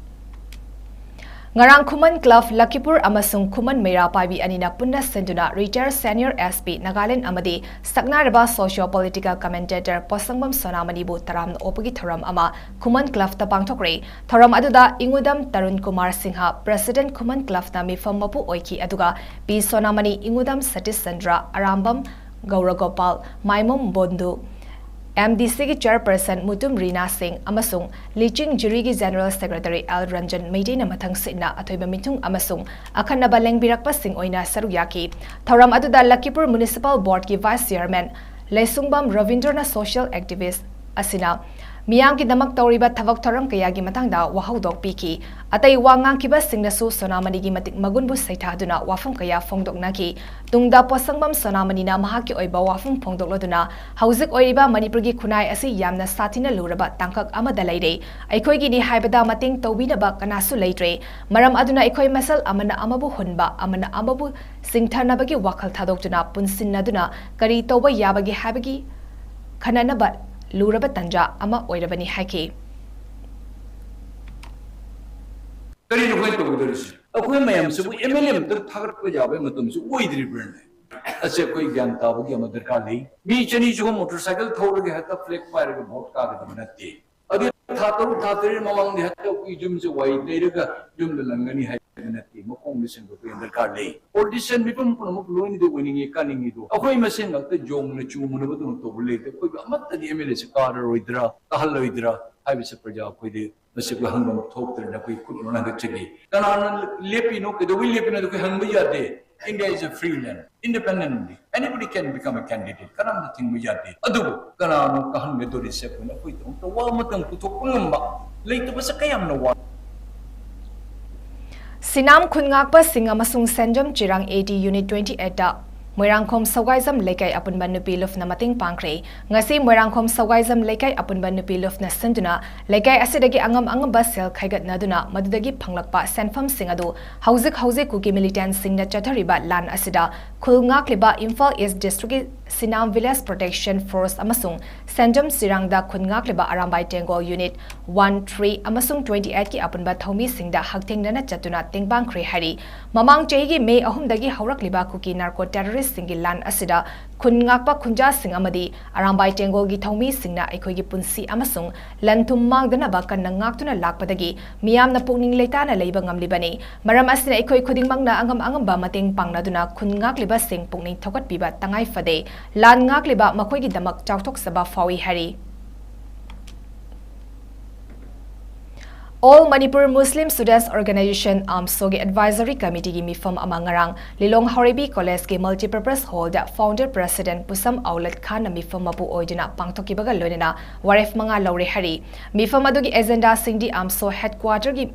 ꯉꯔꯥꯡ ꯈꯨꯃꯟ ꯀ꯭ꯂꯕ ꯂꯈꯤꯄꯨꯔ ꯑꯃꯁꯨꯡ ꯈꯨꯃꯟ ꯃꯩꯔꯥ ꯄꯥꯏꯕꯤ ꯑꯅꯤꯅ ꯄꯨꯟꯅ ꯁꯤꯟꯗꯨꯅ retired senior S P Nagaland ꯑꯃꯗꯤ ꯁꯛꯅꯥꯏꯔꯕ socio political commentator ꯄꯣꯠꯁꯪꯕꯝ ꯁꯣꯅꯥꯃꯅꯤꯕꯨ ꯇꯔꯥꯝꯅ ꯑꯣꯛꯄꯒꯤ ꯊꯧꯔꯝ ꯑꯃ ꯈꯨꯃꯟ ꯀ꯭ꯂꯕꯇ ꯄꯥꯡꯊꯣꯛꯈ꯭ꯔꯦ꯫ ꯊꯧꯔꯝ ꯑꯗꯨꯗ ꯏꯉꯨꯗꯝ ꯇꯔꯨꯟ ꯀꯨꯃꯥꯔ ꯁꯤꯡꯍ, president ꯈꯨꯃꯟ ꯀ꯭ꯂꯕꯅ ꯃꯤꯐꯝ ꯃꯄꯨ ꯑꯣꯏꯈꯤ, ꯑꯗꯨꯒ ꯄꯤ ꯁꯣꯅꯥꯃꯅꯤ, ꯏꯉꯨꯗꯝ Satish Chandra, Arambam ꯒꯧꯔꯒꯣꯄꯥꯜ, ꯃꯥꯏꯃꯣꯝ ꯕꯣꯟꯗꯨ, M D C ꯒꯤ chairperson ꯃꯨꯇꯨꯝ ꯔꯤꯅꯥ ꯁꯤꯡ ꯑꯃꯁꯨꯡ ꯂꯤꯆꯤꯡ ꯖꯤꯔꯤꯒꯤ general secretary L ꯔꯟꯖꯟ ꯃꯩꯇꯩꯅ ꯃꯊꯪ ꯁꯤꯠꯅ ꯑꯊꯣꯏꯕ ꯃꯤꯊꯨꯡ ꯑꯃꯁꯨꯡ ꯑꯈꯟꯅꯕ ꯂꯦꯡꯕꯤꯔꯛꯄꯁꯤꯡ ꯑꯣꯏꯅ ꯁꯔꯨꯛ ꯌꯥꯈꯤ꯫ ꯊꯧꯔꯝ ꯑꯗꯨꯗ ꯂꯈꯤꯄꯨꯔ municipal board ꯀꯤ vice chairman ꯂꯩꯁꯨꯡꯕꯝ ꯔꯕꯤꯟꯗ꯭ꯔꯅ social activist ꯑꯁꯤꯅ ꯃꯤꯌꯥꯝꯒꯤꯗꯃꯛ ꯇꯧꯔꯤꯕ ꯊꯕꯛ ꯊꯧꯔꯝ ꯀꯌꯥꯒꯤ ꯃꯇꯥꯡꯗ ꯋꯥꯍꯧꯗꯣꯛ ꯄꯤꯈꯤ꯫ ꯑꯇꯩ ꯋꯥ ꯉꯥꯡꯈꯤꯕꯁꯤꯡꯅꯁꯨ ꯁꯣꯅꯥꯃꯅꯤꯒꯤ ꯃꯇꯤꯛ ꯃꯒꯨꯟꯕꯨ ꯁꯩꯊꯥꯗꯨꯅ ꯋꯥꯐꯝ ꯀꯌꯥ ꯐꯣꯡꯗꯣꯛꯅꯈꯤ꯫ ꯇꯨꯡꯗ ꯄꯣꯠꯁꯪꯕꯝ ꯁꯣꯅꯥꯃꯅꯤꯅ ꯃꯍꯥꯛꯀꯤ ꯑꯣꯏꯕ ꯋꯥꯐꯝ ꯐꯣꯡꯗꯣꯛꯂꯗꯨꯅ, "ꯍꯧꯖꯤꯛ ꯑꯣꯏꯔꯤꯕ ꯃꯅꯤꯄꯨꯔꯒꯤ ꯈꯨꯟꯅꯥꯏ ꯑꯁꯤ ꯌꯥꯝꯅ ꯁꯥꯊꯤꯅ ꯂꯨꯔꯕ ꯇꯥꯡꯀꯛ ꯑꯃꯗ ꯂꯩꯔꯦ꯫ ꯑꯩꯈꯣꯏꯒꯤꯅꯤ ꯍꯥꯏꯕꯗ ꯃꯇꯦꯡ ꯇꯧꯕꯤꯅꯕ ꯀꯅꯥꯁꯨ ꯂꯩꯇ꯭ꯔꯦ꯫ ꯃꯔꯝ ꯑꯗꯨꯅ ꯑꯩꯈꯣꯏ ꯃꯁꯦꯜ ꯑꯃꯅ ꯑꯃꯕꯨ ꯍꯨꯟꯕ, ꯑꯃꯅ ꯑꯃꯕꯨ ꯁꯤꯡꯊꯅꯕꯒꯤ ꯋꯥꯈꯜ ꯊꯥꯗꯣꯛꯇꯨꯅ ꯄꯨꯟꯁꯤꯟꯅꯗꯨꯅ ꯀꯔꯤ ꯇꯧꯕ ꯌꯥꯕꯒꯦ ꯍꯥꯏꯕꯒꯤ ꯈꯟꯅꯅꯕ ꯂꯨꯔꯕ ꯇꯥꯟꯖꯥ ꯑꯃ ꯑꯣꯏꯔꯕꯅꯤ" ꯍꯥꯏꯈꯤ꯫ ꯀꯔꯤꯅꯣ ꯑꯩꯈꯣꯏ ꯇꯧꯒꯗꯧꯔꯤꯁꯤ? ꯑꯩꯈꯣꯏ ꯃꯌꯥꯝꯁꯤꯕꯨ ꯑꯦꯝ ꯑꯦꯜ ꯑꯦ ꯑꯃꯇꯪ ꯊꯥꯒꯠꯄ ꯌꯥꯕꯒꯤ ꯃꯇꯝꯁꯨ ꯑꯣꯏꯗ꯭ꯔꯤꯕ꯭ꯔꯅꯦ? ꯑꯁꯤ ꯑꯩꯈꯣꯏ ꯒ꯭ꯌꯥꯟ ꯇꯥꯕꯒꯤ ꯑꯃ ꯗꯔꯀꯥꯔ ꯂꯩ꯫ ꯃꯤ ꯆꯅꯤ ꯆꯍꯨꯝ ꯃꯣꯇꯣꯔ ꯁꯥꯏꯀꯜ ꯊꯧꯔꯒ ꯍꯦꯛꯇ ꯐ꯭ꯂꯦꯛ ꯄꯥꯏꯔꯒ ꯚꯣꯠ ꯀꯥꯒꯗꯕ ꯅꯠꯇꯦ꯫ ꯑꯗꯨ ꯊꯥ ꯇꯔꯨꯛ ꯊꯥ ꯇꯔꯦꯠ ꯃꯃꯥꯡꯗ ꯍꯦꯛꯇ ꯑꯩꯈꯣꯏ ꯌꯨꯝꯁꯦ ꯋꯥꯏ ꯇꯩꯔꯒ ꯌꯨꯝꯗ ꯂꯪꯒꯅꯤ ꯍꯥꯏꯕ ꯅꯠꯇꯦ꯫ ꯃꯈꯣꯡꯗ ꯁꯦꯡꯗꯣꯛꯄꯒꯤ ꯗꯔꯀꯥꯔ ꯂꯩ꯫ ꯄꯣꯂꯤꯇꯤꯁꯤꯌꯥꯟ ꯃꯤꯄꯨꯝ ꯄꯨꯝꯅꯃꯛ ꯂꯣꯏꯅꯗꯤ ꯑꯣꯏꯅꯤꯡꯉꯤ, ꯀꯥꯅꯤꯡꯉꯤꯗꯣ ꯑꯩꯈꯣꯏ ꯃꯁꯦꯟ ꯉꯥꯛꯇ ꯌꯣꯡꯅ ꯆꯨ ꯃꯨꯟꯅꯕꯗꯧꯅ ꯇꯧꯕ ꯂꯩꯇꯦ꯫ ꯑꯩꯈꯣꯏꯒꯤ ꯑꯃꯠꯇꯗꯤ ꯑꯦꯝ ꯑꯦꯜ ꯑꯦꯁꯦ ꯀꯥꯔꯔꯣꯏꯗ꯭ꯔꯥ, ꯀꯥꯍꯜꯂꯣꯏꯗ꯭ꯔꯥ ꯍꯥꯏꯕꯁꯦ ꯄ꯭ꯔꯖꯥ ꯑꯩꯈꯣꯏꯗꯤ ꯃꯁꯤ ꯑꯩꯈꯣꯏ ꯍꯪꯐꯝ ꯊꯣꯛꯇ꯭ꯔꯦꯅ ꯑꯩꯈꯣꯏ ꯈꯨꯠ ꯅꯣꯟꯅ ꯍꯪꯒꯠꯆꯒꯦ꯫ ꯀꯅꯥꯅ ꯂꯦꯞꯄꯤꯅꯣ, ꯀꯩꯗꯧꯕꯩ ꯂꯦꯞꯄꯤꯅꯣ ꯑꯗꯨ ꯑꯩꯈꯣꯏ ꯍꯪꯕ ꯌꯥꯗꯦ꯫ India is a free land, independent India. Anybody can become a candidate. ꯀꯅꯥꯝꯇ ꯊꯤꯡꯕ ꯌꯥꯗꯦ꯫ ꯑꯗꯨꯕꯨ ꯀꯅꯥꯅꯣ ꯀꯥꯍꯟꯒꯗꯧꯔꯤꯁꯦ? ꯑꯩꯈꯣꯏꯅ ꯑꯩꯈꯣꯏꯒꯤꯗꯃꯛꯇ ꯋꯥ ꯑꯃꯇꯪ ꯄꯨꯊꯣꯛꯄ ꯉꯝꯕ ꯂꯩꯇꯕꯁꯦ ꯀꯌꯥꯝꯅ ꯋꯥ꯫ ꯁꯤꯅꯥꯝ ꯈꯨꯟꯉꯥꯛꯄꯁꯤꯡ ꯑꯃꯁꯨꯡ ꯁꯦꯟꯖꯝ ꯆꯤꯔꯥꯡ ꯑꯦ ꯗꯤ ꯌꯨꯅꯤꯠ twenty eight ꯃꯣꯏꯔꯥꯡꯈꯣꯝ ꯁꯧꯒꯥꯏꯖꯝ ꯂꯩꯀꯥꯏ ꯑꯄꯨꯟꯕ ꯅꯨꯄꯤ ꯂꯨꯞꯅ ꯃꯇꯦꯡ ꯄꯥꯡꯈ꯭ꯔꯦ꯫ ꯉꯁꯤ ꯃꯣꯏꯔꯥꯡꯈꯣꯝ ꯁꯧꯒꯥꯏꯖꯝ ꯂꯩꯀꯥꯏ ꯑꯄꯨꯟꯕ ꯅꯨꯄꯤ ꯂꯨꯞꯅ ꯁꯤꯟꯗꯨꯅ ꯂꯩꯀꯥꯏ ꯑꯁꯤꯗꯒꯤ ꯑꯉꯝ ꯑꯉꯝꯕ ꯁꯦꯜ ꯈꯥꯏꯒꯠꯅꯗꯨꯅ ꯃꯗꯨꯗꯒꯤ ꯐꯪꯂꯛꯄ ꯁꯦꯟꯐꯝꯁꯤꯡ ꯑꯗꯨ ꯍꯧꯖꯤꯛ ꯍꯧꯖꯤꯛ ꯀꯨꯀꯤ ꯃꯤꯂꯤꯇꯦꯟꯁꯤꯡꯅ ꯆꯠꯊꯔꯤꯕ ꯂꯥꯟ ꯑꯁꯤꯗ ꯈꯨꯜ ꯉꯥꯛꯂꯤꯕ ꯏꯝꯐꯥꯜ ꯏꯁ ꯗꯤꯁꯇ꯭ꯔꯤꯛꯀꯤ ꯁꯤꯅꯥꯝ ꯚꯤꯂꯦꯖ ꯄ꯭ꯔꯣꯇꯦꯛꯁꯟ ꯐꯣꯔꯁ ꯑꯃꯁꯨꯡ ꯁꯦꯟꯖꯝ ꯆꯤꯔꯥꯡꯗ ꯈꯨꯟ ꯉꯥꯛꯂꯤꯕ ꯑꯔꯥꯝꯕꯥꯏ ꯇꯦꯡꯒꯣꯜ ꯌꯨꯅꯤꯠ one three ꯑꯃꯁꯨꯡ twenty eight ꯀꯤ ꯑꯄꯨꯟꯕ ꯊꯧꯃꯤꯁꯤꯡꯗ ꯍꯛꯊꯦꯡꯅꯅ ꯆꯠꯇꯨꯅ ꯇꯦꯡꯕꯥꯡꯈ꯭ꯔꯦ ꯍꯥꯏꯔꯤ꯫ ꯃꯃꯥꯡ ꯆꯍꯤꯒꯤ ꯃꯦ ꯑꯍꯨꯝꯗꯒꯤ ꯍꯧꯔꯛꯂꯤꯕ ꯀꯨꯀꯤ ꯅꯥꯔꯀꯣ ꯇꯦꯔꯣꯔꯤꯁ꯭ꯠꯁꯤꯡꯒꯤ ꯂꯥꯟ ꯑꯁꯤꯗ ꯈꯨꯟ ꯉꯥꯛꯄ ꯈꯨꯟꯖꯥꯁꯤꯡ ꯑꯃꯗꯤ ꯑꯔꯥꯝꯕꯥꯏ ꯇꯦꯡꯒꯣꯜꯒꯤ ꯊꯧꯃꯤꯁꯤꯡꯅ ꯑꯩꯈꯣꯏꯒꯤ ꯄꯨꯟꯁꯤ ꯑꯃꯁꯨꯡ ꯂꯟ ꯊꯨꯝ ꯃꯥꯡꯗꯅꯕ ꯀꯟꯅ ꯉꯥꯛꯇꯨꯅ ꯂꯥꯛꯄꯗꯒꯤ ꯃꯤꯌꯥꯝꯅ ꯄꯨꯛꯅꯤꯡ ꯂꯩꯇꯥꯅ ꯂꯩꯕ ꯉꯝꯂꯤꯕꯅꯤ꯫ ꯃꯔꯝ ꯑꯁꯤꯅ ꯑꯩꯈꯣꯏ ꯈꯨꯗꯤꯡꯃꯛꯅ ꯑꯉꯝ ꯑꯉꯝꯕ ꯃꯇꯦꯡ ꯄꯥꯡꯅꯗꯨꯅ ꯈꯨꯟ ꯉꯥꯛꯂꯤꯕꯁꯤꯡ ꯄꯨꯛꯅꯤꯡ ꯊꯧꯒꯠꯄꯤꯕ ꯇꯉꯥꯏ ꯐꯗꯦ꯫ ꯂꯥꯟ ꯉꯥꯛꯂꯤꯕ ꯃꯈꯣꯏꯒꯤꯗꯃꯛ ꯆꯥꯎꯊꯣꯛꯆꯕ ꯐꯥꯎꯏ ꯍꯥꯏꯔꯤ꯫ All Manipur Muslim Students Organization, AMSOꯒꯤ Advisory Committeeꯒꯤ ꯃꯤꯐꯝ ꯑꯃ ꯉꯔꯥꯡ ꯂꯤꯂꯣꯡ ꯍꯥꯎꯔꯩꯕꯤ Collegeꯀꯤ Multipurpose Hallꯗ Founder President ꯄꯨꯁꯝ ꯑꯧꯂꯠ ꯈꯥꯟꯅ ꯃꯤꯐꯝ ꯃꯄꯨ ꯑꯣꯏꯗꯨꯅ ꯄꯥꯡꯊꯣꯛꯈꯤꯕꯒ ꯂꯣꯏꯅꯅ ꯋꯥꯔꯦꯞ ꯃꯉꯥ ꯂꯧꯔꯦ ꯍꯥꯏꯔꯤ꯫ ꯃꯤꯐꯝ ꯑꯗꯨꯒꯤ agendaꯁꯤꯡꯗꯤ AMSO Headquarterꯒꯤ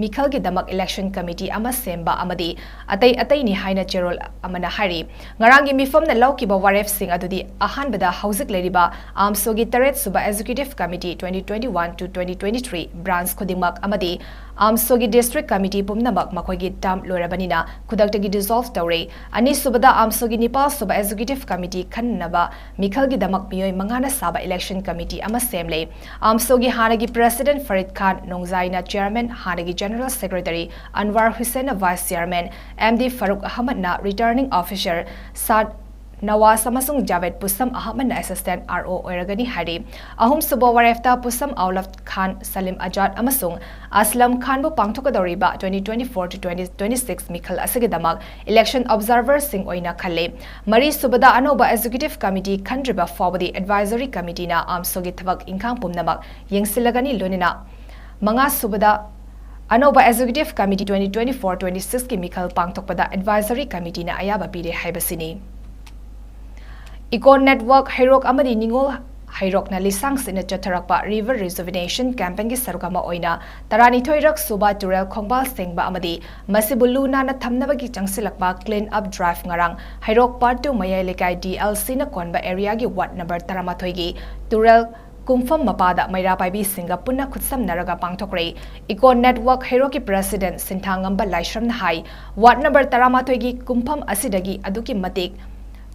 ꯃꯤꯈꯜꯒꯤꯗꯃꯛ Election Committee ꯑꯃ ꯁꯦꯝꯕ ꯑꯃꯗꯤ ꯑꯇꯩ ꯑꯇꯩꯅꯤ ꯍꯥꯏꯅ ꯆꯦꯔꯣꯜ ꯑꯃꯅ ꯍꯥꯏꯔꯤ꯫ ꯉꯔꯥꯡꯒꯤ ꯃꯤꯐꯝꯅ ꯂꯧꯈꯤꯕ ꯋꯥꯔꯦꯞꯁꯤꯡ ꯑꯗꯨꯗꯤ ꯑꯍꯥꯟꯕꯗ ꯍꯧꯖꯤꯛ ꯂꯩꯔꯤꯕ AMSOꯒꯤ ꯇꯔꯦꯠ ꯁꯨꯕ Executive Committee twenty twenty-one to twenty twenty-three branch ꯈꯨꯗꯤꯡꯃꯛ ꯑꯃꯗꯤ AMSOꯒꯤ District Committee ꯄꯨꯝꯅꯃꯛ ꯃꯈꯣꯏꯒꯤ term ꯂꯣꯏꯔꯕꯅꯤꯅ ꯈꯨꯗꯛꯇꯒꯤ dissolve ꯇꯧꯔꯦ꯫ ꯑꯅꯤꯁꯨꯕꯗ AMSOꯒꯤ ꯅꯤꯄꯥꯜ ꯁꯨꯕ Executive Committee ꯈꯟꯅꯅꯕ ꯃꯤꯈꯜꯒꯤꯗꯃꯛ ꯃꯤꯑꯣꯏ ꯃꯉꯥꯅ ꯁꯥꯕ Election Committee ꯑꯃ ꯁꯦꯝꯂꯦ꯫ AMSOꯒꯤ ꯍꯥꯟꯅꯒꯤ President ꯐꯔꯤꯗ ꯈꯥꯟ ꯅꯣꯡꯖꯥꯏꯅ Chairman, ꯍꯥꯟꯅꯒꯤ General Secretary ꯑꯟꯋꯥꯔ ꯍꯨꯁꯦꯟꯅ Vice Chairman, M D Faruk ꯑꯍꯃꯗꯅ Returning Officer, ꯁꯥꯗ ꯅꯋꯥꯖ ꯑꯃꯁꯨꯡ ꯖꯥꯚꯦꯗ ꯄꯨꯁꯝ ꯑꯍꯃꯗꯅ Assistant R O ꯑꯣꯏꯔꯒꯅꯤ ꯍꯥꯏꯔꯤ꯫ ꯑꯍꯨꯝꯁꯨꯕ ꯋꯥꯔꯦꯞꯇ ꯄꯨꯁꯝ ꯑꯧꯂꯠ ꯈꯥꯟ, ꯁꯂꯤꯝ ꯑꯖꯥꯗ ꯑꯃꯁꯨꯡ ꯑꯁꯂꯝ ꯈꯥꯟꯕꯨ ꯄꯥꯡꯊꯣꯛꯀꯗꯧꯔꯤꯕ twenty twenty-four to twenty twenty-six ꯃꯤꯈꯜ ꯑꯁꯤꯒꯤꯗꯃꯛ Election Observerꯁꯤꯡ ꯑꯣꯏꯅ ꯈꯜꯂꯦ꯫ ꯃꯔꯤꯁꯨꯕꯗ ꯑꯅꯧꯕ Executive Committee ꯈꯟꯗ꯭ꯔꯤꯕ ꯐꯥꯎꯕꯗꯤ Advisory Committeeꯅ AMSOꯒꯤ ꯊꯕꯛ ꯏꯪꯈꯥꯡ ꯄꯨꯝꯅꯃꯛ ꯌꯦꯡꯁꯤꯜꯂꯒꯅꯤ, ꯂꯣꯏꯅꯅ ꯃꯉꯥꯁꯨꯕꯗ ꯑꯅꯧꯕ Executive Committee twenty twenty-four twenty-sixꯀꯤ ꯃꯤꯈꯜ ꯄꯥꯡꯊꯣꯛꯄꯗ Advisory Committeeꯅ ꯑꯌꯥꯕ ꯄꯤꯔꯦ ꯍꯥꯏꯕꯁꯤꯅꯤ꯫ Eco Network ꯍꯩꯔꯣꯛ ꯑꯃꯗꯤ ꯅꯤꯉꯣꯜ ꯍꯩꯔꯣꯛꯅ ꯂꯤꯁꯥꯡ ꯁꯤꯠꯅ ꯆꯠꯊꯔꯛꯄ River Rejuvenation Campaignꯒꯤ ꯁꯔꯨꯛ ꯑꯃ ꯑꯣꯏꯅ ꯇꯔꯥꯅꯤꯊꯣꯏꯔꯛ ꯁꯨꯕ ꯇꯨꯔꯦꯜ ꯈꯣꯡꯕꯥꯜ ꯁꯦꯡꯕ ꯑꯃꯗꯤ ꯃꯁꯤꯕꯨ ꯂꯨ ꯅꯥꯟꯅ ꯊꯝꯅꯕꯒꯤ ꯆꯪꯁꯤꯜꯂꯛꯄ Clean Up Drive ꯉꯔꯥꯡ ꯍꯩꯔꯣꯛ Part two ꯃꯌꯥꯏ ꯂꯩꯀꯥꯏ D L Cꯅ ꯀꯣꯟꯕ areaꯒꯤ ward number ꯇꯔꯥꯃꯥꯊꯣꯏꯒꯤ ꯇꯨꯔꯦꯜ ꯀꯨꯝꯐꯝ ꯃꯄꯥꯗ ꯃꯩꯔꯥ ꯄꯥꯏꯕꯤꯁꯤꯡꯒ ꯄꯨꯟꯅ ꯈꯨꯠꯁꯝꯅꯔꯒ ꯄꯥꯡꯊꯣꯛꯈ꯭ꯔꯦ꯫ Eco Network ꯍꯩꯔꯣꯛꯀꯤ President ꯁꯤꯟꯊꯥꯉꯝꯕ ꯂꯥꯏꯁ꯭ꯔꯝꯅ ꯍꯥꯏ, ward number ꯇꯔꯥꯃꯥꯊꯣꯏꯒꯤ ꯀꯨꯝꯐꯝ ꯑꯁꯤꯗꯒꯤ ꯑꯗꯨꯛꯀꯤ ꯃꯇꯤꯛ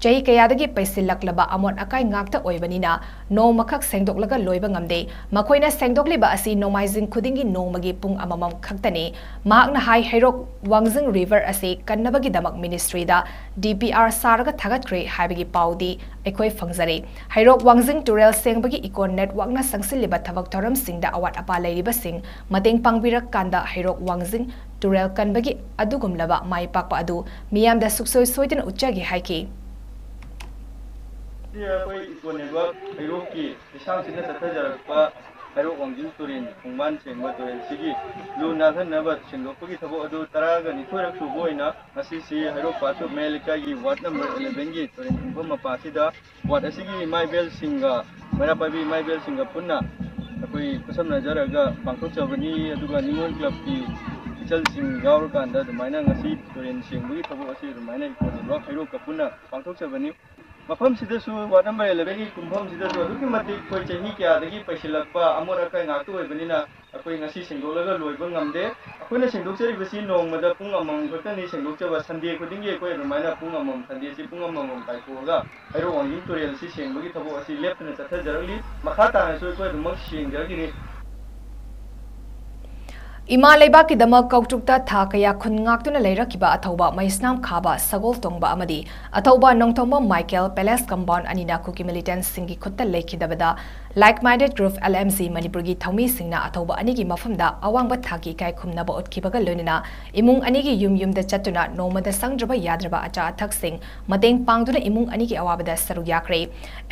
ꯆꯍꯤ ꯀꯌꯥꯗꯒꯤ ꯄꯩꯁꯤꯜꯂꯛꯂꯕ ꯑꯃꯣꯠ ꯑꯀꯥꯏ ꯉꯥꯛꯇ ꯑꯣꯏꯕꯅꯤꯅ ꯅꯣꯡꯃꯈꯛ ꯁꯦꯡꯗꯣꯛꯂꯒ ꯂꯣꯏꯕ ꯉꯝꯗꯦ꯫ ꯃꯈꯣꯏꯅ ꯁꯦꯡꯗꯣꯛꯂꯤꯕ ꯑꯁꯤ ꯅꯣꯡꯃꯥꯏꯖꯤꯡ ꯈꯨꯗꯤꯡꯒꯤ ꯅꯣꯡꯃꯒꯤ ꯄꯨꯡ ꯑꯃꯃꯝ ꯈꯛꯇꯅꯤ꯫ ꯃꯍꯥꯛꯅ ꯍꯥꯏ, ꯍꯩꯔꯣꯛ ꯋꯥꯡꯖꯤꯡ River ꯑꯁꯤ ꯀꯟꯅꯕꯒꯤꯗꯃꯛ ministryꯗ D P R ꯁꯥꯔꯒ ꯊꯥꯒꯠꯈ꯭ꯔꯦ ꯍꯥꯏꯕꯒꯤ ꯄꯥꯎꯗꯤ ꯑꯩꯈꯣꯏ ꯐꯪꯖꯔꯦ꯫ ꯍꯩꯔꯣꯛ ꯋꯥꯡꯖꯤꯡ ꯇꯨꯔꯦꯜ ꯁꯦꯡꯕꯒꯤ Eco Networkꯅ ꯆꯪꯁꯤꯜꯂꯤꯕ ꯊꯕꯛ ꯊꯧꯔꯝꯁꯤꯡꯗ ꯑꯋꯥꯠ ꯑꯄꯥ ꯂꯩꯔꯤꯕꯁꯤꯡ ꯃꯇꯦꯡ ꯄꯥꯡꯕꯤꯔꯀꯥꯟꯗ ꯍꯩꯔꯣꯛ ꯋꯥꯡꯖꯤꯡ ꯇꯨꯔꯦꯜ ꯀꯟꯕꯒꯤ ꯑꯗꯨꯒꯨꯝꯂꯕ ꯃꯥꯏ ꯄꯥꯛꯄ ꯑꯗꯨ ꯃꯤꯌꯥꯝꯗ ꯁꯨꯡꯁꯣꯏ ꯁꯣꯏꯗꯅ ꯎꯠꯆꯒꯦ ꯍꯥꯏꯈꯤ꯫ ꯑꯩꯈꯣꯏ Eco Network ꯍꯩꯔꯣꯛꯀꯤ ꯂꯤꯁꯥꯡ ꯁꯤꯠꯅ ꯆꯠꯊꯖꯔꯛꯄ ꯍꯩꯔꯣꯛ ꯋꯥꯡꯖꯤꯡ ꯇꯨꯔꯦꯜ ꯈꯣꯡꯕꯥꯟ ꯁꯦꯡꯕ ꯇꯨꯔꯦꯜꯁꯤꯒꯤ ꯂꯨ ꯅꯥꯜꯍꯟꯅꯕ ꯁꯦꯡꯗꯣꯛꯄꯒꯤ ꯊꯕꯛ ꯑꯗꯨ ꯇꯔꯥꯒ ꯅꯤꯊꯣꯏꯔꯛ ꯁꯨꯕ ꯑꯣꯏꯅ ꯉꯁꯤꯁꯤ ꯍꯩꯔꯣꯛ ꯄꯥꯠꯁꯣꯛ ꯃꯌꯥꯏ ꯂꯩꯀꯥꯏꯒꯤ ꯋꯥꯔꯗ ꯅꯝꯕꯔ eleven ꯒꯤ ꯇꯨꯔꯦꯜ ꯈꯣꯡꯐꯝ ꯃꯄꯥꯁꯤꯗ ꯋꯥꯔꯗ ꯑꯁꯤꯒꯤ ꯏꯃꯥ ꯏꯕꯦꯜꯁꯤꯡꯒ, ꯃꯩꯔꯥ ꯄꯥꯏꯕꯤ ꯏꯃꯥ ꯏꯕꯦꯜꯁꯤꯡꯒ ꯄꯨꯟꯅ ꯑꯩꯈꯣꯏ ꯈꯨꯠꯁꯝꯅꯖꯔꯒ ꯄꯥꯡꯊꯣꯛꯆꯕꯅꯤ꯫ ꯑꯗꯨꯒ ꯅꯤꯉꯣꯜ ꯀ꯭ꯂꯕꯀꯤ ꯏꯆꯜꯁꯤꯡ ꯌꯥꯎꯔꯀꯥꯟꯗ ꯑꯗꯨꯃꯥꯏꯅ ꯉꯁꯤ ꯇꯨꯔꯦꯜ ꯁꯦꯡꯕꯒꯤ ꯊꯕꯛ ꯑꯁꯤ ꯑꯗꯨꯃꯥꯏꯅ ꯏꯀꯣꯟ ꯅꯦꯠꯋꯥꯔꯛ ꯍꯩꯔꯣꯛꯀ ꯄꯨꯟꯅ ꯄꯥꯡꯊꯣꯛꯆꯕꯅꯤ꯫ ꯃꯐꯝꯁꯤꯗꯁꯨ, ꯋꯥꯔꯗ ꯅꯝꯕꯔ eleven ꯒꯤ ꯀꯨꯝꯐꯝꯁꯤꯗꯁꯨ ꯑꯗꯨꯛꯀꯤ ꯃꯇꯤꯛ ꯑꯩꯈꯣꯏ ꯆꯍꯤ ꯀꯌꯥꯗꯒꯤ ꯄꯩꯁꯤꯜꯂꯛꯄ ꯑꯃꯣꯠ ꯑꯀꯥꯏ ꯉꯥꯛꯇ ꯑꯣꯏꯕꯅꯤꯅ ꯑꯩꯈꯣꯏ ꯉꯁꯤ ꯁꯦꯡꯗꯣꯛꯂꯒ ꯂꯣꯏꯕ ꯉꯝꯗꯦ꯫ ꯑꯩꯈꯣꯏꯅ ꯁꯦꯡꯗꯣꯛꯆꯔꯤꯕꯁꯤ ꯅꯣꯡꯃꯗ ꯄꯨꯡ ꯑꯃꯃꯝ ꯈꯛꯇꯅꯤ ꯁꯦꯡꯗꯣꯛꯆꯕ꯫ ꯁꯟꯗꯦ ꯈꯨꯗꯤꯡꯒꯤ ꯑꯩꯈꯣꯏ ꯑꯗꯨꯃꯥꯏꯅ ꯄꯨꯡ ꯑꯃꯃꯝ, ꯁꯟꯗꯦꯁꯤ ꯄꯨꯡ ꯑꯃꯃꯝ ꯀꯥꯏꯊꯣꯛꯑꯒ ꯍꯩꯔꯣꯛ ꯋꯥꯡꯖꯤꯡ ꯇꯨꯔꯦꯜ ꯑꯁꯤ ꯁꯦꯡꯕꯒꯤ ꯊꯕꯛ ꯑꯁꯤ ꯂꯦꯞꯇꯅ ꯆꯠꯊꯖꯔꯛꯂꯤ꯫ ꯃꯈꯥ ꯇꯥꯅꯁꯨ ꯑꯩꯈꯣꯏ ꯑꯗꯨꯃꯛ ꯁꯦꯡꯖꯔꯛꯈꯤꯅꯤ꯫ ꯏꯃꯥ ꯂꯩꯕꯥꯛꯀꯤꯗꯃꯛ ꯀꯧꯇ꯭ꯔꯨꯛꯇ ꯊꯥ ꯀꯌꯥ ꯈꯨꯟ ꯉꯥꯛꯇꯨꯅ ꯂꯩꯔꯛꯈꯤꯕ ꯑꯊꯧꯕ ꯃꯩꯁꯅꯥꯝ ꯈꯥꯕ ꯁꯒꯣꯜ ꯇꯣꯡꯕ ꯑꯃꯗꯤ ꯑꯊꯧꯕ ꯅꯣꯡꯊꯣꯝꯕꯝ ꯃꯥꯏꯀꯦꯜ ꯄꯦꯂꯦꯁ ꯀꯝꯄꯥꯎꯟ ꯑꯅꯤꯅ ꯀꯨꯀꯤ ꯃꯤꯂꯤꯇꯦꯟꯠꯁꯤꯡꯒꯤ ꯈꯨꯠꯇ ꯂꯩꯈꯤꯗꯕꯗ Like Minded Group, L M G, ꯃꯅꯤꯄꯨꯔꯒꯤ ꯊꯧꯃꯤꯁꯤꯡꯅ ꯑꯊꯧꯕ ꯑꯅꯤꯒꯤ ꯃꯐꯝꯗ ꯑꯋꯥꯡꯕ ꯊꯥꯛꯀꯤ ꯏꯀꯥꯏ ꯈꯨꯝꯅꯕ ꯎꯠꯈꯤꯕꯒ ꯂꯣꯏꯅꯅ ꯏꯃꯨꯡ ꯑꯅꯤꯒꯤ ꯌꯨꯝ ꯌꯨꯝꯗ ꯆꯠꯇꯨꯅ ꯅꯣꯡꯃꯗ ꯆꯪꯗ꯭ꯔꯕ ꯌꯥꯗ꯭ꯔꯕ ꯑꯆꯥ ꯑꯊꯛꯁꯤꯡ ꯃꯇꯦꯡ ꯄꯥꯡꯗꯨꯅ ꯏꯃꯨꯡ ꯑꯅꯤꯒꯤ ꯑꯋꯥꯕꯗ ꯁꯔꯨꯛ ꯌꯥꯈ꯭ꯔꯦ꯫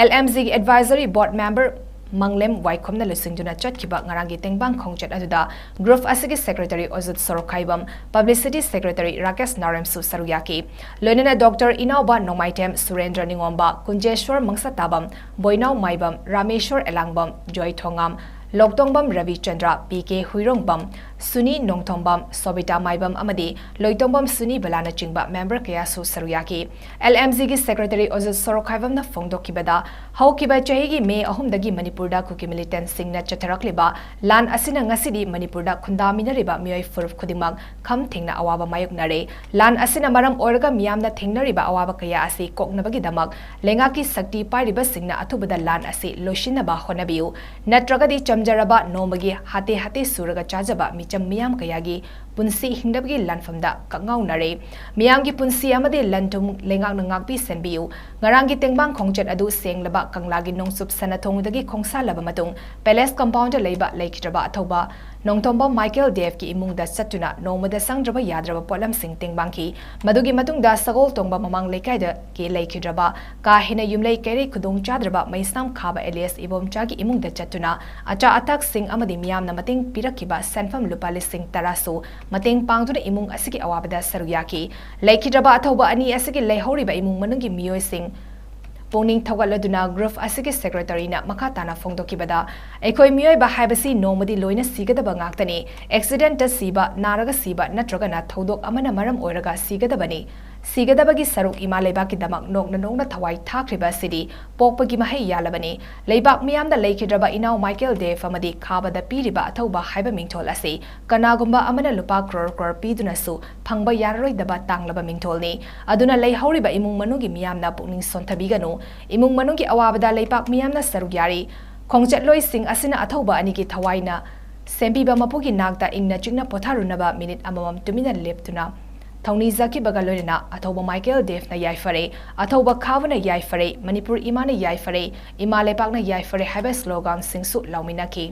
L M G ꯒꯤ Advisory Board Member ꯃꯪꯂꯦꯝ ꯋꯥꯏꯈꯣꯝꯅ ꯂꯨꯆꯤꯡꯗꯨꯅ ꯆꯠꯈꯤꯕ ꯉꯔꯥꯡꯒꯤ ꯇꯦꯡꯕꯥꯡ ꯈꯣꯡꯆꯠ ꯑꯗꯨꯗ group ꯑꯁꯤꯒꯤ secretary ꯑꯣꯖꯤꯠ ꯁꯣꯔꯣꯛꯈꯥꯏꯕꯝ, publicity secretary ꯔꯥꯀꯦꯁ ꯅꯥꯎꯔꯦꯝꯁꯨ ꯁꯔꯨꯛ ꯌꯥꯈꯤ꯫ ꯂꯣꯏꯅꯅ Doctor ꯏꯅꯥꯎꯕ ꯅꯣꯡꯃꯥꯏꯊꯦꯝ, ꯁꯨꯔꯦꯟꯗ꯭ꯔ ꯅꯤꯉꯣꯝꯕ, ꯀꯨꯟꯖꯦꯁ꯭ꯋꯔ ꯃꯪꯁꯥꯇꯥꯕꯝ, ꯕꯣꯏꯅꯥꯎ ꯃꯥꯏꯕꯝ, ꯔꯥꯃꯦꯁ꯭ꯋꯔ ꯑꯦꯂꯥꯡꯕꯝ, ꯖꯣꯏ ꯊꯣꯉꯥꯝ, ꯂꯣꯛꯇꯣꯡꯕꯝ ꯔꯕꯤꯆꯟꯗ꯭ꯔ, ꯄꯤ ꯀꯦ ꯍꯨꯏꯔꯣꯡꯕꯝ, ꯁꯨꯅꯤ ꯅꯣꯡꯊꯣꯝꯕꯝ, ꯁꯣꯕꯤꯇꯥ ꯃꯥꯏꯕꯝ ꯑꯃꯗꯤ ꯂꯣꯏꯇꯣꯡꯕꯝ ꯁꯨꯅꯤ ꯕꯂꯥꯅꯆꯤꯡꯕ member ꯀꯌꯥꯁꯨ ꯁꯔꯨꯛ ꯌꯥꯈꯤ꯫ L M G ꯒꯤ secretary ꯑꯣꯖꯤꯠ ꯁꯣꯔꯣꯛꯈꯥꯏꯕꯝꯅ ꯐꯣꯡꯗꯣꯛꯈꯤꯕꯗ, ꯍꯧꯈꯤꯕ ꯆꯍꯤꯒꯤ ꯃꯦ ꯑꯍꯨꯝꯗꯒꯤ ꯃꯅꯤꯄꯨꯔꯗ ꯀꯨꯀꯤ ꯃꯤꯂꯤꯇꯦꯟꯠꯁꯤꯡꯅ ꯆꯠꯊꯔꯛꯂꯤꯕ ꯂꯥꯟ ꯑꯁꯤꯅ ꯉꯁꯤꯗꯤ ꯃꯅꯤꯄꯨꯔꯗ ꯈꯨꯟꯗꯥꯃꯤꯟꯅꯔꯤꯕ ꯃꯤꯑꯣꯏ ꯐꯨꯔꯨꯞ ꯈꯨꯗꯤꯡꯃꯛ ꯈꯝ ꯊꯦꯡꯅ ꯑꯋꯥꯕ ꯃꯥꯌꯣꯛꯅꯔꯦ꯫ ꯂꯥꯟ ꯑꯁꯤꯅ ꯃꯔꯝ ꯑꯣꯏꯔꯒ ꯃꯤꯌꯥꯝꯅ ꯊꯦꯡꯅꯔꯤꯕ ꯑꯋꯥꯕ ꯀꯌꯥ ꯑꯁꯤ ꯀꯣꯛꯅꯕꯒꯤꯗꯃꯛ ꯂꯩꯉꯥꯛꯀꯤ ꯁꯛꯇꯤ ꯄꯥꯏꯔꯤꯕꯁꯤꯡꯅ ꯑꯊꯨꯕꯗ ꯂꯥꯟ ꯑꯁꯤ ꯂꯣꯏꯁꯤꯟꯅꯕ ꯍꯣꯠꯅꯕꯤꯌꯨ꯫ ꯅꯠꯇ꯭ꯔꯒꯗꯤ ꯆꯝꯖꯔꯕ ꯅꯣꯡꯃꯒꯤ ꯍꯥꯇꯦ ꯍꯥꯇꯦ ꯁꯨꯔꯒ ꯆꯥꯖꯕ ꯃꯤꯆꯝ ꯃꯤꯌꯥꯝ ꯀꯌꯥꯒꯤ ꯄꯨꯟꯁꯤ ꯍꯤꯡꯅꯕꯒꯤ ꯂꯥꯟꯐꯝꯗ ꯀꯛꯉꯥꯎꯅꯔꯦ꯫ ꯃꯤꯌꯥꯝꯒꯤ ꯄꯨꯟꯁꯤ ꯑꯃꯗꯤ ꯂꯟ ꯊꯨꯝ ꯂꯩꯉꯥꯛꯅ ꯉꯥꯛꯄꯤ ꯁꯦꯟꯕꯤꯌꯨ꯫ ꯉꯔꯥꯡꯒꯤ ꯇꯦꯡꯕꯥꯡ ꯈꯣꯡꯆꯠ ꯑꯗꯨ ꯁꯦꯡꯂꯕ ꯀꯪꯂꯥꯒꯤ ꯅꯣꯡꯆꯨꯞ ꯁꯅꯥꯊꯣꯡꯗꯒꯤ ꯈꯣꯡꯁꯥꯜꯂꯕ ꯃꯇꯨꯡ, ꯄꯦꯂꯦꯁ ꯀꯝꯄꯥꯎꯟꯗ ꯂꯩꯕ ꯂꯩꯈꯤꯗ꯭ꯔꯕ ꯑꯊꯧꯕ ꯅꯣꯡꯊꯣꯝꯕꯝ ꯃꯥꯏꯀꯦꯜ ꯗꯦꯕꯀꯤ ꯏꯃꯨꯡꯗ ꯆꯠꯇꯨꯅ ꯅꯣꯡꯃꯗ ꯆꯪꯗ꯭ꯔꯕ ꯌꯥꯗ꯭ꯔꯕ ꯄꯣꯠꯂꯝꯁꯤꯡ ꯇꯦꯡꯕꯥꯡꯈꯤ꯫ ꯃꯗꯨꯒꯤ ꯃꯇꯨꯡꯗ ꯁꯒꯣꯜ ꯇꯣꯡꯕ ꯃꯃꯥꯡ ꯂꯩꯀꯥꯏꯗꯒꯤ ꯂꯩꯈꯤꯗ꯭ꯔꯕ ꯀꯥ ꯍꯦꯟꯅ ꯌꯨꯝꯂꯩ ꯀꯩꯔꯩ ꯈꯨꯗꯣꯡ ꯆꯥꯗ꯭ꯔꯕ ꯃꯩꯁꯅꯥꯝ ꯈꯥꯕ ꯑꯦꯂꯤꯌꯥꯁ ꯏꯕꯣꯝꯆꯥꯒꯤ ꯏꯃꯨꯡꯗ ꯆꯠꯇꯨꯅ ꯑꯆꯥ ꯑꯊꯛꯁꯤꯡ ꯑꯃꯗꯤ ꯃꯤꯌꯥꯝꯅ ꯃꯇꯦꯡ ꯄꯤꯔꯛꯈꯤꯕ ꯁꯦꯟꯐꯝ ꯂꯨꯄꯥ ꯂꯤꯁꯤꯡ ꯇꯔꯥꯁꯨ ꯃꯇꯦꯡ ꯄꯥꯡꯗꯨꯅ ꯏꯃꯨꯡ ꯑꯁꯤꯒꯤ ꯑꯋꯥꯕꯗ ꯁꯔꯨꯛ ꯌꯥꯈꯤ꯫ ꯂꯩꯈꯤꯗ꯭ꯔꯕ ꯑꯊꯧꯕ ꯑꯅꯤ ꯑꯁꯤꯒꯤ ꯂꯩꯍꯧꯔꯤꯕ ꯏꯃꯨꯡ ꯃꯅꯨꯡꯒꯤ ꯃꯤꯑꯣꯏꯁꯤꯡ ꯄꯨꯛꯅꯤꯡ ꯊꯧꯒꯠꯂꯗꯨꯅ ꯒ꯭ꯔꯨꯞ ꯑꯁꯤꯒꯤ ꯁꯦꯀ꯭ꯔꯦꯇꯔꯤꯅ ꯃꯈꯥ ꯇꯥꯅ ꯐꯣꯡꯗꯣꯛꯈꯤꯕꯗ, ꯑꯩꯈꯣꯏ ꯃꯤꯑꯣꯏꯕ ꯍꯥꯏꯕꯁꯤ ꯅꯣꯡꯃꯗꯤ ꯂꯣꯏꯅ ꯁꯤꯒꯗꯕ ꯉꯥꯛꯇꯅꯤ꯫ ꯑꯦꯛꯁꯤꯗꯦꯟꯇ ꯁꯤꯕ, ꯅꯥꯔꯒ ꯁꯤꯕ ꯅꯠꯇ꯭ꯔꯒꯅ ꯊꯧꯗꯣꯛ ꯑꯃꯅ ꯃꯔꯝ ꯑꯣꯏꯔꯒ ꯁꯤꯒꯗꯕꯅꯤ꯫ ꯁꯤꯒꯗꯕꯒꯤ ꯁꯔꯨꯛ ꯏꯃꯥ ꯂꯩꯕꯥꯛꯀꯤꯗꯃꯛ ꯅꯣꯛꯅ ꯅꯣꯛꯅ ꯊꯋꯥꯏ ꯊꯥꯈ꯭ꯔꯤꯕ ꯑꯁꯤꯗꯤ ꯄꯣꯛꯄꯒꯤ ꯃꯍꯩ ꯌꯥꯜꯂꯕꯅꯤ꯫ ꯂꯩꯕꯥꯛ ꯃꯤꯌꯥꯝꯅ ꯂꯩꯈꯤꯗ꯭ꯔꯕ ꯏꯅꯥꯎ ꯃꯥꯏꯀꯦꯜ ꯗꯦꯕ ꯑꯃꯗꯤ ꯈꯥꯕꯗ ꯄꯤꯔꯤꯕ ꯑꯊꯧꯕ ꯍꯥꯏꯕ ꯃꯤꯡꯊꯣꯜ ꯑꯁꯤ ꯀꯅꯥꯒꯨꯝꯕ ꯑꯃꯅ ꯂꯨꯄꯥ ꯀ꯭ꯔꯣꯔ ꯀ꯭ꯔꯣꯔ ꯄꯤꯗꯨꯅꯁꯨ ꯐꯪꯕ ꯌꯥꯔꯔꯣꯏꯗꯕ ꯇꯥꯡꯂꯕ ꯃꯤꯡꯊꯣꯜꯅꯤ꯫ ꯑꯗꯨꯅ ꯂꯩꯍꯧꯔꯤꯕ ꯏꯃꯨꯡ ꯃꯅꯨꯡꯒꯤ ꯃꯤꯌꯥꯝꯅ ꯄꯨꯛꯅꯤꯡ ꯁꯣꯟꯊꯕꯤꯒꯅꯨ꯫ ꯏꯃꯨꯡ ꯃꯅꯨꯡꯒꯤ ꯑꯋꯥꯕꯗ ꯂꯩꯄꯥꯛ ꯃꯤꯌꯥꯝꯅ ꯁꯔꯨꯛ ꯌꯥꯔꯤ꯫ ꯈꯣꯡꯆꯠꯂꯣꯏꯁꯤꯡ ꯑꯁꯤꯅ ꯑꯊꯧꯕ ꯑꯅꯤꯒꯤ ꯊꯋꯥꯏꯅ ꯁꯦꯝꯕꯤꯕ ꯃꯄꯨꯒꯤ ꯅꯥꯛꯇ ꯏꯪꯅ ꯆꯤꯛꯅ ꯄꯣꯊꯥꯔꯨꯅꯕ ꯃꯤꯅꯤꯠ ꯑꯃꯃꯝ ꯇꯨꯃꯤꯟꯅ ꯂꯦꯞꯇꯨꯅ ꯊꯧꯅꯤꯖꯈꯤꯕꯒ ꯂꯣꯏꯅꯅ ꯑꯊꯧꯕ ꯃꯥꯏꯀꯦꯜ ꯗꯦꯕꯅ ꯌꯥꯏꯐꯔꯦ, ꯑꯊꯧꯕ ꯈꯥꯕꯅ ꯌꯥꯏꯐꯔꯦ, ꯃꯅꯤꯄꯨꯔ ꯏꯃꯥꯅ ꯌꯥꯏꯐꯔꯦ, ꯏꯃꯥ ꯂꯩꯄꯥꯛꯅ ꯌꯥꯏꯐꯔꯦ ꯍꯥꯏꯕ ꯁ꯭ꯂꯣꯒꯥꯟꯁꯤꯡꯁꯨ ꯂꯥꯎꯃꯤꯟꯅꯈꯤ꯫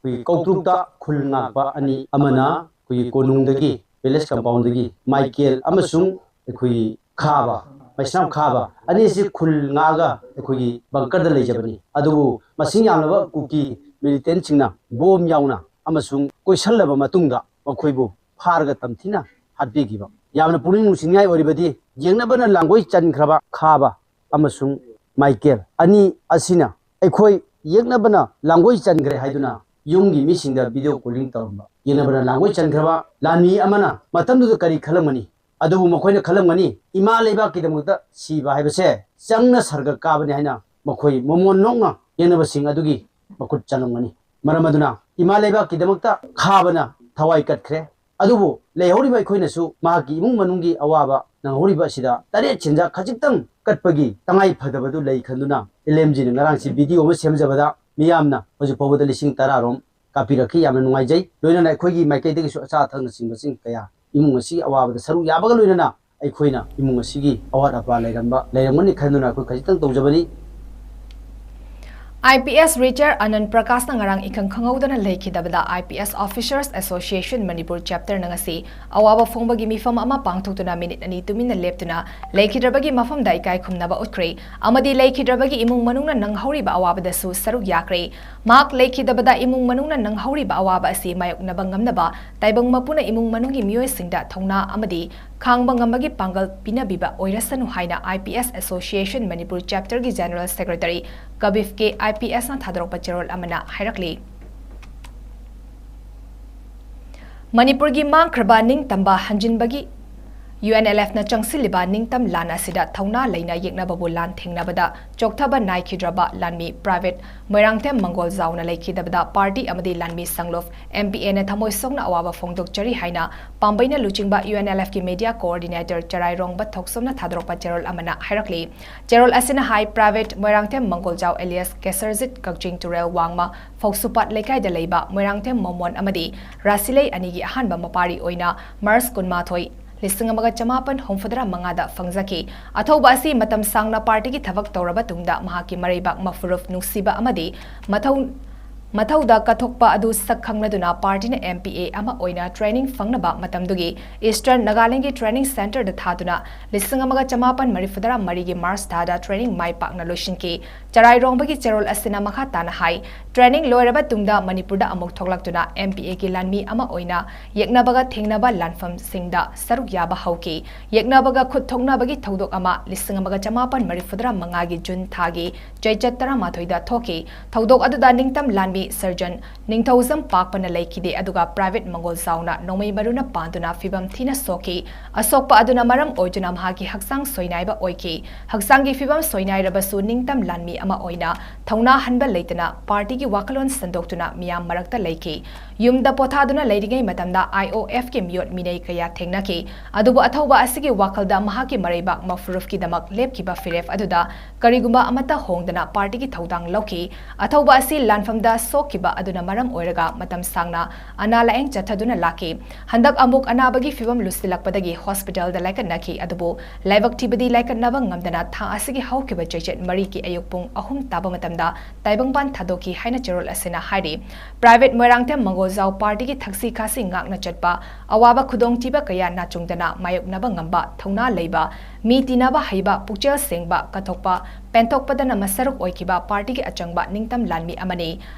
ꯑꯩꯈꯣꯏꯒꯤ ꯀꯧꯇ꯭ꯔꯨꯛꯇ ꯈꯨꯜ ꯉꯥꯛꯄ ꯑꯅꯤ, ꯑꯃꯅ ꯑꯩꯈꯣꯏꯒꯤ ꯀꯣꯅꯨꯡꯗꯒꯤ, ꯄꯦꯂꯦꯁ ꯀꯝꯄꯥꯎꯟꯗꯒꯤ ꯃꯥꯏꯀꯦꯜ ꯑꯃꯁꯨꯡ ꯑꯩꯈꯣꯏꯒꯤ ꯈꯥꯕ, ꯃꯩꯁꯅꯥꯝ ꯈꯥꯕ ꯑꯅꯤꯁꯤ ꯈꯨꯜ ꯉꯥꯛꯑꯒ ꯑꯩꯈꯣꯏꯒꯤ ꯕꯪꯀꯔꯗ ꯂꯩꯖꯕꯅꯤ꯫ ꯑꯗꯨꯕꯨ ꯃꯁꯤꯡ ꯌꯥꯝꯂꯕ ꯀꯨꯀꯤ ꯃꯤꯂꯤꯇꯦꯟꯁꯤꯡꯅ ꯕꯣꯝ ꯌꯥꯎꯅ ꯑꯃꯁꯨꯡ ꯀꯣꯏꯁꯜꯂꯕ ꯃꯇꯨꯡꯗ ꯃꯈꯣꯏꯕꯨ ꯐꯥꯔꯒ ꯇꯝꯊꯤꯅ ꯍꯥꯠꯄꯤꯈꯤꯕ꯫ ꯌꯥꯝꯅ ꯄꯨꯛꯅꯤꯡ ꯅꯨꯡꯁꯤꯅꯤꯡꯉꯥꯏ ꯑꯣꯏꯔꯤꯕꯗꯤ, ꯌꯦꯛꯅꯕꯅ ꯂꯥꯡꯒꯣꯏ ꯆꯟꯈ꯭ꯔꯕ ꯈꯥꯕ ꯑꯃꯁꯨꯡ ꯃꯥꯏꯀꯦꯜ ꯑꯅꯤ ꯑꯁꯤꯅ ꯑꯩꯈꯣꯏ ꯌꯦꯛꯅꯕꯅ ꯂꯥꯡꯒꯣꯏ ꯆꯟꯈ꯭ꯔꯦ ꯍꯥꯏꯗꯨꯅ ꯌꯨꯝꯒꯤ ꯃꯤꯁꯤꯡꯗ ꯚꯤꯗꯤꯑꯣ ꯀꯣꯂꯤꯡ ꯇꯧꯔꯝꯕ꯫ ꯌꯦꯛꯅꯕꯅ ꯂꯥꯡꯒꯣꯏ ꯆꯟꯈ꯭ꯔꯕ ꯂꯥꯟꯃꯤ ꯑꯃꯅ ꯃꯇꯝꯗꯨꯗ ꯀꯔꯤ ꯈꯜꯂꯝꯒꯅꯤ? ꯑꯗꯨꯕꯨ ꯃꯈꯣꯏꯅ ꯈꯜꯂꯝꯒꯅꯤ, ꯏꯃꯥ ꯂꯩꯕꯥꯛꯀꯤꯗꯃꯛꯇ ꯁꯤꯕ ꯍꯥꯏꯕꯁꯦ ꯆꯪꯅ ꯁꯔꯒ ꯀꯥꯕꯅꯤ ꯍꯥꯏꯅ ꯃꯈꯣꯏ ꯃꯃꯣꯟ ꯅꯣꯛꯅ ꯌꯦꯛꯅꯕꯁꯤꯡ ꯑꯗꯨꯒꯤ ꯃꯈꯨꯠ ꯆꯪꯂꯝꯒꯅꯤ꯫ ꯃꯔꯝ ꯑꯗꯨꯅ ꯏꯃꯥ ꯂꯩꯕꯥꯛꯀꯤꯗꯃꯛꯇ ꯈꯥꯕꯅ ꯊꯋꯥꯏ ꯀꯠꯈ꯭ꯔꯦ꯫ ꯑꯗꯨꯕꯨ ꯂꯩꯍꯧꯔꯤꯕ ꯑꯩꯈꯣꯏꯅꯁꯨ ꯃꯍꯥꯛꯀꯤ ꯏꯃꯨꯡ ꯃꯅꯨꯡꯒꯤ ꯑꯋꯥꯕ ꯅꯪꯍꯧꯔꯤꯕ ꯑꯁꯤꯗ ꯇꯔꯦꯠ ꯁꯦꯟꯖꯥ ꯈꯖꯤꯛꯇꯪ ꯀꯠꯄꯒꯤ ꯇꯉꯥꯏ ꯐꯗꯕꯗꯨ ꯂꯩ ꯈꯟꯗꯨꯅ ꯑꯦꯜ ꯑꯦꯝ ꯖꯤꯅ ꯉꯔꯥꯡꯁꯤ ꯚꯤꯗꯤꯑꯣ ꯑꯃ ꯁꯦꯝꯖꯕꯗ ꯃꯤꯌꯥꯝꯅ ꯍꯧꯖꯤꯛ ꯐꯥꯎꯕꯗ ꯂꯤꯁꯤꯡ ꯇꯔꯥꯔꯣꯝ ꯇꯥꯛꯄꯤꯔꯛꯈꯤ꯫ ꯌꯥꯝꯅ ꯅꯨꯡꯉꯥꯏꯖꯩ꯫ ꯂꯣꯏꯅꯅ ꯑꯩꯈꯣꯏꯒꯤ ꯃꯥꯏꯀꯩꯗꯒꯤꯁꯨ ꯑꯆꯥ ꯑꯊꯛꯅꯆꯤꯡꯕꯁꯤꯡ ꯀꯌꯥ ꯏꯃꯨꯡ ꯑꯁꯤꯒꯤ ꯑꯋꯥꯕꯗ ꯁꯔꯨꯛ ꯌꯥꯕꯒ ꯂꯣꯏꯅꯅ ꯑꯩꯈꯣꯏꯅ ꯏꯃꯨꯡ ꯑꯁꯤꯒꯤ ꯑꯋꯥꯠ ꯑꯄꯥ ꯂꯩꯔꯝꯕ, ꯂꯩꯔꯝꯒꯅꯤ ꯈꯟꯗꯨꯅ ꯑꯩꯈꯣꯏ ꯈꯖꯤꯛꯇꯪ ꯇꯧꯖꯕꯅꯤ꯫ IPS retire ꯑꯅꯟ ꯄ꯭ꯔꯀꯥꯁꯅ ꯉꯔꯥꯡ ꯏꯈꯪ ꯈꯪꯍꯧꯗꯅ ꯂꯩꯈꯤꯗꯕꯗ IPS Officers Association Manipur Chapterꯅ ꯉꯁꯤ ꯑꯋꯥꯕ ꯐꯣꯡꯕꯒꯤ ꯃꯤꯐꯝ ꯑꯃ ꯄꯥꯡꯊꯣꯛꯇꯨꯅ ꯃꯤꯅꯤꯠ ꯑꯅꯤ ꯇꯨꯃꯤꯟꯅ ꯂꯦꯞꯇꯨꯅ ꯂꯩꯈꯤꯗ꯭ꯔꯕꯒꯤ ꯃꯐꯝꯗ ꯏꯀꯥꯏ ꯈꯨꯝꯅꯕ ꯎꯠꯈ꯭ꯔꯦ ꯑꯃꯗꯤ ꯂꯩꯈꯤꯗ꯭ꯔꯕꯒꯤ ꯏꯃꯨꯡ ꯃꯅꯨꯡꯅ ꯅꯪꯍꯧꯔꯤꯕ ꯑꯋꯥꯕꯗꯁꯨ ꯁꯔꯨꯛ ꯌꯥꯈ꯭ꯔꯦ꯫ ꯃꯍꯥꯛ ꯂꯩꯈꯤꯗꯕꯗ ꯏꯃꯨꯡ ꯃꯅꯨꯡꯅ ꯅꯪꯍꯧꯔꯤꯕ ꯑꯋꯥꯕ ꯑꯁꯤ ꯃꯥꯌꯣꯛꯅꯕ ꯉꯝꯅꯕ ꯇꯥꯏꯕꯪ ꯃꯄꯨꯅ ꯏꯃꯨꯡ ꯃꯅꯨꯡꯒꯤ ꯃꯤꯑꯣꯏꯁꯤꯡꯗ ꯊꯧꯅꯥ ꯑꯃꯗꯤ ꯈꯥꯡꯕ ꯉꯝꯕꯒꯤ ꯄꯥꯡꯒꯜ ꯄꯤꯅꯕꯤꯕ ꯑꯣꯏꯔꯁꯅꯨ ꯍꯥꯏꯅ IPS Association Manipur Chapterꯒꯤ General Secretary ꯀꯕꯤꯐ ꯀꯦ IPSꯅ ꯊꯥꯗꯣꯔꯛꯄ ꯆꯦꯔꯣꯜ ꯑꯃꯅ ꯍꯥꯏꯔꯛꯂꯤ꯫ ꯃꯅꯤꯄꯨꯔꯒꯤ ꯃꯥꯡꯈ꯭ꯔꯕ ꯅꯤꯡꯇꯝꯕ ꯍꯟꯖꯤꯟꯕꯒꯤ UNLFꯅ ꯆꯪꯁꯤꯜꯂꯤꯕ ꯅꯤꯡꯇꯝ ꯂꯥꯟ ꯑꯁꯤꯗ ꯊꯧꯅꯥ ꯂꯩꯅ ꯌꯦꯛꯅꯕꯕꯨ ꯂꯥꯟ ꯊꯦꯡꯅꯕꯗ ꯆꯣꯛꯊꯕ ꯅꯥꯏꯈꯤꯗ꯭ꯔꯕ ꯂꯥꯟꯃꯤ Private ꯃꯣꯏꯔꯥꯡꯊꯦꯝ ꯃꯪꯒꯣꯜꯖꯥꯎꯅ ꯂꯩꯈꯤꯗꯕꯗ party ꯑꯃꯗꯤ ꯂꯥꯟꯃꯤ ꯁꯪꯂꯨꯞ MPAꯅ ꯊꯃꯣꯏ ꯁꯣꯛꯅ ꯑꯋꯥꯕ ꯐꯣꯡꯗꯣꯛꯆꯔꯤ ꯍꯥꯏꯅ ꯄꯥꯝꯕꯩꯅ ꯂꯨꯆꯤꯡꯕ UNLFꯀꯤ media coordinator ꯆꯔꯥꯏꯔꯣꯡꯕ ꯊꯣꯛꯆꯣꯝꯅ ꯊꯥꯗꯣꯔꯛꯄ ꯆꯦꯔꯣꯜ ꯑꯃꯅ ꯍꯥꯏꯔꯛꯂꯤ꯫ ꯆꯦꯔꯣꯜ ꯑꯁꯤꯅ ꯍꯥꯏ, Private ꯃꯣꯏꯔꯥꯡꯊꯦꯝ ꯃꯪꯒꯣꯜꯖꯥꯎ alias ꯀꯦꯁꯔꯖꯤꯠ ꯀꯛꯆꯤꯡ ꯇꯨꯔꯦꯜ ꯋꯥꯡꯃ ꯐꯧꯁꯨꯄꯥꯠ ꯂꯩꯀꯥꯏꯗ ꯂꯩꯕ ꯃꯣꯏꯔꯥꯡꯊꯦꯝ ꯃꯣꯃꯣꯟ ꯑꯃꯗꯤ ꯔꯥꯁꯤꯂꯩ ꯑꯅꯤꯒꯤ ꯑꯍꯥꯟꯕ ꯃꯄꯥꯔꯤ ꯑꯣꯏꯅ March ꯀꯨꯟꯃꯥꯊꯣꯏ, ꯂꯤꯁꯤꯡ ꯑꯃꯒ ꯆꯃꯥꯄꯟ ꯍꯨꯝꯐꯨꯇꯔꯥ ꯃꯉꯥꯗ ꯐꯪꯖꯈꯤ꯫ ꯑꯊꯧꯕ ꯑꯁꯤ ꯃꯇꯝ ꯁꯥꯡꯅ partyꯒꯤ ꯊꯕꯛ ꯇꯧꯔꯕ ꯇꯨꯡꯗ ꯃꯍꯥꯛꯀꯤ ꯃꯔꯩꯕꯥꯛ ꯃꯐꯨꯔꯨꯞ ꯅꯨꯡꯁꯤꯕ ꯑꯃꯗꯤ ꯃꯊꯧ ꯃꯊꯧꯗ ꯀꯠꯊꯣꯛꯄ ꯑꯗꯨ ꯁꯛ ꯈꯪꯂꯗꯨꯅ partyꯅ MPA ꯑꯃ ꯑꯣꯏꯅ training ꯐꯪꯅꯕ ꯃꯇꯝꯗꯨꯒꯤ Eastern Nagalandꯒꯤ training centreꯗ ꯊꯥꯗꯨꯅ ꯂꯤꯁꯤꯡ ꯑꯃꯒ ꯆꯃꯥꯄꯟ ꯃꯔꯤꯐꯨꯇꯔꯥ ꯃꯔꯤꯒꯤ March ꯊꯥꯗ training ꯃꯥꯏ ꯄꯥꯛꯅ ꯂꯣꯏꯁꯤꯟꯈꯤ꯫ ꯆꯔꯥꯏꯔꯣꯡꯕꯒꯤ ꯆꯦꯔꯣꯜ ꯑꯁꯤꯅ ꯃꯈꯥ ꯇꯥꯅ ꯍꯥꯏ, training ꯂꯣꯏꯔꯕ ꯇꯨꯡꯗ ꯃꯅꯤꯄꯨꯔꯗ ꯑꯃꯨꯛ ꯊꯣꯛꯂꯛꯇꯨꯅ MPAꯒꯤ ꯂꯥꯟꯃꯤ ꯑꯃ ꯑꯣꯏꯅ ꯌꯦꯛꯅꯕꯒ ꯊꯦꯡꯅꯕ ꯂꯥꯟꯐꯝꯁꯤꯡꯗ ꯁꯔꯨꯛ ꯌꯥꯕ ꯍꯧꯈꯤ꯫ ꯌꯦꯛꯅꯕꯒ ꯈꯨꯠ ꯊꯣꯛꯅꯕꯒꯤ ꯊꯧꯗꯣꯛ ꯑꯃ ꯂꯤꯁꯤꯡ ꯑꯃꯒ ꯆꯃꯥꯄꯟ ꯃꯔꯤꯐꯨꯇꯔꯥ ꯃꯉꯥꯒꯤ June ꯊꯥꯒꯤ ꯆꯩꯆꯠ ꯇꯔꯥꯃꯥꯊꯣꯏꯗ ꯊꯣꯛꯈꯤ꯫ ꯊꯧꯗꯣꯛ ꯑꯗꯨꯗ ꯅꯤꯡꯇꯝ ꯂꯥꯟꯃꯤ Surgeon ꯅꯤꯡꯊꯧꯖꯝ ꯄꯥꯛꯄꯅ ꯂꯩꯈꯤꯗꯦ, ꯑꯗꯨꯒ Private ꯃꯪꯒꯣꯜꯖꯥꯎꯅ ꯅꯣꯡꯃꯩ ꯃꯔꯨꯅ ꯄꯥꯟꯗꯨꯅ ꯐꯤꯕꯝ ꯊꯤꯅ ꯁꯣꯛꯈꯤ꯫ ꯑꯁꯣꯛꯄ ꯑꯗꯨꯅ ꯃꯔꯝ ꯑꯣꯏꯗꯨꯅ ꯃꯍꯥꯛꯀꯤ ꯍꯛꯆꯥꯡ ꯁꯣꯏꯅꯥꯏꯕ ꯑꯣꯏꯈꯤ꯫ ꯍꯛꯆꯥꯡꯒꯤ ꯐꯤꯕꯝ ꯁꯣꯏꯅꯥꯏꯔꯕꯁꯨ ꯅꯤꯡꯇꯝ ꯂꯥꯟꯃꯤ ꯑꯃ ꯑꯣꯏꯅ ꯊꯧꯅꯥ ꯍꯟꯕ ꯂꯩꯇꯅ partyꯒꯤ ꯋꯥꯈꯜꯂꯣꯟ ꯁꯟꯗꯣꯛꯇꯨꯅ ꯃꯤꯌꯥꯝ ꯃꯔꯛꯇ ꯂꯩꯈꯤ꯫ ꯌꯨꯝꯗ ꯄꯣꯊꯥꯗꯨꯅ ꯂꯩꯔꯤꯉꯩ ꯃꯇꯝꯗ IOFꯀꯤ ꯃꯤꯑꯣꯠ ꯃꯤꯅꯩ ꯀꯌꯥ ꯊꯦꯡꯅꯈꯤ꯫ ꯑꯗꯨꯕꯨ ꯑꯊꯧꯕ ꯑꯁꯤꯒꯤ ꯋꯥꯈꯜꯗ ꯃꯍꯥꯛꯀꯤ ꯃꯔꯩꯕꯥꯛ ꯃꯐꯨꯔꯨꯞꯀꯤꯗꯃꯛ ꯂꯦꯞꯈꯤꯕ ꯐꯤꯔꯦꯞ ꯑꯗꯨꯗ ꯀꯔꯤꯒꯨꯝꯕ ꯑꯃꯠꯇ ꯍꯣꯡꯗꯅ ꯄꯥꯔꯇꯤꯒꯤ ꯊꯧꯗꯥꯡ ꯂꯧꯈꯤ꯫ ꯑꯊꯧꯕ ꯑꯁꯤ ꯂꯥꯟꯐꯝꯗ ꯁꯣꯛꯈꯤꯕ ꯑꯗꯨꯅ ꯃꯔꯝ ꯑꯣꯏꯔꯒ ꯃꯇꯝ ꯁꯥꯡꯅ ꯑꯅꯥ ꯂꯥꯌꯦꯡ ꯆꯠꯊꯗꯨꯅ ꯂꯥꯛꯈꯤ꯫ ꯍꯟꯗꯛ ꯑꯃꯨꯛ ꯑꯅꯥꯕꯒꯤ ꯐꯤꯚꯝ ꯂꯨꯁꯤꯜꯂꯛꯄꯗꯒꯤ ꯍꯣꯁꯄꯤꯇꯥꯜꯗ ꯂꯥꯏꯀꯠꯅꯈꯤ꯫ ꯑꯗꯨꯕꯨ ꯂꯥꯏꯕꯛ ꯊꯤꯕꯗꯤ ꯂꯥꯏꯀꯠꯅꯕ ꯉꯝꯗꯅ ꯊꯥ ꯑꯁꯤꯒꯤ ꯍꯧꯈꯤꯕ ꯆꯩꯆꯠ ꯃꯔꯤꯒꯤ ꯑꯌꯨꯛ ꯄꯨꯡ ꯑꯍꯨꯝ ꯇꯥꯕ ꯃꯇꯝꯗ ꯇꯥꯏꯕꯪꯄꯥꯟ ꯊꯥꯗꯣꯛꯈꯤ ꯍꯥꯏꯅ ꯆꯦꯔꯣꯜ ꯑꯁꯤꯅ ꯍꯥꯏꯔꯤ꯫ ꯄ꯭ꯔꯥꯏꯚꯦꯠ ꯃꯣꯏꯔꯥꯡꯊꯦꯝ ꯃꯪꯒꯣꯜꯖꯥꯎ ꯄꯥꯔꯇꯤꯒꯤ ꯊꯛꯁꯤ ꯈꯥꯁꯤ ꯉꯥꯛꯅ ꯆꯠꯄ, ꯑꯋꯥꯕ ꯈꯨꯗꯣꯡꯊꯤꯕ ꯀꯌꯥ ꯅꯥꯆꯨꯡꯗꯅ ꯃꯥꯌꯣꯛꯅꯕ ꯉꯝꯕ, ꯊꯧꯅꯥ ꯂꯩꯕ, ꯃꯤ ꯇꯤꯟꯅꯕ ꯍꯩꯕ, ꯄꯨꯛꯆꯦꯜ ꯁꯦꯡꯕ, ꯀꯠꯊꯣꯛꯄ, ꯄꯦꯟꯊꯣꯛꯄꯗꯅ ꯃꯁꯔꯨꯛ ꯑꯣꯏꯈꯤꯕ ꯄꯥꯔꯇꯤꯒꯤ ꯑꯆꯪꯕ ꯅꯤꯡꯇꯝ ꯂꯥꯟꯃꯤ ꯑꯃꯅꯤ꯫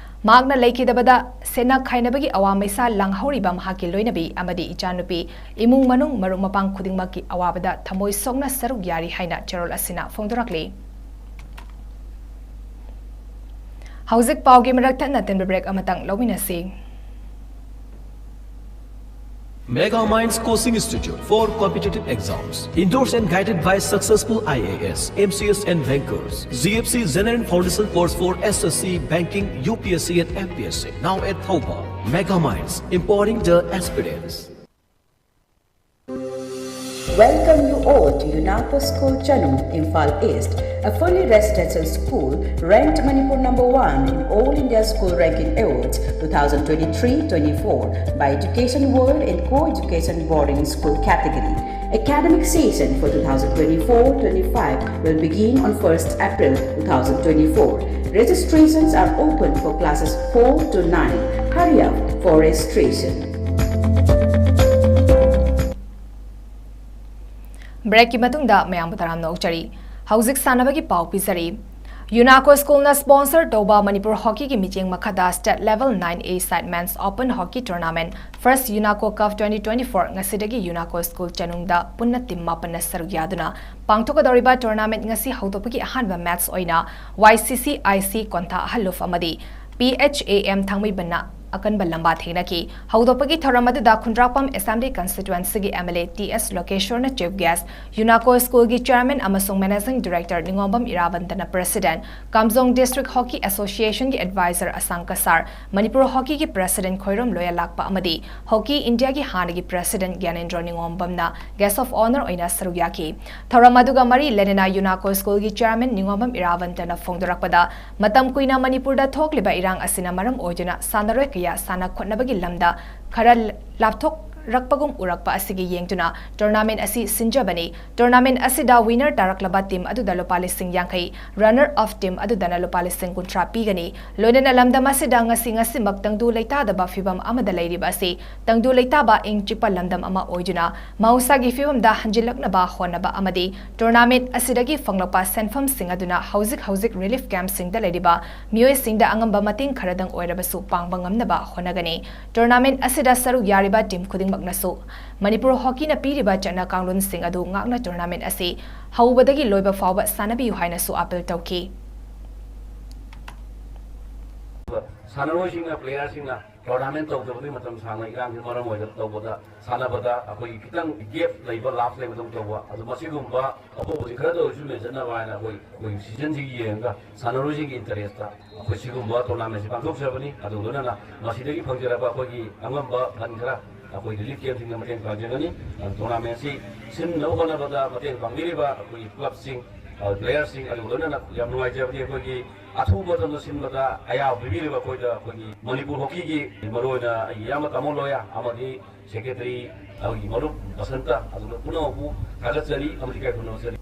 ꯃꯍꯥꯛꯅ ꯂꯩꯈꯤꯗꯕꯗ ꯁꯦꯟꯅ ꯈꯥꯏꯅꯕꯒꯤ ꯑꯋꯥ ꯃꯩꯁꯥ ꯂꯥꯡꯍꯧꯔꯤꯕ ꯃꯍꯥꯛꯀꯤ ꯂꯣꯏꯅꯕꯤ ꯑꯃꯗꯤ ꯏꯆꯥꯅꯨꯄꯤ, ꯏꯃꯨꯡ ꯃꯅꯨꯡ, ꯃꯔꯨꯞ ꯃꯄꯥꯡ ꯈꯨꯗꯤꯡꯃꯛꯀꯤ ꯑꯋꯥꯕꯗ ꯊꯃꯣꯏ ꯁꯣꯛꯅ ꯁꯔꯨꯛ ꯌꯥꯔꯤ ꯍꯥꯏꯅ ꯆꯦꯔꯣꯜ ꯑꯁꯤꯅ ꯐꯣꯡꯗꯣꯔꯛꯂꯤ꯫ ꯍꯧꯖꯤꯛ ꯄꯥꯎꯒꯤ ꯃꯔꯛ ꯊꯠꯅ ꯇꯦꯟꯕ ꯕ꯭ꯔꯦꯛ ꯑꯃꯇꯪ ꯂꯧꯃꯤꯟꯅꯁꯤ꯫ Mega Minds Coaching Institute for Competitive Exams. Endorsed and guided by successful IAS, MCS and bankers. GFC General Foundation Course for SSC, Banking, UPSC and MPSC. Now at Thoubal. Mega Minds, empowering the aspirants. Welcome you all to UNACO School Chanung, Imphal East, a fully residential school ranked Manipur number one in All India School Ranking Awards two thousand twenty-three twenty-four by Education World in Co-Education Boarding School category. Academic session for two thousand twenty-four twenty-five will begin on first April two thousand twenty-four. Registrations are open for classes four to nine. Hurry up for registration. ꯕ꯭ꯔꯦꯛꯀꯤ ꯃꯇꯨꯡꯗ ꯃꯌꯥꯝꯕꯨ ꯇꯔꯥꯝꯅ ꯑꯣꯛꯆꯔꯤ꯫ ꯍꯧꯖꯤꯛ ꯁꯥꯟꯅꯕꯒꯤ ꯄꯥꯎ ꯄꯤꯖꯔꯤ꯫ UNACO Schoolꯅ sponsor ꯇꯧꯕ ꯃꯅꯤꯄꯨꯔ ꯍꯣꯀꯤꯒꯤ ꯃꯤꯠꯌꯦꯡ ꯃꯈꯥꯗ State Level nine A side Men's Open Hockey Tournament First UNACO Cup twenty twenty-four ꯉꯁꯤꯗꯒꯤ UNACO School ꯆꯅꯨꯡꯗ ꯄꯨꯟꯅ team ꯃꯥꯄꯟꯅ ꯁꯔꯨꯛ ꯌꯥꯗꯨꯅ ꯄꯥꯡꯊꯣꯛꯀꯗꯧꯔꯤꯕ tournament ꯉꯁꯤ ꯍꯧꯗꯣꯛꯄꯒꯤ ꯑꯍꯥꯟꯕ match ꯑꯣꯏꯅ YCCIC ꯀꯣꯟꯊꯥ ꯑꯍꯜꯂꯨꯞ ꯑꯃꯗꯤ PHAM ꯊꯥꯡꯃꯩꯕꯟꯅ ꯑꯀꯟꯕ ꯂꯝꯕꯥ ꯊꯦꯡꯅꯈꯤ꯫ ꯍꯧꯗꯣꯛꯄꯒꯤ ꯊꯧꯔꯝ ꯑꯗꯨꯗ ꯈꯨꯟꯗ꯭ꯔꯥꯛꯄꯝ Assembly Constituencyꯒꯤ MLA T S ꯂꯣꯀꯦꯁꯣꯔꯅ Chief Guest, UNACO Schoolꯒꯤ Chairman ꯑꯃꯁꯨꯡ Managing Director ꯅꯤꯉꯣꯝꯕꯝ ꯏꯔꯥꯕꯟꯇꯅ President, ꯀꯥꯝꯖꯣꯡ District Hockey Associationꯒꯤ Advisor ꯑꯁꯥꯡ ꯀꯁꯥꯔ, ꯃꯅꯤꯄꯨꯔ Hockeyꯒꯤ President ꯈꯣꯏꯔꯣꯝ ꯂꯣꯌꯥꯂꯥꯛꯄ ꯑꯃꯗꯤ Hockey Indiaꯒꯤ ꯍꯥꯟꯅꯒꯤ President ꯒ꯭ꯌꯥꯅꯦꯟꯗ꯭ꯔꯣ ꯅꯤꯉꯣꯝꯕꯝꯅ Guest of Honour ꯑꯣꯏꯅ ꯁꯔꯨꯛ ꯌꯥꯈꯤ꯫ ꯊꯧꯔꯝ ꯑꯗꯨꯒ ꯃꯔꯤ ꯂꯩꯅꯅ UNACO Schoolꯒꯤ Chairman ꯅꯤꯉꯣꯝꯕꯝ ꯏꯔꯥꯕꯟꯇꯅ ꯐꯣꯡꯗꯣꯔꯛꯄꯗ, ꯃꯇꯝ ꯀꯨꯏꯅ ꯃꯅꯤꯄꯨꯔꯗ ꯊꯣꯛꯂꯤꯕ ꯏꯔꯥꯡ ꯑꯁꯤꯅ ꯃꯔꯝ ꯑꯣꯏꯗꯨꯅ ꯁꯥꯟꯅꯔꯣꯏ ꯀꯌꯥ ꯁꯥꯟꯅ ꯈꯣꯠꯅꯕꯒꯤ ꯂꯝꯗ ꯈꯔ ꯂꯥꯞꯊꯣꯛꯔꯛꯄꯒꯨꯝ ꯎꯔꯛꯄ ꯑꯁꯤꯒꯤ ꯌꯦꯡꯗꯨꯅ tournament ꯑꯁꯤ ꯁꯤꯟꯖꯕꯅꯤ꯫ Tournament ꯑꯁꯤꯗ winner ꯇꯥꯔꯛꯂꯕ team ꯑꯗꯨꯗ ꯂꯨꯄꯥ ꯂꯤꯁꯤꯡ ꯌꯥꯡꯈꯩ, runner up team ꯑꯗꯨꯗꯅ ꯂꯨꯄꯥ ꯂꯤꯁꯤꯡ ꯀꯨꯟꯊ꯭ꯔꯥ ꯄꯤꯒꯅꯤ꯫ ꯂꯣꯏꯅꯅ ꯂꯝꯗꯝ ꯑꯁꯤꯗ ꯉꯁꯤ ꯉꯁꯤꯃꯛ ꯇꯪꯗꯨ ꯂꯩꯇꯥꯗꯕ ꯐꯤꯕꯝ ꯑꯃꯗ ꯂꯩꯔꯤꯕ ꯑꯁꯤ ꯇꯪꯗꯨ ꯂꯩꯇꯥꯕ ꯏꯪ ꯆꯤꯛꯄ ꯂꯝꯗꯝ ꯑꯃ ꯑꯣꯏꯗꯨꯅ ꯃꯍꯧꯁꯥꯒꯤ ꯐꯤꯕꯝꯗ ꯍꯟꯖꯤꯜꯂꯛꯅꯕ ꯍꯣꯠꯅꯕ ꯑꯃꯗꯤ tournament ꯑꯁꯤꯗꯒꯤ ꯐꯪꯂꯛꯄ ꯁꯦꯟꯐꯝꯁꯤꯡ ꯑꯗꯨꯅ ꯍꯧꯖꯤꯛ ꯍꯧꯖꯤꯛ relief campꯁꯤꯡꯗ ꯂꯩꯔꯤꯕ ꯃꯤꯑꯣꯏꯁꯤꯡꯗ ꯑꯉꯝꯕ ꯃꯇꯦꯡ ꯈꯔꯗꯪ ꯑꯣꯏꯔꯕꯁꯨ ꯄꯥꯡꯕ ꯉꯝꯅꯕ ꯍꯣꯠꯅꯒꯅꯤ꯫ Tournament ꯑꯁꯤꯗ ꯁꯔꯨꯛ ꯌꯥꯔꯤꯕ team ꯈꯨꯗꯤꯡꯃꯛꯅꯁꯨ ꯃꯅꯤꯄꯨꯔ Hockeyꯅ ꯄꯤꯔꯤꯕ ꯆꯠꯅ ꯀꯥꯡꯂꯣꯟꯁꯤꯡ ꯑꯗꯨ ꯉꯥꯛꯅ tournament ꯑꯁꯤ ꯍꯧꯕꯗꯒꯤ ꯂꯣꯏꯕ ꯐꯥꯎꯕ ꯁꯥꯟꯅꯕꯤꯌꯨ ꯍꯥꯏꯅꯁꯨ appeal ꯇꯧꯈꯤ꯫ ꯁꯥꯟꯅꯔꯣꯏꯁꯤꯡꯅ, playerꯁꯤꯡꯅ tournament ꯇꯧꯗꯕꯗꯒꯤ ꯃꯇꯝ ꯁꯥꯡꯅ ꯏꯔꯥꯡꯁꯤꯅ ꯃꯔꯝ ꯑꯣꯏꯔꯒ ꯇꯧꯕꯗ, ꯁꯥꯟꯅꯕꯗ ꯑꯩꯈꯣꯏꯒꯤ ꯈꯤꯇꯪ gap ꯂꯩꯕ, lapse ꯂꯩꯕꯗꯧ ꯇꯧꯕ, ꯑꯗꯨ ꯃꯁꯤꯒꯨꯝꯕ ꯑꯍꯣꯕꯁꯤ ꯈꯔꯗ ꯑꯣꯏꯔꯁꯨ ꯃꯦꯟꯁꯤꯟꯅꯕ ꯍꯥꯏꯅ ꯑꯩꯈꯣꯏ, ꯑꯩꯈꯣꯏ seasonꯁꯤꯒꯤ ꯌꯦꯡꯉꯒ ꯁꯥꯟꯅꯔꯣꯏꯁꯤꯡꯒꯤ interestꯇ ꯑꯩꯈꯣꯏ ꯁꯤꯒꯨꯝꯕ tournamentꯁꯤ ꯄꯥꯡꯊꯣꯛꯆꯕꯅꯤ꯫ ꯑꯗꯨ ꯂꯣꯏꯅꯅ ꯃꯁꯤꯗꯒꯤ ꯐꯪꯖꯔꯛꯄ ꯑꯩꯈꯣꯏꯒꯤ ꯑꯉꯝꯕ fund ꯈꯔ ꯑꯩꯈꯣꯏ relief campꯁꯤꯡꯗ ꯃꯇꯦꯡ ꯄꯥꯡꯖꯒꯅꯤ꯫ ꯑꯗꯨ tournamentꯁꯤ ꯁꯤꯟꯅꯕ ꯍꯣꯠꯅꯕꯗ ꯃꯇꯦꯡ ꯄꯥꯡꯕꯤꯔꯤꯕ ꯑꯩꯈꯣꯏꯒꯤ clubꯁꯤꯡ, ꯑ, playerꯁꯤꯡ, ꯑꯗꯨꯒ ꯂꯣꯏꯅꯅ ꯌꯥꯝ ꯅꯨꯡꯉꯥꯏꯖꯕꯗꯤ ꯑꯩꯈꯣꯏꯒꯤ ꯑꯊꯨꯕ ꯃꯇꯝꯗ ꯁꯤꯟꯕꯗ ꯑꯌꯥꯕ ꯄꯤꯕꯤꯔꯤꯕ ꯑꯩꯈꯣꯏꯗ, ꯑꯩꯈꯣꯏꯒꯤ ꯃꯅꯤꯄꯨꯔ Hockeyꯒꯤ ꯃꯔꯨꯑꯣꯏꯅ ꯑꯩꯒꯤ ꯏꯌꯥꯝꯕ ꯇꯥꯃꯣ ꯂꯣꯌꯥ ꯑꯃꯗꯤ secretary, ꯑꯩꯈꯣꯏꯒꯤ ꯃꯔꯨꯞ ꯕꯁꯟꯇ, ꯑꯗꯨꯒ ꯄꯨꯝꯅꯃꯛꯄꯨ ꯊꯥꯒꯠꯆꯔꯤ ꯑꯃꯗꯤ ꯏꯀꯥꯏ ꯈꯨꯝꯅꯖꯔꯤ꯫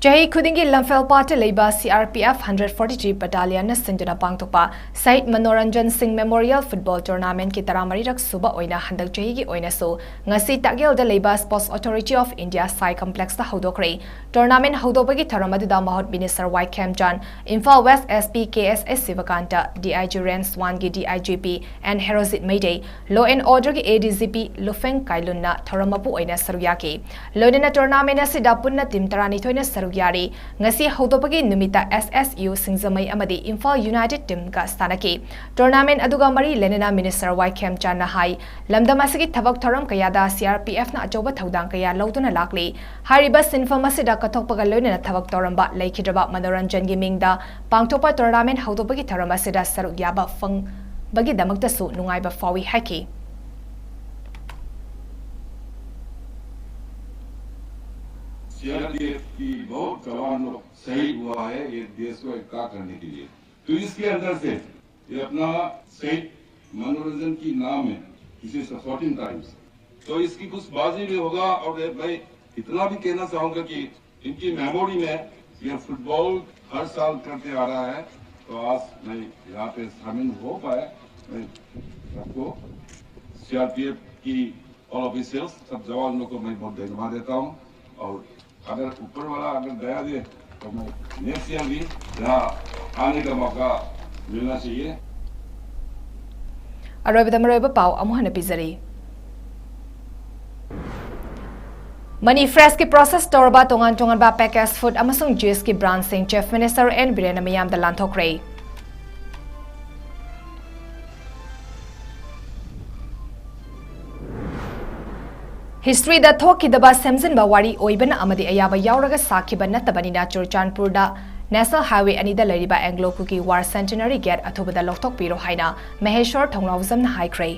ꯆꯍꯤ ꯈꯨꯗꯤꯡꯒꯤ ꯂꯝꯐꯦꯜ ꯄꯥꯠꯇ ꯂꯩꯕ CRPF hundred forty three battalionꯅ ꯁꯤꯟꯗꯨꯅ ꯄꯥꯡꯊꯣꯛꯄ ꯁꯍꯤꯗ ꯃꯅꯣꯔꯟꯖꯟ ꯁꯤꯡ Memorial Football Tournamentꯀꯤ ꯇꯔꯥꯃꯔꯤꯔꯛ ꯁꯨꯕ ꯑꯣꯏꯅ ꯍꯟꯗꯛ ꯆꯍꯤꯒꯤ ꯑꯣꯏꯅꯁꯨ ꯉꯁꯤ ꯇꯥꯛꯌꯦꯜꯗ ꯂꯩꯕ Sports Authority of India ꯁꯥꯏ complexꯇ ꯍꯧꯗꯣꯛꯈ꯭ꯔꯦ꯫ Tournament ꯍꯧꯗꯣꯛꯄꯒꯤ ꯊꯧꯔꯝ ꯑꯗꯨꯗ ꯃꯍꯨꯠ Minister Y Khemchand, Imphal West SP K S S Shivakant, DIG Range oneꯒꯤ DIGP N Herojit Meitei, Law and Orderꯒꯤ ADGP ꯂꯨꯐꯦꯡ ꯀꯥꯏꯂꯨꯟꯅ ꯊꯧꯔꯝ ꯃꯄꯨ ꯑꯣꯏꯅ ꯁꯔꯨꯛ ꯌꯥꯈꯤ꯫ ꯂꯣꯏꯅꯅ tournament ꯑꯁꯤꯗ ꯄꯨꯟꯅ team ꯇꯔꯥꯅꯤꯊꯣꯏꯅ ꯁꯔꯨꯛ ꯌꯥꯔꯤ꯫ ꯉꯁꯤ ꯍꯧꯗꯣꯛꯄꯒꯤ ꯅꯨꯃꯤꯠꯇ S S U ꯁꯤꯡꯖꯃꯩ ꯑꯃꯗꯤ ꯏꯝꯐꯥꯜ ꯌꯨꯅꯥꯏꯇꯦꯗ ꯇꯤꯝꯒ ꯁꯥꯟꯅꯈꯤ꯫ ꯇꯣꯔꯅꯥꯃꯦꯟ ꯑꯗꯨꯒ ꯃꯔꯤ ꯂꯩꯅꯅ ꯃꯤꯅꯤꯁꯇꯔ ꯋꯥꯏ ꯈꯦꯝꯆꯥꯟꯅ ꯍꯥꯏ, ꯂꯝꯗꯝ ꯑꯁꯤꯒꯤ ꯊꯕꯛ ꯊꯧꯔꯝ ꯀꯌꯥꯗ C R P F ꯅ ꯑꯆꯧꯕ ꯊꯧꯗꯥꯡ ꯀꯌꯥ ꯂꯧꯗꯨꯅ ꯂꯥꯛꯂꯤ꯫ ꯍꯥꯏꯔꯤꯕ ꯁꯤꯟꯐꯝ ꯑꯁꯤꯗ ꯀꯠꯊꯣꯛꯄꯒ ꯂꯣꯏꯅꯅ ꯊꯕꯛ ꯇꯧꯔꯝꯕ ꯂꯩꯈꯤꯗ꯭ꯔꯕ ꯃꯅꯣꯔꯟꯖꯟꯒꯤ ꯃꯤꯡꯗ ꯄꯥꯡꯊꯣꯛꯄ ꯇꯣꯔꯅꯥꯃꯦꯟ ꯍꯧꯗꯣꯛꯄꯒꯤ ꯊꯧꯔꯝ ꯑꯁꯤꯗ ꯁꯔꯨꯛ ꯌꯥꯕ ꯐꯪꯕꯒꯤꯗꯃꯛꯇꯁꯨ ꯅꯨꯡꯉꯥꯏꯕ ꯐꯥꯎꯏ ꯍꯥꯏꯈꯤ꯫ सीआरपीएफ की बहुत जवान लोग शहीद हुआ है ये देश को एकता करने के लिए। तो इसके अंदर से ये अपना शहीद मनोरंजन की नाम है, this is the fourteen times। तो इसकी कुछ बाजी भी होगा। और ये मैं इतना भी कहना चाहूंगा कि इनकी मेमोरी में ये फुटबॉल हर साल करते आ रहा है। तो आज मैं यहाँ पे शामिल हो पाया। मैं सबको, सीआरपीएफ की ऑल ऑफिशियल्स, सब जवान लोग को मैं बहुत धन्यवाद देता हूँ। और अगर ऊपर वाला अगर दया दे तो मैं नेक्स्ट ईयर भी यहाँ आने का मौका मिलना चाहिए। ꯑꯔꯣꯏꯕꯗ ꯃꯔꯨꯑꯣꯏꯕ ꯄꯥꯎ ꯑꯃꯨꯛ ꯍꯟꯅ ꯄꯤꯖꯔꯤ꯫ ꯃꯅꯤ ꯐ꯭ꯔꯦꯁꯀꯤ ꯄ꯭ꯔꯣꯁꯦꯁ ꯇꯧꯔꯕ ꯇꯣꯉꯥꯟ ꯇꯣꯉꯥꯟꯕ ꯄꯦꯀꯦꯖ ꯐꯨꯗ ꯑꯃꯁꯨꯡ ꯖꯨꯏꯁꯀꯤ ꯕ꯭ꯔꯥꯟꯁꯤꯡ ꯆꯤꯐ ꯃꯤꯅꯤꯁꯇꯔ ꯑꯦꯟ ꯕꯤꯔꯦꯟꯅ ꯃꯤꯌꯥꯝꯗ ꯂꯥꯟꯊꯣꯛꯈ꯭ꯔꯦ꯫ ꯍꯤꯁꯇ꯭ꯔꯤꯗ ꯊꯣꯛꯈꯤꯗꯕ ꯁꯦꯝꯖꯤꯟꯕ ꯋꯥꯔꯤ ꯑꯣꯏꯕꯅ ꯑꯃꯗꯤ ꯑꯌꯥꯕ ꯌꯥꯎꯔꯒ ꯁꯥꯈꯤꯕ ꯅꯠꯇꯕꯅꯤꯅ ꯆꯨꯔꯆꯥꯟꯄꯨꯔꯗ ꯅꯦꯁꯅꯦꯜ ꯍꯥꯏꯋꯦ ꯑꯅꯤꯗ ꯂꯩꯔꯤꯕ Anglo Kuki war centenary get ꯑꯊꯨꯕꯗ ꯂꯧꯊꯣꯛꯄꯤꯔꯣ ꯍꯥꯏꯅ ꯃꯍꯦꯁ꯭ꯋꯔ ꯊꯧꯅꯥꯎꯖꯝꯅ ꯍꯥꯏꯈ꯭ꯔꯦ꯫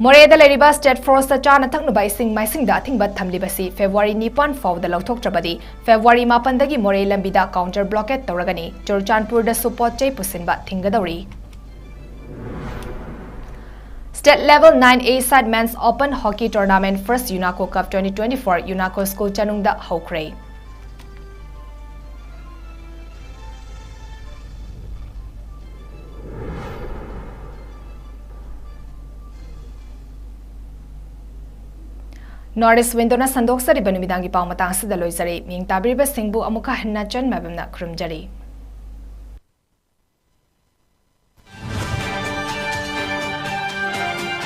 ꯃꯣꯔꯦꯗ ꯂꯩꯔꯤꯕ ꯁ꯭ꯇꯦꯠ ꯐꯣꯔꯁꯇ ꯆꯥꯅ ꯊꯛꯅꯕ ꯏꯁꯤꯡ ꯃꯥꯏꯁꯤꯡꯗ ꯑꯊꯤꯡꯕ ꯊꯝꯂꯤꯕꯁꯤ ꯐꯦꯕ꯭ꯔꯨꯋꯥꯔꯤ ꯅꯤꯄꯥꯟ ꯐꯥꯎꯕꯗ ꯂꯧꯊꯣꯛꯇ꯭ꯔꯕꯗꯤ ꯐꯦꯕ꯭ꯔꯨꯋꯥꯔꯤ ꯃꯥꯄꯟꯗꯒꯤ ꯃꯣꯔꯦ ꯂꯝꯕꯤꯗ ꯀꯥꯎꯟꯇꯔ ꯕ꯭ꯂꯣꯀꯦꯗ ꯇꯧꯔꯒꯅꯤ꯫ ꯆꯨꯔꯆꯥꯟꯄꯨꯔꯗꯁꯨ ꯄꯣꯠ ꯆꯩ ꯄꯨꯁꯤꯟꯕ ꯊꯤꯡꯒꯗꯧꯔꯤ꯫ State Level nine A side Men's Open Hockey Tournament First UNACO Cup twenty twenty-four UNACO School ꯆꯅꯨꯡꯗ ꯍꯧꯈ꯭ꯔꯦ꯫ North East Windowꯅ ꯁꯟꯗꯣꯛꯆꯔꯤꯕ ꯅꯨꯃꯤꯗꯥꯡꯒꯤ ꯄꯥꯎ ꯃꯇꯥꯡ ꯑꯁꯤꯗ ꯂꯣꯏꯖꯔꯦ꯫ ꯃꯤꯡ ꯇꯥꯕꯤꯔꯤꯕꯁꯤꯡꯕꯨ ꯑꯃꯨꯛꯀ ꯍꯟꯅ ꯆꯟ ꯃꯥꯏꯕꯝꯅ ꯈꯨꯔꯨꯝꯖꯔꯤ꯫